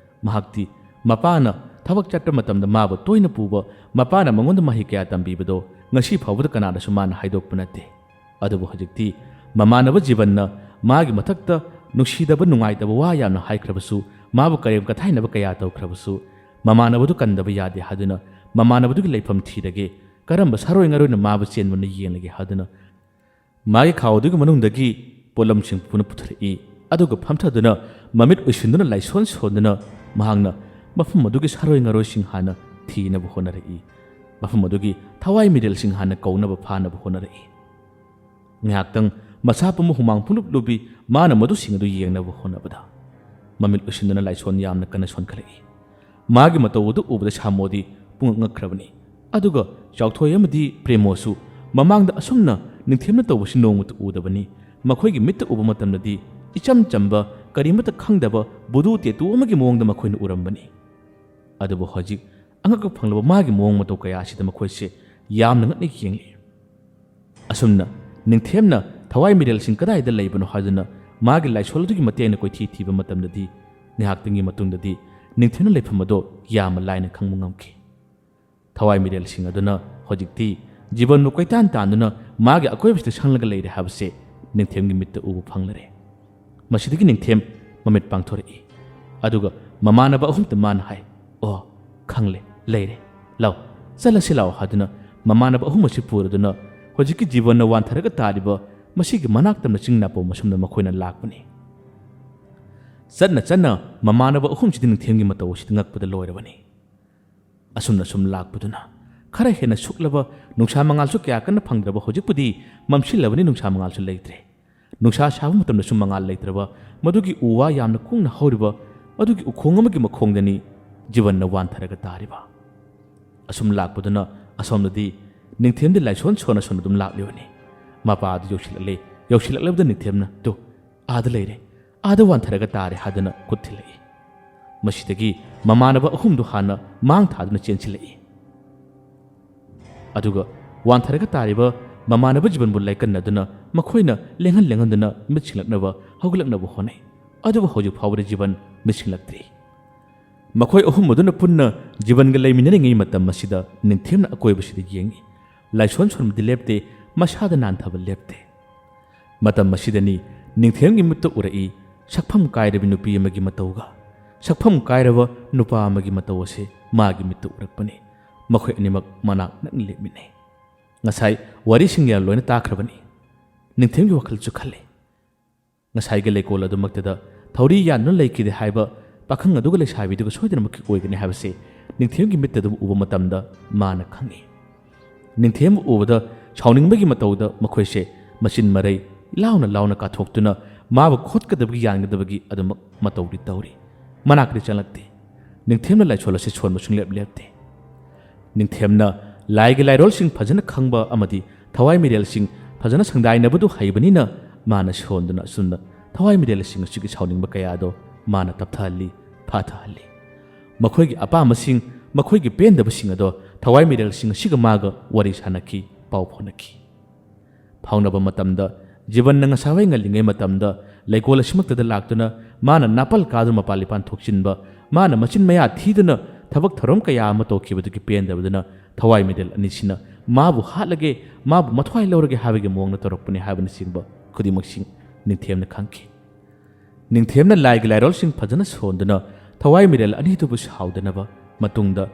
ꯃꯍꯥꯛꯇꯤ ꯃꯄꯥꯅ ꯊꯕꯛ ꯆꯠꯄ ꯃꯇꯝꯗ ꯃꯥꯕꯨ ꯇꯣꯏꯅ ꯄꯨꯕ, ꯃꯄꯥꯅ ꯃꯉꯣꯟꯗ ꯃꯍꯩ ꯀꯌꯥ ꯇꯝꯕꯤꯕꯗꯣ ꯉꯁꯤ ꯐꯥꯎꯕꯗ ꯀꯅꯥꯗꯁꯨ ꯃꯥꯅ ꯍꯥꯏꯗꯣꯛꯄ ꯅꯠꯇꯦ꯫ ꯑꯗꯨꯕꯨ ꯍꯧꯖꯤꯛꯇꯤ ꯃꯃꯥꯟꯅꯕ ꯖꯤꯕꯟꯅ ꯃꯥꯒꯤ ꯃꯊꯛꯇ ꯅꯨꯡꯁꯤꯗꯕ, ꯅꯨꯡꯉꯥꯏꯇꯕ ꯋꯥ ꯌꯥꯝꯅ ꯍꯥꯏꯈ꯭ꯔꯕꯁꯨ, ꯃꯥꯕꯨ ꯀꯔꯦꯝ ꯀꯊꯥꯏꯅꯕ ꯀꯌꯥ ꯇꯧꯈ꯭ꯔꯕꯁꯨ, ꯃꯃꯥꯟꯅꯕꯗꯨ ꯀꯟꯗꯕ ꯌꯥꯗꯦ ꯍꯥꯏꯗꯨꯅ ꯃꯃꯥꯟꯅꯕꯗꯨꯒꯤ ꯂꯩꯐꯝ ꯊꯤꯔꯒꯦ, ꯀꯔꯝꯕ ꯁꯥꯔꯣꯏ ꯉꯥꯔꯣꯏꯅ ꯃꯥꯕꯨ ꯆꯦꯟꯕꯅ ꯌꯦꯡꯂꯒꯦ ꯍꯥꯏꯗꯨꯅ ꯃꯥꯒꯤ ꯈꯥꯎꯗꯨꯒꯤ ꯃꯅꯨꯡꯗꯒꯤ ꯄꯣꯠꯂꯝꯁꯤꯡ ꯄꯨꯅ ꯄꯨꯊꯣꯔꯛꯏ꯫ ꯑꯗꯨꯒ ꯐꯝꯊꯗꯨꯅ ꯃꯃꯤꯠ ꯎꯏꯁꯤꯟꯗꯨꯅ ꯂꯥꯏꯁꯣꯟ ꯁꯣꯟꯗꯨꯅ ꯃꯍꯥꯛꯅ ꯃꯐꯝ ꯑꯗꯨꯒꯤ ꯁꯥꯔꯣꯏ ꯉꯥꯔꯣꯏꯁꯤꯡ ꯍꯥꯟꯅ ꯊꯤꯅꯕ ꯍꯣꯠꯅꯔꯛꯏ꯫ ꯃꯐꯝ ꯑꯗꯨꯒꯤ ꯊꯋꯥꯏ ꯃꯤꯔꯦꯜꯁꯤꯡ ꯍꯥꯟꯅ ꯀꯧꯅꯕ ꯐꯥꯅꯕ ꯍꯣꯠꯅꯔꯛꯏ꯫ ꯉꯥꯏꯍꯥꯛꯇꯪ ꯃꯁꯥ ꯄꯨꯝꯕ ꯍꯨꯃꯥꯡ ꯄꯨꯡꯂꯨꯞ ꯂꯨꯞꯄꯤ꯫ ꯃꯥꯅ ꯃꯗꯨꯁꯤꯡ ꯑꯗꯨ ꯌꯦꯡꯅꯕ ꯍꯣꯠꯅꯕꯗ ꯃꯃꯤꯠ ꯎꯏꯁꯤꯟꯗꯨꯅ ꯂꯥꯏꯁꯣꯟ ꯌꯥꯝꯅ ꯀꯟꯅ ꯁꯣꯟꯈꯠꯂꯛꯏ꯫ ꯃꯥꯒꯤ ꯃꯇꯧ ꯑꯗꯨ ꯎꯕꯗ ꯁꯥꯃꯣꯗꯤ ꯄꯨꯡꯉꯛ ꯉꯛꯈ꯭ꯔꯕꯅꯤ꯫ ꯑꯗꯨꯒ ꯆꯥꯎꯊꯣꯏ ꯑꯃꯗꯤ ꯄ꯭ꯔꯦꯃꯣꯁꯨ ꯃꯃꯥꯡꯗ ꯑꯁꯨꯝꯅ ꯅꯤꯡꯊꯦꯝꯅ ꯇꯧꯕꯁꯤ ꯅꯣꯡꯃꯇ ꯎꯗꯕꯅꯤ꯫ ꯃꯈꯣꯏꯒꯤ ꯃꯤꯠꯇ ꯎꯕ ꯃꯇꯝꯗꯗꯤ ꯏꯆꯝ ꯆꯝꯕ, ꯀꯔꯤꯃꯠꯇ ꯈꯪꯗꯕ ꯕꯨꯗꯨ ꯇꯦꯇꯨ ꯑꯃꯒꯤ ꯃꯑꯣꯡꯗ ꯃꯈꯣꯏꯅ ꯎꯔꯝꯕꯅꯤ꯫ ꯑꯗꯨꯕꯨ ꯍꯧꯖꯤꯛ ꯑꯉꯛꯄ ꯐꯪꯂꯕ ꯃꯥꯒꯤ ꯃꯑꯣꯡ ꯃꯇꯧ ꯀꯌꯥ ꯑꯁꯤꯗ ꯃꯈꯣꯏꯁꯦ ꯌꯥꯝꯅ ꯉꯛꯅ ꯌꯦꯡꯂꯤ꯫ ꯑꯁꯨꯝꯅ ꯅꯤꯡꯊꯦꯝꯅ ꯊꯋꯥꯏ ꯃꯤꯔꯦꯜꯁꯤꯡ ꯀꯗꯥꯏꯗ ꯂꯩꯕꯅꯣ ꯍꯥꯏꯗꯨꯅ ꯃꯥꯒꯤ ꯂꯥꯏꯁꯣꯜ ꯑꯗꯨꯒꯤ ꯃꯇꯦꯡꯅ ꯀꯣꯏꯊꯤ ꯊꯤꯕ ꯃꯇꯝꯗꯗꯤ ꯉꯥꯏꯍꯥꯛꯇꯪꯒꯤ ꯃꯇꯨꯡꯗꯗꯤ ꯅꯤꯡꯊꯦꯝꯅ ꯂꯩꯐꯝ ꯑꯗꯣ ꯌꯥꯝꯅ ꯂꯥꯏꯅ ꯈꯪꯕ ꯉꯝꯈꯤ꯫ ꯊꯋꯥꯏ ꯃꯤꯔꯦꯜꯁꯤꯡ ꯑꯗꯨꯅ ꯍꯧꯖꯤꯛꯇꯤ ꯖꯤꯕꯟꯕꯨ ꯀꯣꯏꯇꯥꯟ ꯇꯥꯟꯗꯨꯅ ꯃꯥꯒꯤ ꯑꯀꯣꯏꯕꯁꯤꯗ ꯁꯪꯂꯒ ꯂꯩꯔꯦ ꯍꯥꯏꯕꯁꯦ ꯅꯤꯡꯊꯦꯝꯒꯤ ꯃꯤꯠꯇ ꯎꯕ ꯐꯪꯂꯔꯦ꯫ ꯃꯁꯤꯗꯒꯤ ꯅꯤꯡꯊꯦꯝ ꯃꯃꯤꯠ ꯄꯥꯡꯊꯣꯔꯛꯏ꯫ ꯑꯗꯨꯒ ꯃꯃꯥꯟꯅꯕ ꯑꯍꯨꯝꯗ ꯃꯥꯅ ꯍꯥꯏ, "ꯑꯣ, ꯈꯪꯂꯦ, ꯂꯩꯔꯦ꯫ ꯂꯥꯎ, ꯆꯠꯂꯁꯤ ꯂꯥꯎ" ꯍꯥꯏꯗꯨꯅ ꯃꯃꯥꯟꯅꯕ ꯑꯍꯨꯝ ꯑꯁꯤ ꯄꯨꯔꯗꯨꯅ ꯍꯧꯖꯤꯛꯀꯤ ꯖꯤꯕꯟꯅ ꯋꯥꯟꯊꯔꯒ ꯇꯥꯔꯤꯕ ꯃꯁꯤꯒꯤ ꯃꯅꯥꯛ ꯇꯝꯅ ꯆꯤꯡ ꯅꯥꯄꯣꯝ ꯑꯁꯨꯝꯅ ꯃꯈꯣꯏꯅ ꯂꯥꯛꯄꯅꯤ꯫ ꯆꯠꯅ ꯆꯠꯅ ꯃꯃꯥꯟꯅꯕ ꯑꯍꯨꯝꯁꯤꯗꯤ ꯅꯤꯡꯊꯦꯝꯒꯤ ꯃꯇꯧ ꯑꯁꯤꯗ ꯉꯛꯄꯗ ꯂꯣꯏꯔꯕꯅꯤ꯫ ꯑꯁꯨꯝꯅ ꯁꯨꯝ ꯂꯥꯛꯄꯗꯨꯅ ꯈꯔ ꯍꯦꯟꯅ ꯁꯨꯛꯂꯕ ꯅꯨꯡꯁꯥ ꯃꯉꯥꯜꯁꯨ ꯀꯌꯥ ꯀꯟꯅ ꯐꯪꯗ꯭ꯔꯕ ꯍꯧꯖꯤꯛꯄꯨꯗꯤ ꯃꯝꯁꯤꯜꯂꯕꯅꯤ, ꯅꯨꯡꯁꯥ ꯃꯉꯥꯜꯁꯨ ꯂꯩꯇ꯭ꯔꯦ꯫ ꯅꯨꯡꯁꯥ ꯁꯥꯕ ꯃꯇꯝꯗꯁꯨ ꯃꯉꯥꯜ ꯂꯩꯇ꯭ꯔꯕ ꯃꯗꯨꯒꯤ ꯎ ꯋꯥ ꯌꯥꯝꯅ ꯀꯨꯡꯅ ꯍꯧꯔꯤꯕ ꯑꯗꯨꯒꯤ ꯎꯈꯣꯡ ꯑꯃꯒꯤ ꯃꯈꯣꯡꯗꯅꯤ ꯖꯤꯕꯟꯅ ꯋꯥꯟꯊꯔꯒ ꯇꯥꯔꯤꯕ꯫ ꯑꯁꯨꯝ ꯂꯥꯛꯄꯗꯨꯅ ꯑꯁꯣꯝꯗꯗꯤ ꯅꯤꯡꯊꯦꯝꯗꯤ ꯂꯥꯏꯁꯣꯟ ꯁꯣꯟꯅ ꯁꯣꯟꯅ ꯑꯗꯨꯝ ꯂꯥꯛꯂꯤꯕꯅꯤ꯫ ꯃꯄꯥ ꯑꯗꯨ ꯌꯧꯁꯤꯜꯂꯛꯂꯦ꯫ ꯌꯧꯁꯤꯜꯂꯛꯂꯕꯗ ꯅꯤꯡꯊꯦꯝꯅ, "ꯇꯨ, ꯑꯥꯗ ꯂꯩꯔꯦ, ꯑꯥꯗ ꯋꯥꯟꯊꯔꯒ ꯇꯥꯔꯦ" ꯍꯥꯏꯗꯨꯅ ꯈꯨꯠ ꯊꯤꯜꯂꯛꯏ꯫ ꯃꯁꯤꯗꯒꯤ ꯃꯃꯥꯟꯅꯕ ꯑꯍꯨꯝꯗꯨ ꯍꯥꯟꯅ ꯃꯥꯡ ꯊꯥꯗꯨꯅ ꯆꯦꯟꯁꯤꯜꯂꯛꯏ꯫ ꯑꯗꯨꯒ ꯋꯥꯟꯊꯔꯒ ꯇꯥꯔꯤꯕ ꯃꯃꯥꯟꯅꯕ ꯖꯤꯕꯟꯕꯨ ꯂꯥꯏꯀꯟꯅꯗꯨꯅ ꯃꯈꯣꯏꯅ ꯂꯦꯡꯍꯟ ꯂꯦꯡꯍꯟꯗꯨꯅ ꯃꯤꯠ ꯁꯤꯡꯂꯛꯅꯕ, ꯍꯧꯒꯠꯂꯛꯅꯕ ꯍꯣꯠꯅꯩ꯫ ꯑꯗꯨꯕꯨ ꯍꯧꯖꯤꯛ ꯐꯥꯎꯕꯗ ꯖꯤꯕꯟ ꯃꯤꯠ ꯁꯤꯡꯂꯛꯇ꯭ꯔꯤ꯫ ꯃꯈꯣꯏ ꯑꯍꯨꯝ ꯑꯗꯨꯅ ꯄꯨꯟꯅ ꯖꯤꯕꯟꯒ ꯂꯩꯃꯤꯟꯅꯔꯤꯉꯩ ꯃꯇꯝ ꯑꯁꯤꯗ ꯅꯤꯡꯊꯦꯝꯅ ꯑꯀꯣꯏꯕꯁꯤꯗ ꯌꯦꯡꯏ꯫ ꯂꯥꯏꯁꯣꯟ ꯁꯣꯟꯕꯗꯤ ꯂꯦꯞꯇꯦ, ꯃꯁꯥꯗ ꯅꯥꯟꯊꯕ ꯂꯦꯞꯇꯦ꯫ ꯃꯇꯝ ꯑꯁꯤꯗꯅꯤ ꯅꯤꯡꯊꯦꯝꯒꯤ ꯃꯤꯠꯇ ꯎꯔꯛꯏ ꯁꯛꯐꯝ ꯀꯥꯏꯔꯕꯤ ꯅꯨꯄꯤ ꯑꯃꯒꯤ ꯃꯇꯧꯒ꯫ ꯁꯛꯐꯝ ꯀꯥꯏꯔꯕ ꯅꯨꯄꯥ ꯑꯃꯒꯤ ꯃꯇꯧ ꯑꯁꯤ ꯃꯥꯒꯤ ꯃꯤꯠꯇ ꯎꯔꯛꯄꯅꯤ꯫ ꯃꯈꯣꯏ ꯑꯅꯤꯃꯛ ꯃꯅꯥꯛ ꯅꯛꯅ ꯂꯦꯞꯃꯤꯟꯅꯩ꯫ ꯉꯁꯥꯏ ꯋꯥꯔꯤꯁꯤꯡ ꯌꯥꯝ ꯂꯣꯏꯅ ꯇꯥꯈ꯭ꯔꯕꯅꯤ꯫ ꯅꯤꯡꯊꯦꯝꯒꯤ ꯋꯥꯈꯜꯁꯨ ꯈꯜꯂꯤ꯫ ꯉꯁꯥꯏꯒꯤ ꯂꯩꯀꯣꯜ ꯑꯗꯨꯃꯛꯇꯗ ꯊꯧꯔꯤ ꯌꯥꯟꯗꯨꯅ ꯂꯩꯈꯤꯗꯦ ꯍꯥꯏꯕ ꯄꯥꯈꯪ ꯑꯗꯨꯒ ꯂꯩꯁꯥꯕꯤꯗꯨꯒ ꯁꯣꯏꯗꯅꯃꯛꯀꯤ ꯑꯣꯏꯒꯅꯤ ꯍꯥꯏꯕꯁꯤ ꯅꯤꯡꯊꯦꯝꯒꯤ ꯃꯤꯠꯇ ꯑꯗꯨꯝ ꯎꯕ ꯃꯇꯝꯗ ꯃꯥꯅ ꯈꯪꯏ꯫ ꯅꯤꯡꯊꯦꯝꯕꯨ ꯎꯕꯗ ꯁꯥꯎꯅꯤꯡꯕꯒꯤ ꯃꯇꯧꯗ ꯃꯈꯣꯏꯁꯦ ꯃꯆꯤꯟ ꯃꯔꯩ ꯂꯥꯎꯅ ꯂꯥꯎꯅ ꯀꯥꯊꯣꯛꯇꯨꯅ ꯃꯥꯕꯨ ꯈꯣꯠꯀꯗꯕꯒꯤ ꯌꯥꯟꯒꯗꯕꯒꯤ ꯑꯗꯨꯃꯛ ꯃꯇꯧꯗꯤ ꯇꯧꯔꯤ꯫ ꯃꯅꯥꯛꯇꯗꯤ ꯆꯪꯂꯛꯇꯦ꯫ ꯅꯤꯡꯊꯦꯝꯅ ꯂꯥꯏꯁꯣꯜ ꯑꯁꯤ ꯁꯣꯟꯕ ꯁꯨꯡꯂꯦꯞ ꯂꯦꯞꯇꯦ꯫ ꯅꯤꯡꯊꯦꯝꯅ ꯂꯥꯏꯒꯤ ꯂꯥꯏꯔꯣꯜꯁꯤꯡ ꯐꯖꯅ ꯈꯪꯕ ꯑꯃꯗꯤ ꯊꯋꯥꯏ ꯃꯤꯔꯦꯜꯁꯤꯡ ꯐꯖꯅ ꯁꯪꯗꯥꯏꯅꯕꯗꯨ ꯍꯩꯕꯅꯤꯅ ꯃꯥꯅ ꯁꯣꯟꯗꯨꯅ ꯑꯁꯨꯝꯅ ꯊꯋꯥꯏ ꯃꯤꯔꯦꯜꯁꯤꯡ ꯑꯁꯤꯒꯤ ꯁꯥꯎꯅꯤꯡꯕ ꯀꯌꯥꯗꯣ ꯃꯥꯅ ꯇꯞꯊꯍꯜꯂꯤ, ꯐꯥꯊꯍꯜꯂꯤ꯫ ꯃꯈꯣꯏꯒꯤ ꯑꯄꯥꯝꯕꯁꯤꯡ, ꯃꯈꯣꯏꯒꯤ ꯄꯦꯟꯗꯕꯁꯤꯡ ꯑꯗꯣ ꯊꯋꯥꯏ ꯃꯤꯔꯦꯜꯁꯤꯡ ꯑꯁꯤꯒ ꯃꯥꯒ ꯋꯥꯔꯤ ꯁꯥꯅꯈꯤ, ꯄꯥꯎ ꯐꯥꯎꯅꯈꯤ꯫ ꯐꯥꯎꯅꯕ ꯃꯇꯝꯗ ꯖꯤꯕꯟꯅ ꯉꯁꯥꯏꯋꯥꯏ ꯉꯜꯂꯤꯉꯩ ꯃꯇꯝꯗ ꯂꯩꯀꯣꯜ ꯑꯁꯤꯃꯛꯇꯗ ꯂꯥꯛꯇꯨꯅ ꯃꯥꯅ ꯅꯥꯄꯜ ꯀꯥꯗꯨꯅ ꯃꯄꯥꯟ ꯏꯄꯥꯟ ꯊꯣꯛꯆꯤꯟꯕ, ꯃꯥꯅ ꯃꯆꯤꯟ ꯃꯌꯥ ꯊꯤꯗꯨꯅ ꯊꯕꯛ ꯊꯧꯔꯝ ꯀꯌꯥ ꯑꯃ ꯇꯧꯈꯤꯕꯗꯨꯒꯤ ꯄꯦꯟꯗꯕꯗꯨꯅ ꯊꯋꯥꯏ ꯃꯤꯔꯦꯜ ꯑꯅꯤꯁꯤꯅ ꯃꯥꯕꯨ ꯍꯥꯠꯂꯒꯦ, ꯃꯥꯕꯨ ꯃꯊ꯭ꯋꯥꯏ ꯂꯧꯔꯒꯦ ꯍꯥꯏꯕꯒꯤ ꯃꯑꯣꯡꯗ ꯇꯧꯔꯛꯄꯅꯤ ꯍꯥꯏꯕꯅꯆꯤꯡꯕ ꯈꯨꯗꯤꯡꯃꯛꯁꯤꯡ ꯅꯤꯡꯊꯦꯝꯅ ꯈꯪꯈꯤ꯫ ꯅꯤꯡꯊꯦꯝꯅ ꯂꯥꯏꯒꯤ ꯂꯥꯏꯔꯣꯜꯁꯤꯡ ꯐꯖꯅ ꯁꯣꯟꯗꯨꯅ ꯊꯋꯥꯏ ꯃꯤꯔꯦꯜ ꯑꯅꯤꯗꯨꯕꯨ ꯁꯥꯎꯗꯅꯕ ꯃꯇꯨꯡꯗ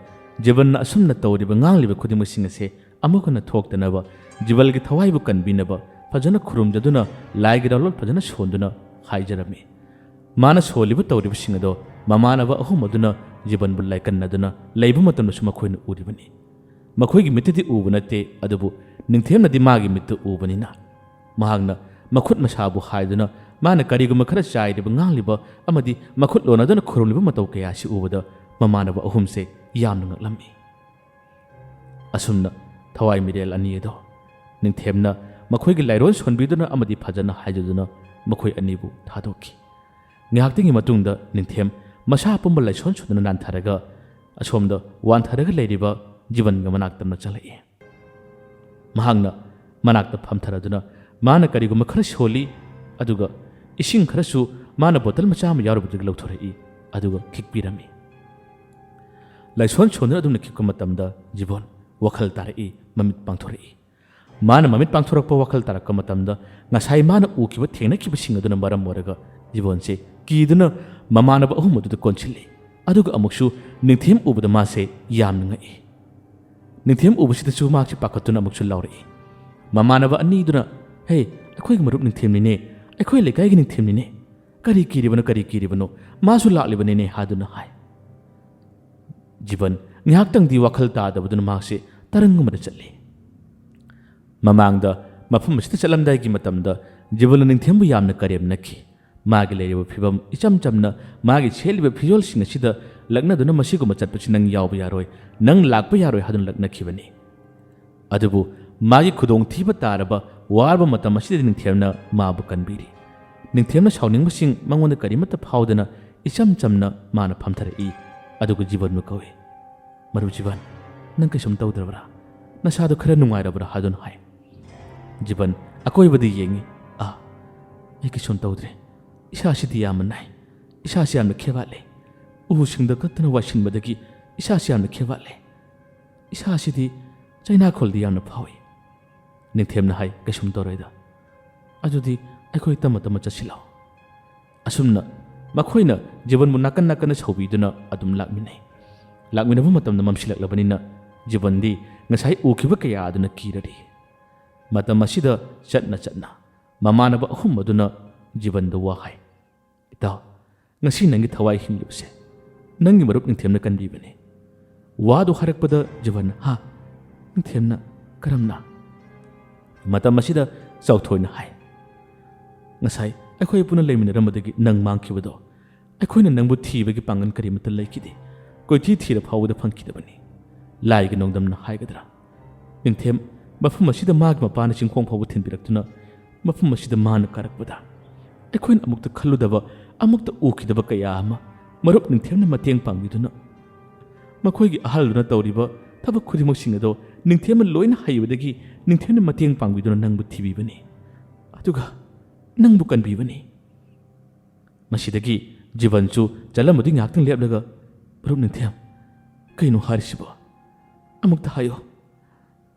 ꯖꯤꯕꯟꯅ ꯑꯁꯨꯝꯅ ꯇꯧꯔꯤꯕ ꯉꯥꯡꯂꯤꯕ ꯈꯨꯗꯤꯡꯃꯛꯁꯤꯡ ꯑꯁꯦ ꯑꯃꯨꯛ ꯍꯟꯅ ꯊꯣꯛꯇꯅꯕ, ꯖꯤꯕꯜꯒꯤ ꯊꯋꯥꯏꯕꯨ ꯀꯟꯕꯤꯅꯕ ꯐꯖꯅ ꯈꯨꯔꯨꯝꯖꯗꯨꯅ ꯂꯥꯏꯒꯤ ꯂꯥꯏꯂꯣꯜ ꯐꯖꯅ ꯁꯣꯟꯗꯨꯅ ꯍꯥꯏꯖꯔꯝꯃꯤ꯫ ꯃꯥꯅ ꯁꯣꯜꯂꯤꯕ ꯇꯧꯔꯤꯕꯁꯤꯡ ꯑꯗꯣ ꯃꯃꯥꯟꯅꯕ ꯑꯍꯨꯝ ꯑꯗꯨꯅ ꯖꯤꯕꯟꯕꯨ ꯂꯥꯏꯀꯟꯅꯗꯨꯅ ꯂꯩꯕ ꯃꯇꯝꯗꯁꯨ ꯃꯈꯣꯏꯅ ꯎꯔꯤꯕꯅꯤ꯫ ꯃꯈꯣꯏꯒꯤ ꯃꯤꯠꯇꯗꯤ ꯎꯕ ꯅꯠꯇꯦ, ꯑꯗꯨꯕꯨ ꯅꯤꯡꯊꯦꯝꯅꯗꯤ ꯃꯥꯒꯤ ꯃꯤꯠꯇ ꯎꯕꯅꯤꯅ ꯃꯍꯥꯛꯅ ꯃꯈꯨꯠ ꯃꯁꯥꯕꯨ ꯍꯥꯏꯗꯨꯅ ꯃꯥꯅ ꯀꯔꯤꯒꯨꯝꯕ ꯈꯔ ꯆꯥꯏꯔꯤꯕ, ꯉꯥꯡꯂꯤꯕ ꯑꯃꯗꯤ ꯃꯈꯨꯠ ꯂꯣꯟꯅꯗꯨꯅ ꯈꯨꯔꯨꯝꯂꯤꯕ ꯃꯇꯧ ꯀꯌꯥ ꯑꯁꯤ ꯎꯕꯗ ꯃꯃꯥꯟꯅꯕ ꯑꯍꯨꯝꯁꯦ ꯌꯥꯝꯅ ꯉꯛꯂꯝꯃꯤ꯫ ꯑꯁꯨꯝꯅ ꯊꯋꯥꯏ ꯃꯤꯔꯦꯜ ꯑꯅꯤ ꯑꯗꯣ ꯅꯤꯡꯊꯦꯝꯅ ꯃꯈꯣꯏꯒꯤ ꯂꯥꯏꯔꯣꯟ ꯁꯣꯟꯕꯤꯗꯨꯅ ꯑꯃꯗꯤ ꯐꯖꯅ ꯍꯥꯏꯖꯗꯨꯅ ꯃꯈꯣꯏ ꯑꯅꯤꯕꯨ ꯊꯥꯗꯣꯛꯈꯤ꯫ ꯉꯥꯏꯍꯥꯛꯇꯪꯒꯤ ꯃꯇꯨꯡꯗ ꯅꯤꯡꯊꯦꯝ ꯃꯁꯥ ꯄꯨꯝꯕ ꯂꯥꯏꯁꯣꯟ ꯁꯣꯟꯗꯨꯅ ꯅꯥꯟꯊꯔꯒ ꯑꯁꯣꯝꯗ ꯋꯥꯟꯊꯔꯒ ꯂꯩꯔꯤꯕ ꯖꯤꯕꯟꯒ ꯃꯅꯥꯛꯇ ꯆꯪꯂꯛꯏ꯫ ꯃꯍꯥꯛꯅ ꯃꯅꯥꯛꯇ ꯐꯝꯊꯔꯗꯨꯅ ꯃꯥꯅ ꯀꯔꯤꯒꯨꯝꯕ ꯈꯔ ꯁꯣꯜꯂꯤ, ꯑꯗꯨꯒ ꯏꯁꯤꯡ ꯈꯔꯁꯨ ꯃꯥꯅ ꯕꯣꯇꯜ ꯃꯆꯥ ꯑꯃ ꯌꯥꯎꯔꯨꯕꯗꯒꯤ ꯂꯧꯊꯣꯔꯛꯏ, ꯑꯗꯨꯒ ꯈꯤꯛꯄꯤꯔꯝꯃꯤ꯫ ꯂꯥꯏꯁꯣꯟ ꯁꯣꯟꯗꯨꯅ ꯑꯗꯨꯝꯅ ꯈꯤꯛꯄ ꯃꯇꯝꯗ ꯖꯤꯕꯣꯟ ꯋꯥꯈꯜ ꯇꯥꯔꯛꯏ, ꯃꯃꯤꯠ ꯄꯥꯡꯊꯣꯔꯛꯏ꯫ ꯃꯥꯅ ꯃꯃꯤꯠ ꯄꯥꯡꯊꯣꯔꯛꯄ ꯋꯥꯈꯜ ꯇꯥꯔꯛꯄ ꯃꯇꯝꯗ ꯉꯁꯥꯏ ꯃꯥꯅ ꯎꯈꯤꯕ ꯊꯦꯡꯅꯈꯤꯕꯁꯤꯡ ꯑꯗꯨꯅ ꯃꯔꯝ ꯑꯣꯏꯔꯒ ꯖꯤꯕꯣꯟꯁꯦ ꯀꯤꯗꯨꯅ ꯃꯃꯥꯟꯅꯕ ꯑꯍꯨꯝ ꯑꯗꯨꯗ ꯀꯣꯟꯁꯤꯜꯂꯤ꯫ ꯑꯗꯨꯒ ꯑꯃꯨꯛꯁꯨ ꯅꯤꯡꯊꯦꯝ ꯎꯕꯗ ꯃꯥꯁꯦ ꯌꯥꯝꯅ ꯉꯛꯏ꯫ ꯅꯤꯡꯊꯦꯝ ꯎꯕꯁꯤꯗꯁꯨ ꯃꯍꯥꯛꯁꯦ ꯄꯥꯈꯠꯇꯨꯅ ꯑꯃꯨꯛꯁꯨ ꯂꯥꯎꯔꯛꯏ, ꯃꯃꯥꯟꯅꯕ ꯑꯅꯤꯗꯨꯅ, "ꯍꯦ, ꯑꯩꯈꯣꯏꯒꯤ ꯃꯔꯨꯞ ꯅꯤꯡꯊꯦꯝꯅꯤꯅꯦ, ꯑꯩꯈꯣꯏ ꯂꯩꯀꯥꯏꯒꯤ ꯅꯤꯡꯊꯦꯝꯅꯤꯅꯦ, ꯀꯔꯤ ꯀꯤꯔꯤꯕꯅꯣ, ꯀꯔꯤ ꯀꯤꯔꯤꯕꯅꯣ? ꯃꯥꯁꯨ ꯂꯥꯛꯂꯤꯕꯅꯤꯅꯦ" ꯍꯥꯏꯗꯨꯅ ꯍꯥꯏ꯫ ꯖꯤꯕꯟ ꯉꯥꯏꯍꯥꯛꯇꯪꯗꯤ ꯋꯥꯈꯜ ꯇꯥꯗꯕꯗꯨꯅ ꯃꯍꯥꯛꯁꯦ ꯇꯔꯪ ꯑꯃꯗ ꯆꯠꯂꯤ꯫ ꯃꯃꯥꯡꯗ ꯃꯐꯝ ꯑꯁꯤꯗ ꯆꯠꯂꯝꯗꯥꯏꯒꯤ ꯃꯇꯝꯗ ꯖꯤꯕꯟꯅ ꯅꯤꯡꯊꯦꯝꯕꯨ ꯌꯥꯝꯅ ꯀꯔꯦꯝꯅꯈꯤ꯫ ꯃꯥꯒꯤ ꯂꯩꯔꯤꯕ ꯐꯤꯕꯝ ꯏꯆꯝ ꯆꯝꯅ ꯃꯥꯒꯤ ꯁꯦꯠꯂꯤꯕ ꯐꯤꯖꯣꯜꯁꯤꯡ ꯑꯁꯤꯗ ꯂꯛꯅꯗꯨꯅ ꯃꯁꯤꯒꯨꯝꯕ ꯆꯠꯄꯁꯤ ꯅꯪ ꯌꯥꯎꯕ ꯌꯥꯔꯣꯏ, ꯅꯪ ꯂꯥꯛꯄ ꯌꯥꯔꯣꯏ ꯍꯥꯏꯗꯨꯅ ꯂꯛꯅꯈꯤꯕꯅꯤ꯫ ꯑꯗꯨꯕꯨ ꯃꯥꯒꯤ ꯈꯨꯗꯣꯡꯊꯤꯕ ꯇꯥꯔꯕ ꯋꯥꯔꯕ ꯃꯇꯝ ꯑꯁꯤꯗꯗꯤ ꯅꯤꯡꯊꯦꯝꯅ ꯃꯥꯕꯨ ꯀꯟꯕꯤꯔꯤ꯫ ꯅꯤꯡꯊꯦꯝꯅ ꯁꯥꯎꯅꯤꯡꯕꯁꯤꯡ ꯃꯉꯣꯟꯗ ꯀꯔꯤꯃꯠꯇ ꯐꯥꯎꯗꯅ ꯏꯆꯝ ꯆꯝꯅ ꯃꯥꯅ ꯐꯝꯊꯔꯛꯏ꯫ ꯑꯗꯨꯒ ꯖꯤꯕꯟꯕꯨ ꯀꯧꯏ꯫ "ꯃꯔꯨꯞ ꯖꯤꯕꯟ, ꯅꯪ ꯀꯩꯁꯨꯝ ꯇꯧꯗ꯭ꯔꯕ꯭ꯔꯥ? ꯅꯁꯥꯗꯣ ꯈꯔ ꯅꯨꯡꯉꯥꯏꯔꯕ꯭ꯔꯥ?" ꯍꯥꯏꯗꯨꯅ ꯍꯥꯏ꯫ ꯖꯤꯕꯟ ꯑꯀꯣꯏꯕꯗ ꯌꯦꯡꯉꯤ꯫ "ꯑꯥ, ꯑꯩ ꯀꯩꯁꯨꯝ ꯇꯧꯗ꯭ꯔꯦ꯫ ꯏꯁꯥꯁꯤꯗꯤ ꯌꯥꯝꯅ ꯅꯥꯏ꯫ ꯏꯁꯥꯁꯤ ꯌꯥꯝꯅ ꯈꯦꯕꯥꯠꯂꯦ꯫ ꯎꯁꯤꯡꯗ ꯀꯠꯇꯅ ꯋꯥꯏꯁꯤꯟꯕꯗꯒꯤ ꯏꯁꯥꯁꯤ ꯌꯥꯝꯅ ꯈꯦꯕꯥꯠꯂꯦ꯫ ꯏꯁꯥꯁꯤꯗꯤ ꯆꯩꯅꯥꯈꯣꯜꯗꯤ ꯌꯥꯝꯅ ꯐꯥꯎꯏ꯫" ꯅꯤꯡꯊꯦꯝꯅ ꯍꯥꯏ, "ꯀꯩꯁꯨꯝ ꯇꯧꯔꯣꯏꯗ꯫ ꯑꯗꯨꯗꯤ ꯑꯩꯈꯣꯏ ꯇꯞꯅ ꯇꯞꯅ ꯆꯠꯁꯤꯜꯂꯣ꯫" ꯑꯁꯨꯝꯅ ꯃꯈꯣꯏꯅ ꯖꯤꯕꯟꯕꯨ ꯅꯥꯀꯟ ꯅꯥꯀꯟꯗ ꯁꯧꯕꯤꯗꯨꯅ ꯑꯗꯨꯝ ꯂꯥꯛꯃꯤꯟꯅꯩ꯫ ꯂꯥꯛꯃꯤꯟꯅꯕ ꯃꯇꯝꯗ ꯃꯝꯁꯤꯜꯂꯛꯂꯕꯅꯤꯅ ꯖꯤꯕꯟꯗꯤ ꯉꯁꯥꯏ ꯎꯈꯤꯕ ꯀꯌꯥ ꯑꯗꯨꯅ ꯀꯤꯔꯔꯤ꯫ ꯃꯇꯝ ꯑꯁꯤꯗ ꯆꯠꯅ ꯆꯠꯅ ꯃꯃꯥꯟꯅꯕ ꯑꯍꯨꯝ ꯑꯗꯨꯅ ꯖꯤꯕꯟꯗ ꯋꯥ ꯍꯥꯏ꯫ "ꯏꯇꯥꯎ, ꯉꯁꯤ ꯅꯪꯒꯤ ꯊꯋꯥꯏ ꯍꯤꯡꯂꯤꯕꯁꯦ ꯅꯪꯒꯤ ꯃꯔꯨꯞ ꯅꯤꯡꯊꯦꯝꯅ ꯀꯟꯕꯤꯕꯅꯤ꯫" ꯋꯥꯗꯨ ꯍꯥꯏꯔꯛꯄꯗ ꯖꯤꯕꯟ, "ꯍꯥ? ꯅꯤꯡꯊꯦꯝꯅ? ꯀꯔꯝꯅ?" ꯃꯇꯝ ꯑꯁꯤꯗ ꯆꯥꯎꯊꯣꯏꯅ ꯍꯥꯏ, "ꯉꯁꯥꯏ ꯑꯩꯈꯣꯏ ꯄꯨꯟꯅ ꯂꯩꯃꯤꯟꯅꯔꯝꯕꯗꯒꯤ ꯅꯪ ꯃꯥꯡꯈꯤꯕꯗꯣ ꯑꯩꯈꯣꯏꯅ ꯅꯪꯕꯨ ꯊꯤꯕꯒꯤ ꯄꯥꯡꯒꯜ ꯀꯔꯤꯃꯠꯇ ꯂꯩꯈꯤꯗꯦ꯫ ꯀꯣꯏꯊꯤ ꯊꯤꯔ ꯐꯥꯎꯕꯗ ꯐꯪꯈꯤꯗꯕꯅꯤ꯫ ꯂꯥꯏꯒꯤ ꯅꯣꯡꯗꯝꯅ ꯍꯥꯏꯒꯗ꯭ꯔꯥ? ꯅꯤꯡꯊꯦꯝ ꯃꯐꯝ ꯑꯁꯤꯗ ꯃꯥꯒꯤ ꯃꯄꯥꯅ ꯆꯤꯡꯈꯣꯡ ꯐꯥꯎꯕ ꯊꯤꯟꯕꯤꯔꯛꯇꯨꯅ ꯃꯐꯝ ꯑꯁꯤꯗ ꯃꯥꯅ ꯀꯥꯔꯛꯄꯗ ꯑꯩꯈꯣꯏꯅ ꯑꯃꯨꯛꯇ ꯈꯜꯂꯨꯗꯕ, ꯑꯃꯨꯛꯇ ꯎꯈꯤꯗꯕ ꯀꯌꯥ ꯑꯃ ꯃꯔꯨꯞ ꯅꯤꯡꯊꯦꯝꯅ ꯃꯇꯦꯡ ꯄꯥꯡꯕꯤꯗꯨꯅ, ꯃꯈꯣꯏꯒꯤ ꯑꯍꯜꯗꯨꯅ ꯇꯧꯔꯤꯕ ꯊꯕꯛ ꯈꯨꯗꯤꯡꯃꯛꯁꯤꯡ ꯑꯗꯣ ꯅꯤꯡꯊꯦꯝꯅ ꯂꯣꯏꯅ ꯍꯩꯕꯗꯒꯤ ꯅꯤꯡꯊꯦꯝꯅ ꯃꯇꯦꯡ ꯄꯥꯡꯕꯤꯗꯨꯅ ꯅꯪꯕꯨ ꯊꯤꯕꯤꯕꯅꯤ꯫ ꯑꯗꯨꯒ ꯅꯪꯕꯨ ꯀꯟꯕꯤꯕꯅꯤ꯫" ꯃꯁꯤꯗꯒꯤ ꯖꯤꯕꯟꯁꯨ ꯆꯠꯂꯝꯕꯗꯨ ꯉꯥꯏꯍꯥꯛꯇꯪ ꯂꯦꯞꯂꯒ, "ꯃꯔꯨꯞ ꯅꯤꯡꯊꯦꯝ, ꯀꯩꯅꯣ ꯍꯥꯏꯔꯤꯁꯤꯕꯣ? ꯑꯃꯨꯛꯇ ꯍꯥꯏꯌꯣ꯫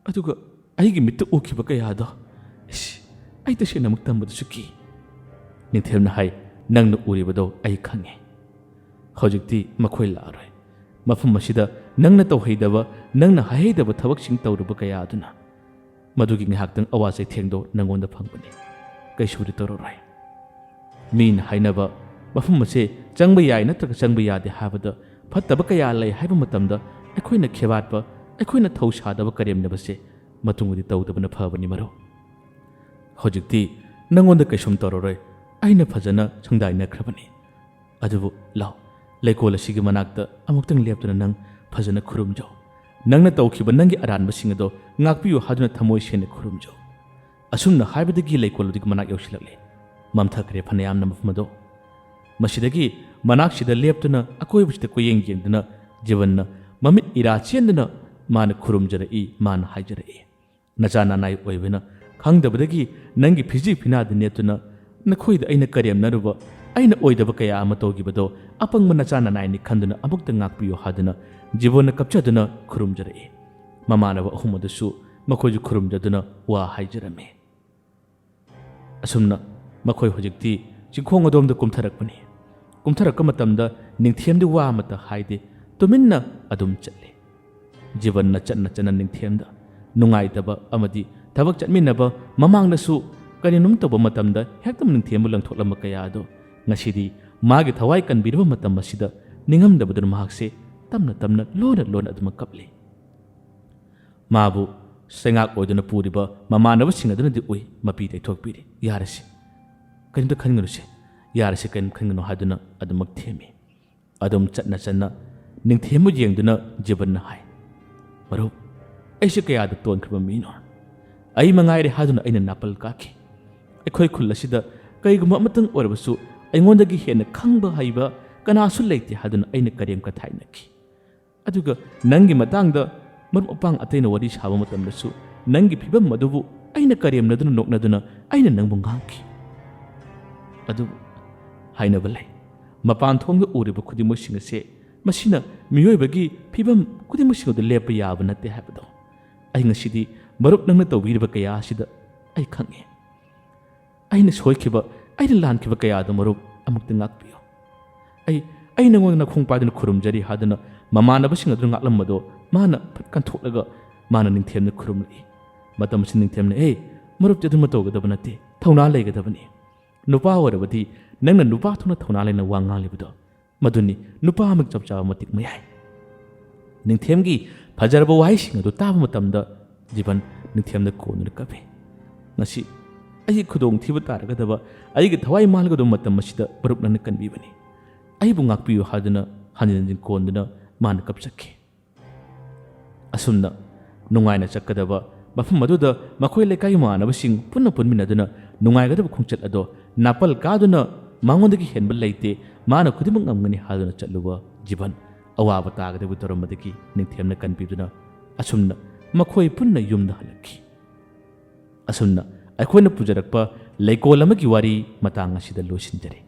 ꯑꯗꯨꯒ ꯑꯩꯒꯤ ꯃꯤꯠꯇ ꯎꯈꯤꯕ ꯀꯌꯥꯗꯣ, ꯏꯁ, ꯑꯩ ꯇꯁꯦꯡꯅ ꯑꯃꯨꯛ ꯇꯝꯕꯗꯁꯨ ꯀꯤ꯫" ꯅꯤꯡꯊꯦꯝꯅ ꯍꯥꯏ, "ꯅꯪꯅ ꯎꯔꯤꯕꯗꯣ ꯑꯩ ꯈꯪꯉꯦ꯫ ꯍꯧꯖꯤꯛꯇꯤ ꯃꯈꯣꯏ ꯂꯥꯛꯑꯔꯣꯏ꯫ ꯃꯐꯝ ꯑꯁꯤꯗ ꯅꯪꯅ ꯇꯧꯍꯩꯗꯕ, ꯅꯪꯅ ꯍꯥꯏꯍꯩꯗꯕ ꯊꯕꯛꯁꯤꯡ ꯇꯧꯔꯨꯕ ꯀꯌꯥ ꯑꯗꯨꯅ ꯃꯗꯨꯒꯤ ꯉꯥꯏꯍꯥꯛꯇꯪ ꯑꯋꯥ ꯆꯩꯊꯦꯡꯗꯣ ꯅꯪꯉꯣꯟꯗ ꯐꯪꯕꯅꯤ꯫ ꯀꯩꯁꯨꯗꯤ ꯇꯧꯔꯔꯣꯏ꯫" ꯃꯤꯅ ꯍꯥꯏꯅꯕ ꯃꯐꯝ ꯑꯁꯦ ꯆꯪꯕ ꯌꯥꯏ ꯅꯠꯇ꯭ꯔꯒ ꯆꯪꯕ ꯌꯥꯗꯦ ꯍꯥꯏꯕꯗ ꯐꯠꯇꯕ ꯀꯌꯥ ꯂꯩ ꯍꯥꯏꯕ ꯃꯇꯝꯗ ꯑꯩꯈꯣꯏꯅ ꯈꯦꯕꯥꯠꯄ, ꯑꯩꯈꯣꯏꯅ ꯊꯧꯁꯥꯗꯕ ꯀꯔꯦꯝꯅꯕꯁꯦ ꯃꯇꯨꯡꯗꯗꯤ ꯇꯧꯗꯕꯅ ꯐꯕꯅꯤ ꯃꯔꯨꯞ꯫ ꯍꯧꯖꯤꯛꯇꯤ ꯅꯪꯉꯣꯟꯗ ꯀꯩꯁꯨꯝ ꯇꯧꯔꯔꯣꯏ, ꯑꯩꯅ ꯐꯖꯅ ꯁꯪꯗꯥꯏꯅꯈ꯭ꯔꯕꯅꯤ꯫ ꯑꯗꯨꯕꯨ ꯂꯥꯎ, ꯂꯩꯀꯣꯜ ꯑꯁꯤꯒꯤ ꯃꯅꯥꯛꯇ ꯑꯃꯨꯛꯇꯪ ꯂꯦꯞꯇꯨꯅ ꯅꯪ ꯐꯖꯅ ꯈꯨꯔꯨꯝꯖꯧ꯫ ꯅꯪꯅ ꯇꯧꯈꯤꯕ ꯅꯪꯒꯤ ꯑꯔꯥꯟꯕꯁꯤꯡ ꯑꯗꯣ ꯉꯥꯛꯄꯤꯌꯨ ꯍꯥꯏꯗꯨꯅ ꯊꯃꯣꯏ ꯁꯦꯡꯅ ꯈꯨꯔꯨꯝꯖꯧ꯫ ꯑꯁꯨꯝꯅ ꯍꯥꯏꯕꯗꯒꯤ ꯂꯩꯀꯣꯜ ꯑꯗꯨꯒꯤ ꯃꯅꯥꯛ ꯌꯧꯁꯤꯜꯂꯛꯂꯦ꯫ ꯃꯝꯊꯈ꯭ꯔꯦ ꯐꯅꯌꯥꯝꯅ ꯃꯐꯝ ꯑꯗꯣ꯫ ꯃꯁꯤꯗꯒꯤ ꯃꯅꯥꯛꯁꯤꯗ ꯂꯦꯞꯇꯨꯅ ꯑꯀꯣꯏꯕꯁꯤꯗ ꯀꯣꯏꯌꯦꯡ ꯌꯦꯡꯗꯨꯅ ꯖꯤꯕꯟꯅ ꯃꯃꯤꯠ ꯏꯔꯥ ꯆꯦꯟꯗꯨꯅ ꯃꯥꯅ ꯈꯨꯔꯨꯝꯖꯔꯛꯏ, ꯃꯥꯅ ꯍꯥꯏꯖꯔꯛꯏ, "ꯅꯆꯥ ꯅꯅꯥꯏ ꯑꯣꯏꯕꯅ ꯈꯪꯗꯕꯗꯒꯤ ꯅꯪꯒꯤ ꯐꯤꯖꯤ ꯐꯤꯅꯥꯗ ꯅꯦꯠꯇꯨꯅ ꯅꯈꯣꯏꯗ ꯑꯩꯅ ꯀꯔꯦꯝꯅꯔꯨꯕ, ꯑꯩꯅ ꯑꯣꯏꯗꯕ ꯀꯌꯥ ꯑꯃ ꯇꯧꯈꯤꯕꯗꯣ ꯑꯄꯪꯕ ꯅꯆꯥ ꯅꯅꯥꯏꯅꯤ ꯈꯟꯗꯨꯅ ꯑꯃꯨꯛꯇ ꯉꯥꯛꯄꯤꯌꯨ" ꯍꯥꯏꯗꯨꯅ ꯖꯤꯕꯟꯅ ꯀꯞꯆꯗꯨꯅ ꯈꯨꯔꯨꯝꯖꯔꯛꯏ꯫ ꯃꯃꯥꯟꯅꯕ ꯑꯍꯨꯝ ꯑꯗꯨꯁꯨ ꯃꯈꯣꯏꯁꯨ ꯈꯨꯔꯨꯝꯖꯗꯨꯅ ꯋꯥ ꯍꯥꯏꯖꯔꯝꯃꯤ꯫ ꯑꯁꯨꯝꯅ ꯃꯈꯣꯏ ꯍꯧꯖꯤꯛꯇꯤ ꯆꯤꯡꯈꯣꯡ ꯑꯗꯣꯝꯗ ꯀꯨꯝꯊꯔꯛꯄꯅꯤ꯫ ꯀꯨꯝꯊꯔꯛꯄ ꯃꯇꯝꯗ ꯅꯤꯡꯊꯦꯝꯗꯤ ꯋꯥ ꯑꯃꯠꯇ ꯍꯥꯏꯗꯦ, ꯇꯨꯃꯤꯟꯅ ꯑꯗꯨꯝ ꯆꯠꯂꯤ꯫ ꯖꯤꯕꯟꯅ ꯆꯠꯅ ꯆꯠꯅ ꯅꯤꯡꯊꯦꯝꯗ ꯅꯨꯡꯉꯥꯏꯇꯕ ꯑꯃꯗꯤ ꯊꯕꯛ ꯆꯠꯃꯤꯟꯅꯕ ꯃꯃꯥꯡꯗꯁꯨ ꯀꯔꯤꯅꯣꯝ ꯇꯧꯕ ꯃꯇꯝꯗ ꯍꯦꯛꯇ ꯅꯤꯡꯊꯦꯝꯕꯨ ꯂꯪꯊꯣꯛꯂꯝꯕ ꯀꯌꯥ ꯑꯗꯨ ꯉꯁꯤꯗꯤ ꯃꯥꯒꯤ ꯊꯋꯥꯏ ꯀꯟꯕꯤꯔꯕ ꯃꯇꯝ ꯑꯁꯤꯗ ꯅꯤꯡꯉꯝꯗꯕꯗꯨꯅ ꯃꯍꯥꯛꯁꯦ ꯇꯞꯅ ꯇꯞꯅ ꯂꯣꯟꯅ ꯂꯣꯟꯅ ꯑꯗꯨꯃꯛ ꯀꯞꯂꯤ꯫ ꯃꯥꯕꯨ ꯆꯩꯉꯥꯛ ꯑꯣꯏꯗꯨꯅ ꯄꯨꯔꯤꯕ ꯃꯃꯥꯟꯅꯕꯁꯤꯡ ꯑꯗꯨꯅꯗꯤ ꯎꯏ, ꯃꯄꯤ ꯇꯩꯊꯣꯛꯄꯤꯔꯤ꯫ "ꯌꯥꯔꯁꯤ, ꯀꯔꯤꯝꯇ ꯈꯟꯒꯅꯨꯁꯦ, ꯌꯥꯔꯁꯤ, ꯀꯔꯤꯝ ꯈꯟꯒꯅꯨ" ꯍꯥꯏꯗꯨꯅ ꯑꯗꯨꯃꯛ ꯊꯦꯝꯃꯤ꯫ ꯑꯗꯨꯝ ꯆꯠꯅ ꯆꯠꯅ ꯅꯤꯡꯊꯦꯝꯕꯨ ꯌꯦꯡꯗꯨꯅ ꯖꯤꯕꯟꯅ ꯍꯥꯏ, "ꯃꯔꯨꯞ, ꯑꯩꯁꯦ ꯀꯌꯥꯗ ꯇꯣꯟꯈ꯭ꯔꯕ ꯃꯤꯅꯣ꯫ ꯑꯩ ꯃꯉꯥꯏꯔꯦ ꯍꯥꯏꯗꯨꯅ ꯑꯩꯅ ꯅꯥꯄꯜ ꯀꯥꯈꯤ꯫ ꯑꯩꯈꯣꯏ ꯈꯨꯜ ꯑꯁꯤꯗ ꯀꯔꯤꯒꯨꯝꯕ ꯑꯃꯇꯪ ꯑꯣꯏꯔꯕꯁꯨ ꯑꯩꯉꯣꯟꯗꯒꯤ ꯍꯦꯟꯅ ꯈꯪꯕ ꯍꯩꯕ ꯀꯅꯥꯁꯨ ꯂꯩꯇꯦ" ꯍꯥꯏꯗꯨꯅ ꯑꯩꯅ ꯀꯔꯦꯝ ꯀꯊꯥꯏꯅꯈꯤ꯫ ꯑꯗꯨꯒ ꯅꯪꯒꯤ ꯃꯇꯥꯡꯗ ꯃꯔꯨꯞ ꯃꯄꯥꯡ ꯑꯇꯩꯅ ꯋꯥꯔꯤ ꯁꯥꯕ ꯃꯇꯝꯗꯁꯨ ꯅꯪꯒꯤ ꯐꯤꯕꯝ ꯑꯗꯨꯕꯨ ꯑꯩꯅ ꯀꯔꯦꯝꯅꯗꯨꯅ ꯅꯣꯛꯅꯗꯨꯅ ꯑꯩꯅ ꯅꯪꯕꯨ ꯉꯥꯡꯈꯤ꯫ ꯑꯗꯨꯕꯨ ꯍꯥꯏꯅꯕ ꯂꯩ, ꯃꯄꯥꯟ ꯊꯣꯡꯗ ꯎꯔꯤꯕ ꯈꯨꯗꯤꯡꯃꯛꯁꯤꯡ ꯑꯁꯦ ꯃꯁꯤꯅ ꯃꯤꯑꯣꯏꯕꯒꯤ ꯐꯤꯕꯝ ꯈꯨꯗꯤꯡꯃꯛꯁꯤꯡ ꯑꯗꯨ ꯂꯦꯞꯄ ꯌꯥꯕ ꯅꯠꯇꯦ ꯍꯥꯏꯕꯗꯣ꯫ ꯑꯩ ꯉꯁꯤꯗꯤ ꯃꯔꯨꯞ ꯅꯪꯅ ꯇꯧꯕꯤꯔꯤꯕ ꯀꯌꯥ ꯑꯁꯤꯗ ꯑꯩ ꯈꯪꯉꯦ꯫ ꯑꯩꯅ ꯁꯣꯏꯈꯤꯕ, ꯑꯩꯅ ꯂꯥꯟꯈꯤꯕ ꯀꯌꯥꯗꯨ ꯃꯔꯨꯞ ꯑꯃꯨꯛꯇ ꯉꯥꯛꯄꯤꯌꯨ꯫ ꯑꯩ, ꯑꯩ ꯅꯉꯣꯟꯗ ꯅꯈꯣꯡ ꯄꯥꯏꯗꯨꯅ ꯈꯨꯔꯨꯝꯖꯔꯤ ꯍꯥꯏꯗꯨꯅ ꯃꯃꯥꯟꯅꯕꯁꯤꯡ ꯑꯗꯨꯅ ꯉꯥꯛꯂꯝꯕꯗꯣ ꯃꯥꯅ ꯐꯠ ꯀꯟꯊꯣꯛꯂꯒ ꯃꯥꯅ ꯅꯤꯡꯊꯦꯝꯅ ꯈꯨꯔꯨꯝꯂꯛꯏ꯫ ꯃꯇꯝ ꯑꯁꯤ ꯅꯤꯡꯊꯦꯝꯅ, "ꯑꯦ, ꯃꯔꯨꯞꯇꯤ ꯑꯗꯨꯝꯕ ꯇꯧꯒꯗꯕ ꯅꯠꯇꯦ, ꯊꯧꯅꯥ ꯂꯩꯒꯗꯕꯅꯤ꯫ ꯅꯨꯄꯥ ꯑꯣꯏꯔꯕꯗꯤ ꯅꯪꯅ ꯅꯨꯄꯥ ꯊꯣꯛꯅ ꯊꯧꯅꯥ ꯂꯩꯅ ꯋꯥ ꯉꯥꯡꯂꯤꯕꯗꯣ ꯃꯗꯨꯅꯤ ꯅꯨꯄꯥ ꯑꯃꯒꯤ ꯆꯞ ꯆꯥꯕ ꯃꯇꯤꯛ ꯃꯌꯥꯏ꯫ ꯅꯤꯡꯊꯦꯝꯒꯤ ꯐꯖꯔꯕ ꯋꯥꯍꯩꯁꯤꯡ ꯑꯗꯨ ꯇꯥꯕ ꯃꯇꯝꯗ ꯖꯤꯕꯟ ꯅꯤꯡꯊꯦꯝꯗ ꯀꯣꯟꯗꯨꯅ ꯀꯞꯄꯤ꯫ "ꯉꯁꯤ ꯑꯩꯒꯤ ꯈꯨꯗꯣꯡꯊꯤꯕ ꯇꯥꯔꯒꯗꯕ, ꯑꯩꯒꯤ ꯊꯋꯥꯏ ꯃꯥꯡꯂꯒꯗꯕ ꯃꯇꯝ ꯑꯁꯤꯗ ꯃꯔꯨꯞ ꯅꯪꯅ ꯀꯟꯕꯤꯕꯅꯤ꯫ ꯑꯩꯕꯨ ꯉꯥꯛꯄꯤꯌꯨ" ꯍꯥꯏꯗꯨꯅ ꯍꯟꯖꯤꯟ ꯍꯟꯖꯤꯟ ꯀꯣꯟꯗꯨꯅ ꯃꯥꯅ ꯀꯞꯆꯈꯤ꯫ ꯑꯁꯨꯝꯅ ꯅꯨꯡꯉꯥꯏꯅ ꯆꯠꯀꯗꯕ ꯃꯐꯝ ꯑꯗꯨꯗ ꯃꯈꯣꯏ ꯂꯩꯀꯥꯏ ꯃꯃꯥꯟꯅꯕꯁꯤꯡ ꯄꯨꯟꯅ ꯄꯨꯟꯃꯤꯟꯅꯗꯨꯅ ꯅꯨꯡꯉꯥꯏꯒꯗꯕ ꯈꯣꯡꯆꯠ ꯑꯗꯣ ꯅꯥꯄꯜ ꯀꯥꯗꯨꯅ ꯃꯉꯣꯟꯗꯒꯤ ꯍꯦꯟꯕ ꯂꯩꯇꯦ, ꯃꯥꯅ ꯈꯨꯗꯤꯡꯃꯛ ꯉꯝꯒꯅꯤ ꯍꯥꯏꯗꯨꯅ ꯆꯠꯂꯨꯕ ꯖꯤꯕꯟ ꯑꯋꯥꯕ ꯇꯥꯒꯗꯕ ꯇꯧꯔꯝꯕꯗꯒꯤ ꯅꯤꯡꯊꯦꯝꯅ ꯀꯟꯕꯤꯗꯨꯅ ꯑꯁꯨꯝꯅ ꯃꯈꯣꯏ ꯄꯨꯟꯅ ꯌꯨꯝꯗ ꯍꯜꯂꯛꯈꯤ꯫ ꯑꯁꯨꯝꯅ ꯑꯩꯈꯣꯏꯅ ꯄꯨꯖꯔꯛꯄ ꯂꯩꯀꯣꯜ ꯑꯃꯒꯤ ꯋꯥꯔꯤ ꯃꯇꯥꯡ ꯑꯁꯤꯗ ꯂꯣꯏꯁꯤꯟꯖꯔꯦ꯫